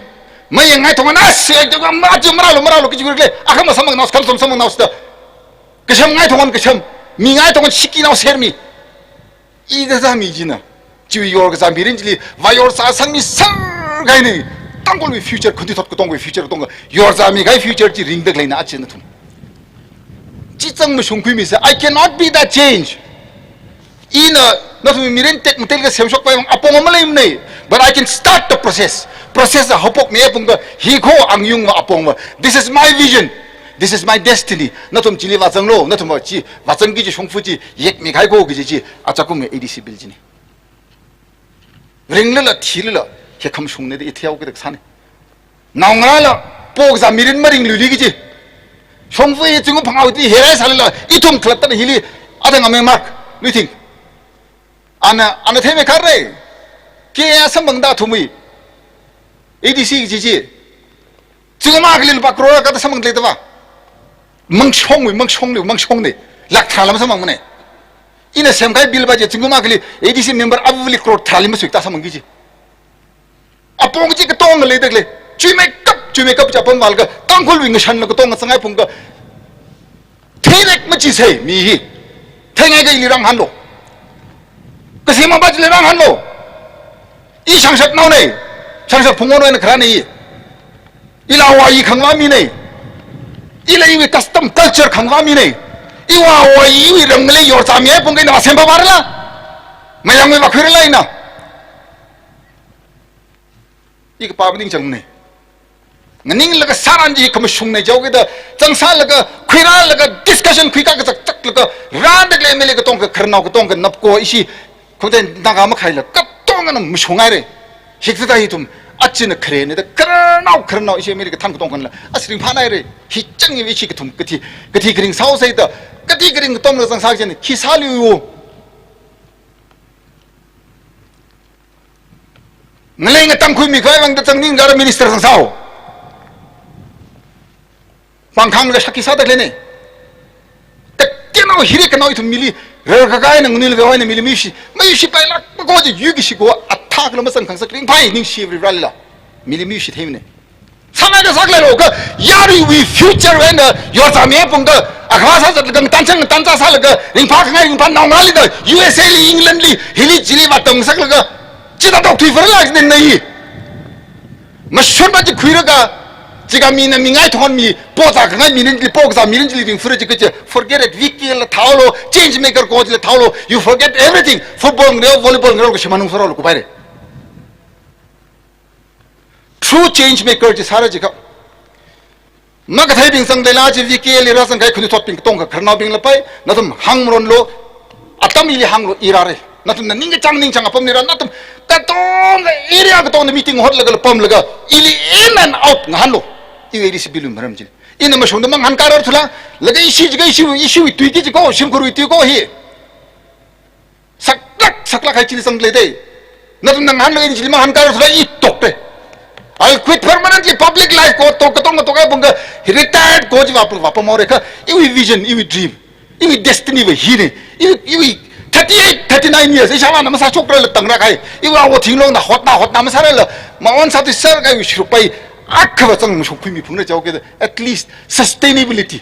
Mayangngai thongan, ah, se, ma, ju, marālu, marālu, kaji khuilaga, akha masamphangnaosa, khamsam samphangnaosa da. Kashamngai thongan kasham. Mingai thongan shikinao sermi. I kazāmi china. Chiwui yorkazā mirin chili, vā yorzāsangmi sār kahaina. Tangkhulwui future, khangathot katongwui future katong, yorzāmi kahai future chi ringdaleina achi nathum. Chi zang mashungkhuimisa, I cannot be that change. Ina, nathum mirin tekmateilakha semshokpai vang apong maleimana. But I can start the process. Process a haophokmiphungka, hi ko angyungva apongva. This is my vision. This is my destiny. Nathum chili vāzanglu, nathum va chi, vāzangki kaji shongfa chi, yekmi kahai ko kaji chi, achakumwui A D C bill china. Ringlala, thilala, hi khamashungna da i theihao kida kasāna. Naongarāla, pokazā mirin maringluili kaji. Shongfa hi zingkum phangā awui tui herai sālala, ithum khalattana hili, athang amei mark, luithing. Ana, ana theimei kharei. Kha samphangda athumwui A D C kaji chi. Zingkum akhali lupā crore kathā samphangdalei tava. Mangshongwui, mangshongli, mangshongna. Lakh tharā lam samphangmana. Ina semkahai bill va chi zingkum akhali A D C member avali crore tharāli masuikta samphangki kaji. Apong chi katonga leidalei. Chuimeikap, chuimeikap chi apam vālaga, Tangkhulwui ngashanla katonga zanghaphungka. Theirek machisei mi hi. Theingaikha ili rāngahānlu. Kasem maba chili rāngahānlu. I Shangshaknaona. Shangshak Phungwonwui eina kharāna i. Ila Awo Ayi khangavā mina. Ila iwui custom culture khangavā mina. Iwui Awo Ayi iwui ram ngalei yorzāmiphungka ina vāsem paparala. Mayangwui vākhuirala ina. I kapā maningchangmana. Nganinglaga sāran chi khamashungna jihaokida, zangsālaga, khuirālaga, discussion khuikā kazakzaklaga, rāndakle mele katongkha khararnao katongkha napko ishi, khuda Naga makhaila, katongana mashunghaira. Hikathāda hi ithum, achina kharena da, khararnao, khararnao ishi mele kathang katongkhanala, asi ringphānaira. Hi chang ishi kathum, kathi, kathi kharing sāhaosa da, kathi kharing katonga zangsā china, khi sāliu. Ngalei ngatangkhuimi khavai vang da zangning gara minister zangsāo. pāngkhanglaga shakki sāda khalei ne. Tekhatenao hiri kanao ithum mili, rarkakā eina nganuilakha eina mili mayuishi, mayuishi pailāk mako chi yuikishi ko, athā kala mazangkhangasak ringphai ningshi Varivarālila. Mili mayuishi theimane. Sāngai kasā khalei lo ka, yaruiwui future eina yorzāmi apong ka, akhava sāzatlaga, ngatanchang ngatanchā sālaga, ringphākhangai ringphānaongarāli da, U S A li, England li, hili chili vātamngasaklaga, chithāda okthui phara la jin na hi. Mashunpa chi khuilaga, chika mina mingai thon mi, pozākhangai mirinli, pozā mirin chili ringphura chi kachi, forget it, V K L la thālo, change maker ko chila thālo, you forget everything, football ngareo, volleyball ngareo, kashimān ungsāralo kupaire. True change maker chi sāra jikha. Makatheibing zangda leila chi V K L li rāzangkahai khanuithotbing katongkha khararnaobing lapai, nathum hāngmaronlo, atam ili hānglo, i rāre. Nathumna ningkachāng ningchāng apam nira, nathum katongkha area katongna meeting hotlaga lapamlaga, ili in and out ngahānlo. Iwui ili sibilu maram chili. Ina mashungda mangahānkārar thula, laga ishi jikha ishi, ishiwui tuiki jiko, shimkhurwui tuiko hi. Saklāk, saklāk hai chili zangda lei dei. Nathumna ngahānlo, ina chili mangahānkārar thula i tokte. I'll quit permanently public life ko, tok katong katok apong ka, retired ko chi vāpa, vāpamhaore kha, iwui vision, iwui dream, iwui destiny va hine. Iwui, iwui thirty-eight, thirty-nine years, ishāvāna masāshokrala tangra kahai. Iwui awo thinglongna hotna, hotna masārala, maon sāthuisāra kahaiwui sharuk pai, akhava zangmashungkhuimi phungna chaoke, at least sustainability.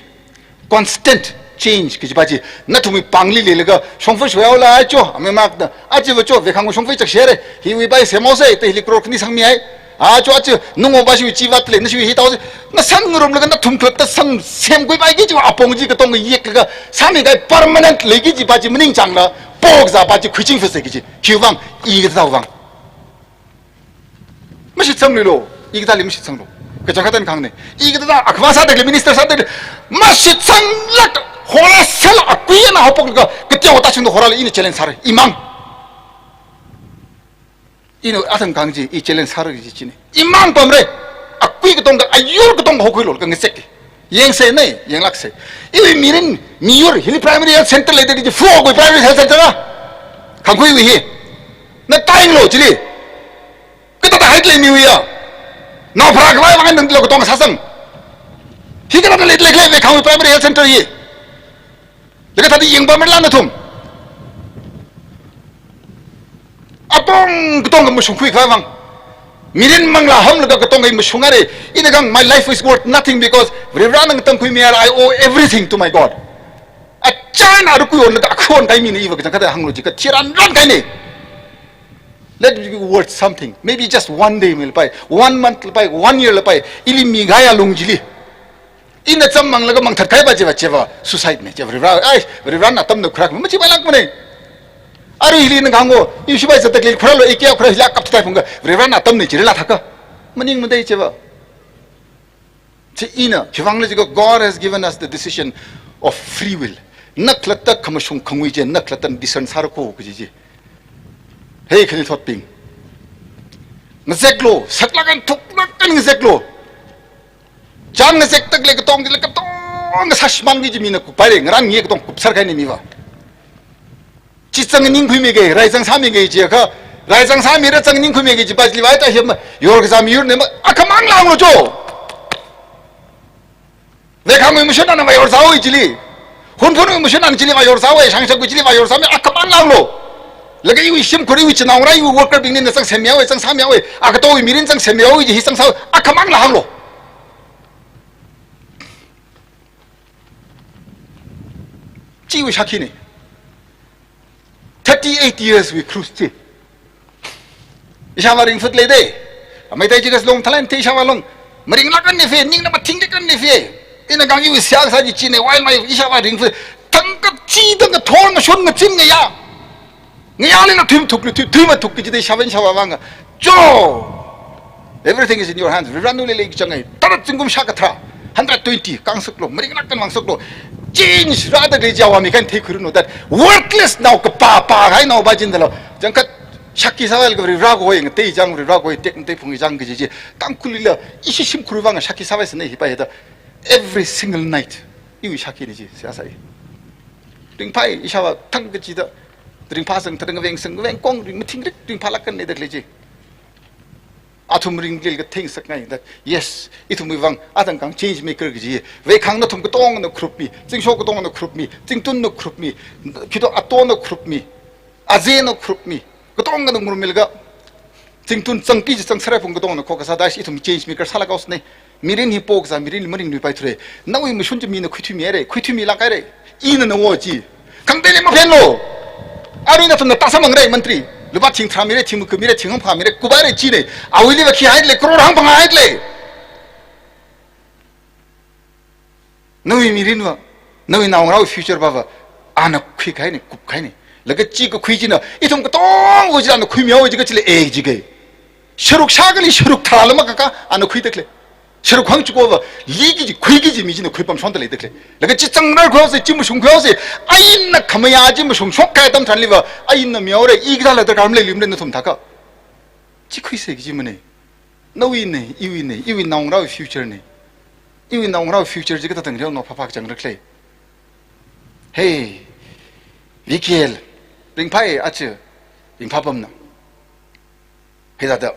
Constant change kajipa chi, nathumwui pāngli leilaga, shongfa shoihaola acho, ame makna, achiva cho, Veikhangwui shongfa chakshare, hiwui pai semhaose, te hili crore khani sangmihai. Acho, achi, nungo pa shiwui chi vātle, nashiwui hi taose, na san ngarumlaga nathum khalatta sang semkhui paiki chi apong chi katong yeklaga, sāmikahai permanent leiki jipa chi maningchangla, pokzāpa chi khuiching phase kaji, khiwuivang, i kathāwui vang. Mashitsangluilo, i kathāli mashitsanglo. Kachangkhat eina kahāngne. I kathā akhava sāda khalei, minister sāda khalei, mashitsanglāk, horasāla akui eina haophoklaga, kateokha tāshungda horāla ina challenge sāra, imang. Ina athang kahāng chi, i challenge sāra kaji chine. Imang pamre, akui katongkha, ayur katongkha haokhuilo, kha ngazek. Yangse ne, yanglākse. Iwui mirin, miyur, hili primary health center leida kaji, Phurwui primary health center a. Khangkhuiwui hi. Na tainglo chili. Kathāda haitle miwui ya. Nao pharākhavai vang nanglo katong sāsang. Hi kathāda lei, lei, lei, Veikhangwui primary health center hi. Laga thāda yangpamarala nathum. Apong katongkha mashungkhuikhavai vang. Mirin manglā hamlaga katongkha mashungare. Ina kahāng, my life is worth nothing because Varivarāna ngatamkhuimihaira, I owe everything to my God. Achāna rukui onlaga akhon kahai mina iva kachangkhat hānglo jikha thiran ran kahaine. Let it be worth something. Maybe just one day milapai, one month lapai, one year lapai. Ili mikahai alung chili. Ina chāmmanglaga mangthat kahaipa chiva, chiva suicide ne, chiva Varivarā, ai, Varivarāna atamna khuirā, machipailākmane. Arui hili nang hāngo, i shipai zatda khalei khuralo, i kia khura hila kapthutai phungkha, Varivarāna atamna chirila thākha. Maningmadei chiva. Chi ina, khiwuivangla jikha God has given us the decision of free will. Na khalatta khamashung khangui chi, na khalatta discern sāra ko kaji chi. Hei khanuithotbing. Ngazeklo, saklāk eina thuklāk eina ngazeklo. Chāng ngazekda khalei katong, kala katong sāshimānki kaji mina kupaire, ngarān ngi katong kupsar kahaine miva. Chi zang ningkhuimiki, rai zang sāmiki jiakha, rai zang sāmira zang ningkhuimiki jipa chili vāi ta hima, yorkazā miyur ne ma, akhamang langlo cho. Veikhangwui mashun ana vāyorzāhaowa chili. Hunphunwui mashun ana chili vāyorzāhaowa, Shangshakwui chili vāyorzāmi, akhamang langlo. Laga iwui shimkhur, iwui chinaongarā, iwui worker bingli na zang semmihaowa, zang sāmihaowa, akatongwui mirin zang semmihaowa, hi zang sāhaowa, akhamang langlo. Chiwui shākhine. Thirty-eight years wui cruise chi. Ishāvā ringphut leidei. Amei tai jikas long thalan te ishāvā long. Maringlāk eina fe, ningna mathingrik eina fe. Ina kahāng iwui seihā kasā chi chine, wildlife ishāvā ringphut. Thangkachida kathor ngashun ngachim ngayā. Ngayāli na thuimathuk, thuimathuk kajida ishāvā, ishāvā vang. Cho! Everything is in your hands. Varivarāna leilei kachang ai. Tara zingkum shākatharā. Hundred twenty, kang saklo, maringlāk eina vang saklo. Change rāda khalei chi awami kan theikhuiranu that worthless nao kapā, pākahai naopa chi dalo. Changkhat shākhi sāvālaga Varivarā kahoi, ngatei chang Varivarā kahoi, tekmatei phung chang kaji chi. Tangkhulila, ishi shimkhur vang shākhi sāvāsāne hipa hida. Every single night. Iwui shākhine chi, seihā sāi. Ringphai, ishāvā thangkachida. Ringphāsang, thada ngaveng sang, ngaveng kong, ring mathingrik, ringphālāk eina da khalei chi. Athum ringlil katheng sakngai that, yes, ithumwui vang, atangkang change maker kaji. Veikhang nathum katongana group mi, Zingsho katongana group mi, Zingtunna group mi, Khito Atona group mi, Azena group mi, katongana ngurmilaga, Zingtun zangki chi zangsarai phung katongana kho kasā dais ithum change maker sālaga haosne. Mirin hi pokazā, mirin maringluipaithura. Nawui mashun chi mina khuithuimira, khuithuimilāk haira. Ina nawo chi. Khangateili maphenlu. Arui nathumna tāsāmangrai mantri. Lupā thing tharā mira, thing maku mira, thing hangphā mira, kuphaira chine. Awuiliva khi haile, crore hangphangā haile. Nawui mirinva, nawui naongarāwui future pava, ana khuikahaine, kupkahaine. Laga chi kakhui china, ithum katongawui chi ana khuimihaowa jiakha chili e jike. Sharuk shākali sharuk tharāla makaka, ana khuidakle. Sharuk hangchukova, liki kaji, khuiki kaji mi china khuipamshonda leidakle. Laga chi zangrar khuihaosa, chi mashung khuihaosa, ainna khamayā chi mashungshok kahai atam tharanliva, ainna mihaora, i kathāla darkar maleilui mara nathum thākha. Chi khuisa kaji mane. Nawuine, iwuine, iwui naongarāwui future ne. Iwui naongarāwui future chi kathāda tangrihaono phapha kachangrakle. Hey, V K L, ringphāi achi, ringphāpamna. Hithāda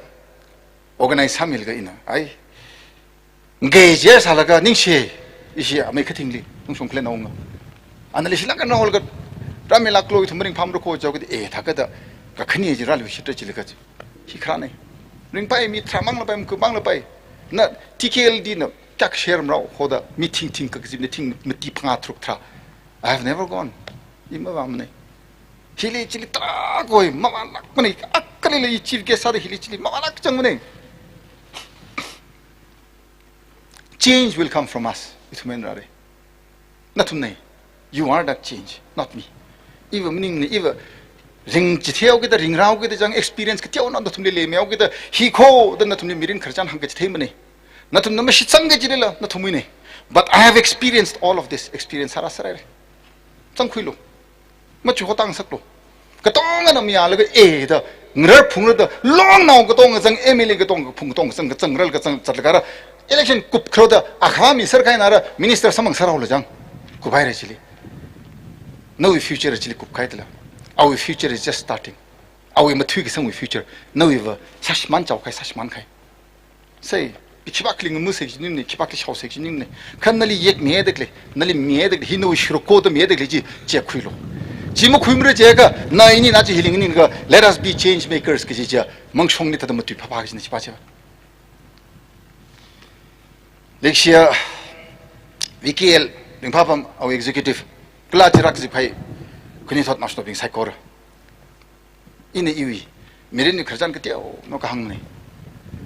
organize sāmilaga ina, ai, ngei je sālaga ningshi, ishi amei kathingli, nungshung khalei naonga. Ana leishilaga naolaga, rāmilāklo ithum ringphāmara kho jihaokida, e, thākada, kakhane ji rāluishitra chilaga chi. Hi kharāne. Ringphāi mi tharā manglapai, maku manglapai. Na T K L D na kyak share mrao hoda, mi thing thing kakazipna thing mati phangā tharuk tharā. I have never gone. I mavāmane. Hili chili tarākha mavālākmane. Akalila i chief guest sāda hili chili mavālāk changmane. Change will come from us. Ithum eina rāra. Nathumne. You are that change, not me. Iva maningne, iva ringchitheihao kida, ringrao kida, chang experience kateonao nathumli leimeihao kida, hi kho da nathumli mirin khararchan hāngkachitheimane. Nathumna mashitsang kajilila, nathumwuine. But I have experienced all of this. Experience sārā sārai. Zangkhuilu. Machu hotangsaklu. Katongana mayālaga e da, ngarar phungra da, longnao katonga zang, M L A katonga phung katonga zang, kazang ral kazang zatlaga rā. Election kupkhara da, akha mi sar kahaina rā, minister samphang sāraola chang. Kuphaira chili. Nawui future chili kupkahai tala. Our future is just starting. Awui mathui kasangwui future. Nawuiva, sāshimān chaokahai, sāshimānkahai. Sai, khipākhali ngamusa kaji ningne, khipākhali shaosa kaji ningne. Kha nali yekmihaidakle, nali mihaidakle, hi nawui sharuk kho da mihaidakle chi, chi khuilu. Chi makhuimara jiakha, na ini na chi hili nganingakha, let us be change makers kaji chi, mangshongli thāda matui phapha kajina chi pa chi. Leishiya, V K L, ringphāpam, our executive, kala chirak zip hai, khanuithot naoshinobing saikora. Ina iwui, mirinwui khararchan kateonao kahāngna.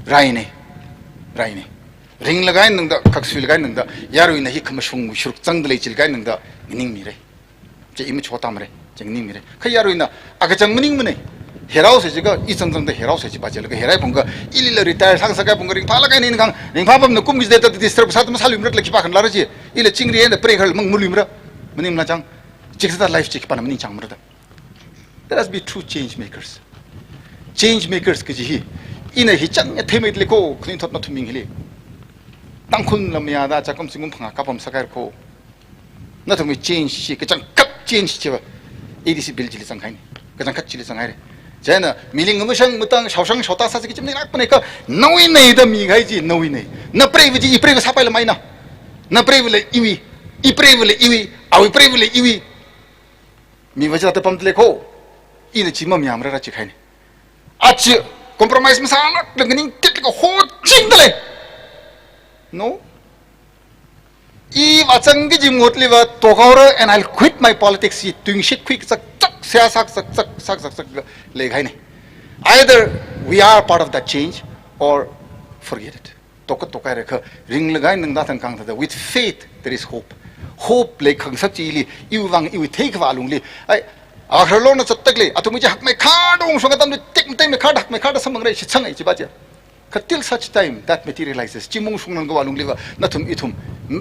Raina, raina. Ringlakha eina tangda, khaksuilakha eina tangda, yaruina hi khamashung sharuk zangda lei chilakha eina tangda, nganingmira. Chi i machotamara, chi nganingmara. Kha yaruina, akachang maningmana. Heraosa jiakha, i zangzangda heraosa chi pa chilaga herai phungakha, ilila retire sāngasakhai phungakha ringphālakha eina ina kahāng, ringphāpamna kum kajida disturb sāda masāluimara tala khipākha nala rā chi, ila chingri eina preikhar mang maluimara. Maningmala chang, chikathā life chi khipāna maningchangmara da. Let us be true change makers. Change makers kaji hi. Ina hi chang ya theimeidalei kho, khanuithot nathum ming hili. Tangkhul lam ya da, chākum singkum phangā kapam sākahai kho. Nathumwui change chi, kachangkhat change chiva. A D C bill chili zanghaina. Kachangkhat chili zanghaira. Chieina, miling mashang matang, shaoshang shaotā sāsi kachi maningmana kha, nawuina da mikahai chi, nawuina. Na preiva chi, i preiva sāpaila maina. Na preivala iwui, i preivala iwui, awui preivala iwui. Miva chithāda pamdalei kho, ina chi mamayāmara rā chi kahaina. Achi compromise masālākla nganingkit laga hochingdalei. No? Iva zangki kaji mahutliva tokhaora and I'll quit my politics hi tuingashit khui kazakzak, seihā sā kazakzak, sā kazakzak leikahaina. Either we are part of that change or forget it. Toka toka rākha, ringlakha eina tangda thangkang thāda, with faith, there is hope. Hope lei khangasak chili, iwui vang, iwui theikhavā lungli. Ai, akharlona zatdakle, athumwui chi hakmeikharda ungshung atamli, tekmateina kharda, hakmeikharda samphangra, shitsangai chi pa chi. Kha till such time that materializes, chi maungshungranglakha vā lungliva, nathum ithum,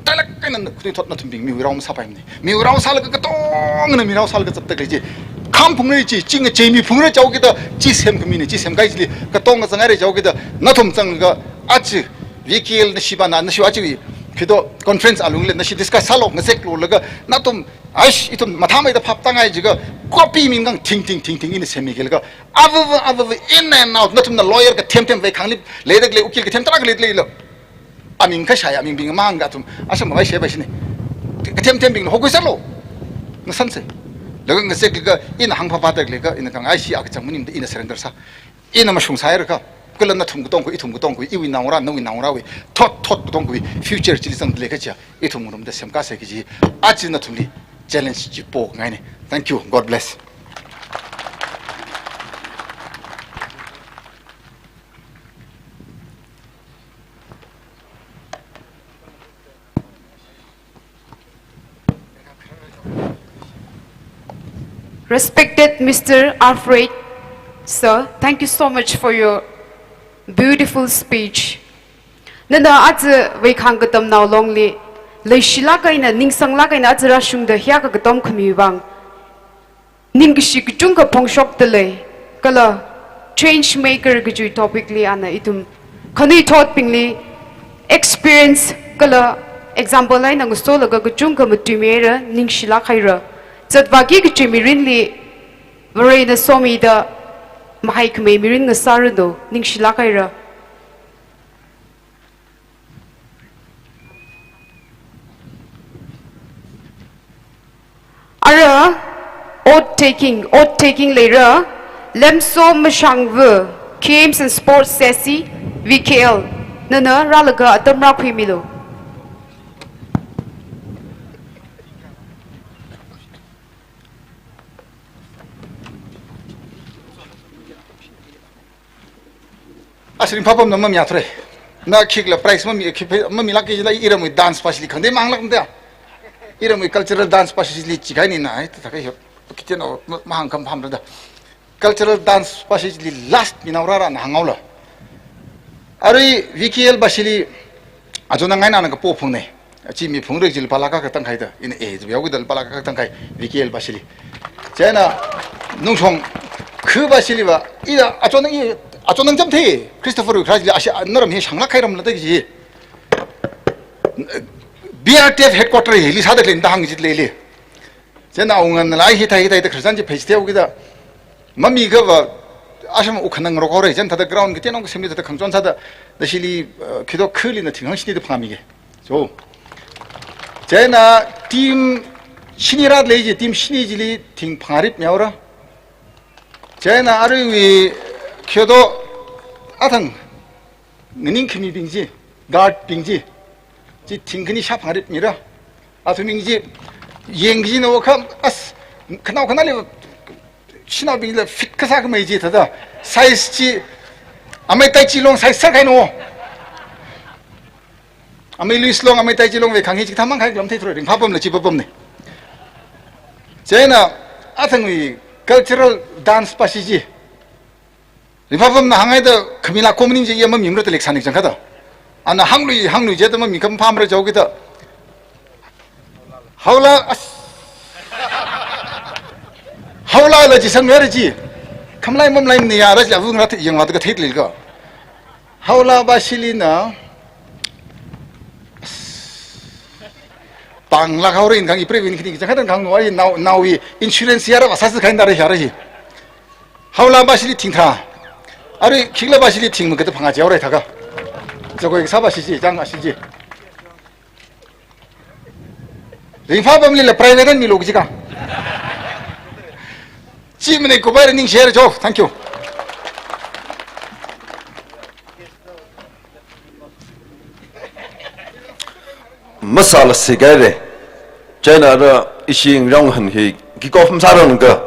talak eina khanuithot nathumbing miwui rao masāpaimana. Miwui rao sālaga katongana mi rao sālaga zatdakle chi. Khamphungra chi, chi ngacheimi phungra jihaokida, chi semkhamina, chi semkahai chili, katonga zangaira jihaokida, nathum zanglaga, achi, V K L na shiba na, na shiba achi, Khi to conference alungli nashi discuss sālu, ngazeklu laga, nathum, aish, ithum mathāmeida phap tāngai jiakha, copy mingkang thing thing thing thing ina semmi khalei laga, avava, avava, in and out, nathumna lawyer kathem them vei khangli, leida khalei ukil kathem tarākha leida khalei lo. Aming kashai, amingbing mang kathum, asam vai sheba shini. Kathem thembing hokui sālu. Nasansei. Laga ngazek laga, ina hāngphaphā tak laga, ina kang aishi akachang maning da ina surrender sā. Ina mashung sāhaira kha, kala nathum katongkhui, ithum katongkhui, iwui naongarā, nawui naongarāwui, thot, thot katongkhui, future chili zangda lei kaja, ithum ngarumda semkasei kaji, aja nathumli challenge chi pongaini. Thank you. God bless. Respected Mister Alfred, sir, thank you so much for your beautiful speech. Nana aja veikhang katamnao longli, leishilāk eina, ningsanglāk eina aja rāshungda hiyākha katom khami vang ningkashi kachungkha phongshokda lei, kala change maker kaji topic li ana ithum khanuithotbingli experience kala example eina ngasolaga kachungkha matuimeira, ningshilāk haira. Zatvāki kaji mirinli Varena somida mahaikhamei mirin ngasāranu, ningshilāk haira. Ara, oath taking, oath taking leira, Lemso Mashangva, Games and Sports S C, V K L, nana rālaga atam rākhuimilu. Asin papam na mami atre. Na khikla prize mami, khiphe, mamilāka jila iramwui dance pashili khangatei manglākmada. Iramwui cultural dance pashili chikaini na, ai, ta kai yo. Kitchen o, ma, mahāngkham pamra da. Cultural dance pashili last minaorara na hānghaolu. Arui V K L pashili, ajo na ngaina na kapo phungne. Achi mi phungrik jila lupā lakh akha tangkhaida, ina e, jibyao kida lupā lakh akha tangkhai, V K L pashili. Chieina, Nungshong, khu pashili va, ina, achonang i, achonang chām thei, Christopher Wikra jila, ashi, naram hi shanglāk khairam la ta ji. B R T F headquarter hili sāda khalei da hāng jit leili. Chieina awungan lai hithai hithai da khrisan ji phei theu kida. Mami kava, asham ukhanang rokore, chieina thāda ground kateonao kasem li thāda khangachon sāda, da shili, eh, khito khuli na thing hangshini da phangmige. So, chieina team shini rāda lei ji, team shini jili thing phangā rip mihaora. Chieina aruiwui khito athang nganing khami bing ji, guard bing ji, chi thing khani shā phangā rip mira. Athumwui ming ji, yeng ji na wakha, as, khanao khanali, shanao bingla fit kasā khamei ji thāda, size ji, amei tai chi long size sākhaino. Amei Louis long, amei tai chi long veikhang hi chithā mangkhai lam thei tro, Ringphapam la chi papam ne. Chieina, athangwui cultural dance pashi ji. Ringphapam na hānghaida khamila komning ji ya mamimra ta lek sāni chang khada. Ana hānglui, hānglui jida mami kham pamra jao kida. Haola as. Haola la ji san mera ji. Khamlai mamlai ni ya ra ji avung ra ti yang la ta thei lil ka. Haola pashili na. Pāng la haora in kang i previn khini chang khada kang no ai nao, naowui insurance ya ra va sāsi khain da ra ya ra ji. Haola pashili thing thā. Arui khikla pashili thing mukata phangā jiao rai thāka. Jakoi sā pashi ji, chang ashi ji. Ringphapam lila private an milu ji ka. Chi mane ko bai ning share jo. Thank you. Masāla si gaire. Chieina ara ishi ngarong han hi kick off masārang ka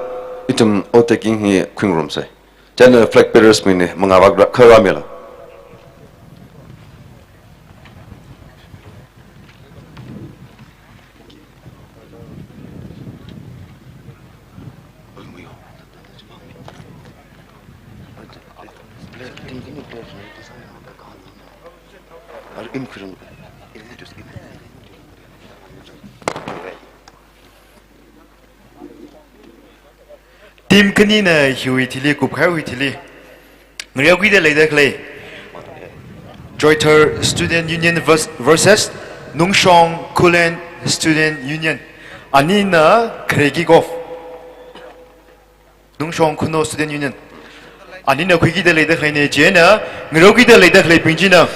ithum oath taking hi khuingarum sai. Chieina flag bearers mi ni mangā vak ra, kharā mi la. Team khanina hiwui thili, kupkhaiwui thili. Ngariakwida leida khalei. Joythar Student Union vers-, versus Nungshong Khullen Student Union. Anina khare kick off. Nungshong Khunou Student Union. Anina khuikida leida khaleina, chieina ngareokida leida khaleibing china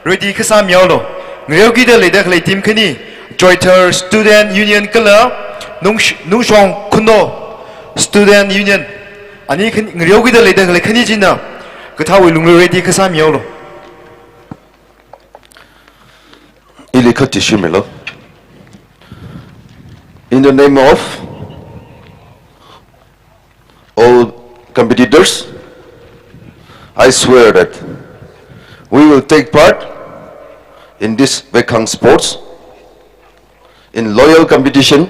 ready kasā mihaolu. Ngareokida leida khalei team khani, Joythar Student Union kala Nungsh-, Nungshong Khunou Student Union. Ani khan-, ngareokida leida khalei khani china kathāwui lungli ready kasā mihaolu. Ili khachi shimilu. In the name of all competitors, I swear that we will take part in this Veikhang sports in loyal competition,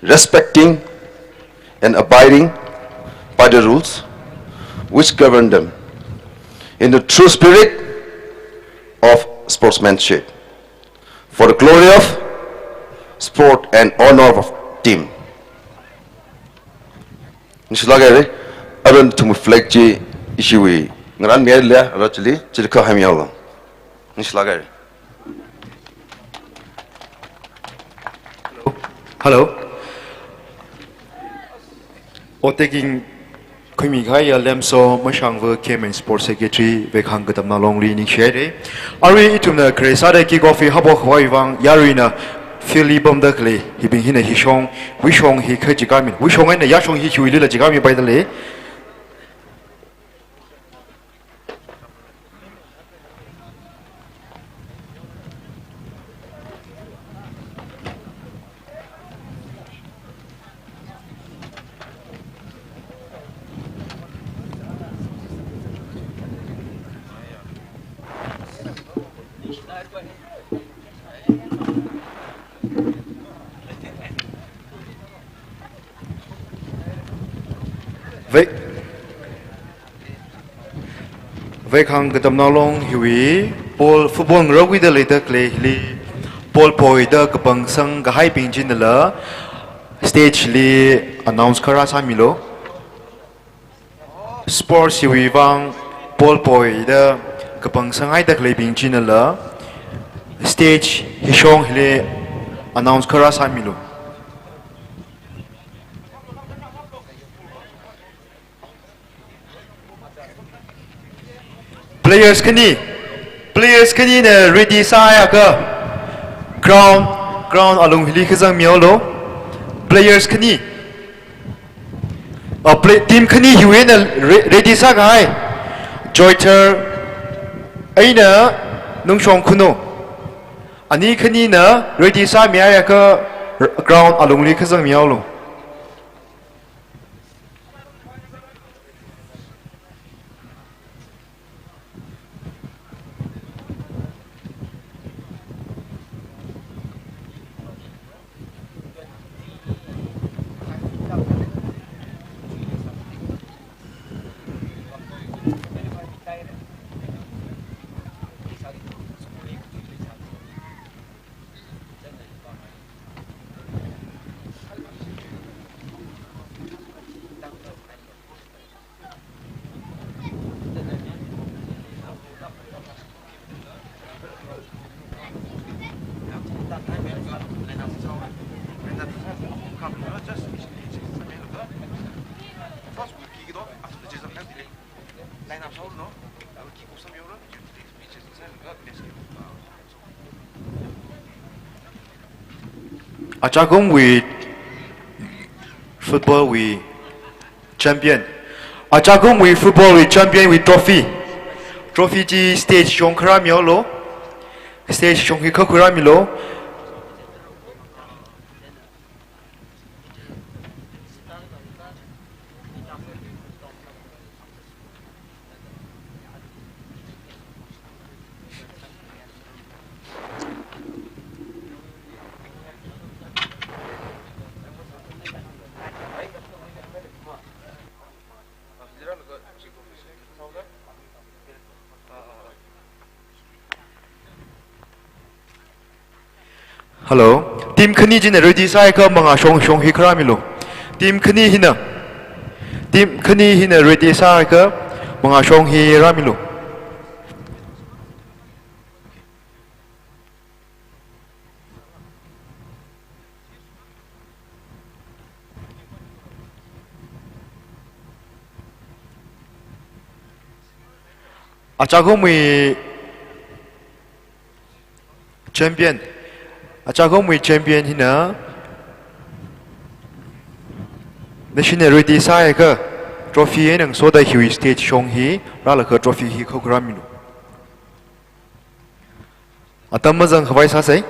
respecting and abiding by the rules which govern them, in the true spirit of sportsmanship, for the glory of sport and honor of team. Ningshilāk haira, aruithum flag chi ishiwui ngarānmihaira, ara chili, chili kha haimihaolu. Ningshilāk haira. Hello. Oteking khuimi kahaiya Lemso Mashangva, K M and Sports Secretary, Veikhang Katamnao Longli ningshi haira. Arui ithumna khare sāda kick off hi haophok khavai vang yaruina field li pamda khalei hibing hina hishong, wuishong hi kha jikami, wuishong eina yāshong hi hiwuilila jikamipaida lei. Vei-, Veikhang Katamnao Long hiwui ball, football ngareokida leida khalei hili ball poida kapangsang kahaibing chinala stage li announce kha rāsāmilu. Sports hiwui vang ball poida kapangsanghaida khaleibing chinala stage hishong hili announce kha rāsāmilu. Players khani, players khanina ready sāhaiakha ground, ground alung hili kazangmihaolu. Players khani, uh, play, team khani hiwui eina re-, ready sākahai, Joythar eina Nungshong Khunou. Ani khanina ready sāmihaiakha r-, ground alungli kazangmihaolu. Achakumwui football wui champion. Achakumwui football wui champion wui trophy. Trophy chi stage shong kha rāmihaolu. Stage shong hi kha khuirāmilu. Hello. Team khani china ready sāhaiakha mangā shong, shong hi kha rāmilu. Team khani hina. Team khani hina ready sāhaiakha mangā shong hi rāmilu. Achakumwui champion. Achakumwui champion hina national ready sāhaiakha trophy eina ngasoda hiwui stage shong hi rālaga trophy hi khuirāmilu. Atam mazangkhavai sāsei.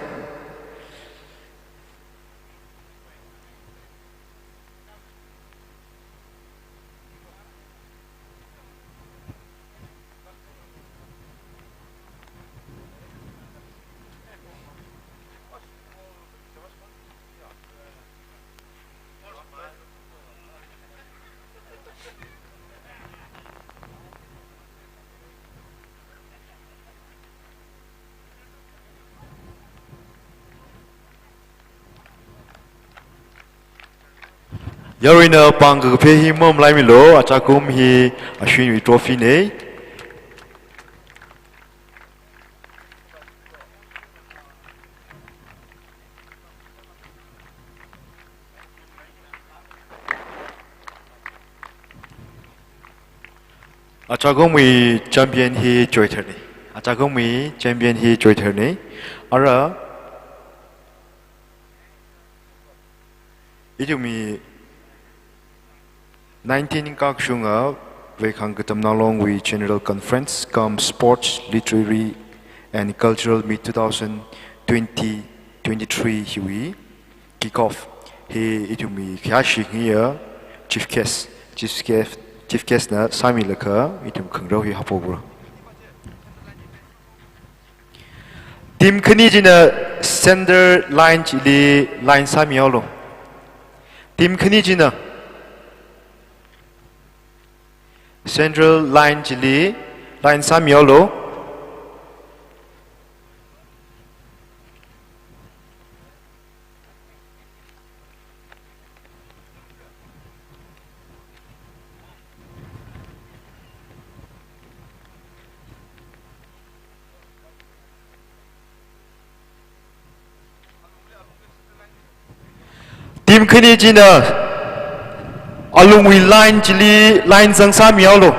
Yaruina pāng kakaphā hi mamalaimilu, achakum hi Ashwinwui trophy nei. Achakumwui champion hi Choithar nei. Achakumwui champion hi Choithar nei. Ara ithumwui nineteen kakashunga Veikhang Katamnao Longwui General Conference cum Sports, Literary and Cultural Meet two thousand twenty twenty-three hiwui kick off hi ithumwui khayāshi ngiya chief guest, chief guest, chief guest na sāmilaga ithum khangarao hi haophokra. Team khani china center line chili line sāmihaolu. Team khani china central line chili line sāmihaolu. Team khani china alungwui line chili line zangsāmihaolu.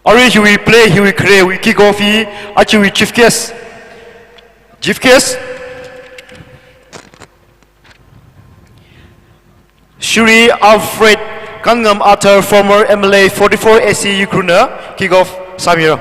Arui hiwui play, hiwui khare, hiwui kick off hi, achiwui chief guest. Chief guest. Shri Alfred Kanngam Arthur, former M L A forty-four A C Ukhrulna kick off sāmira.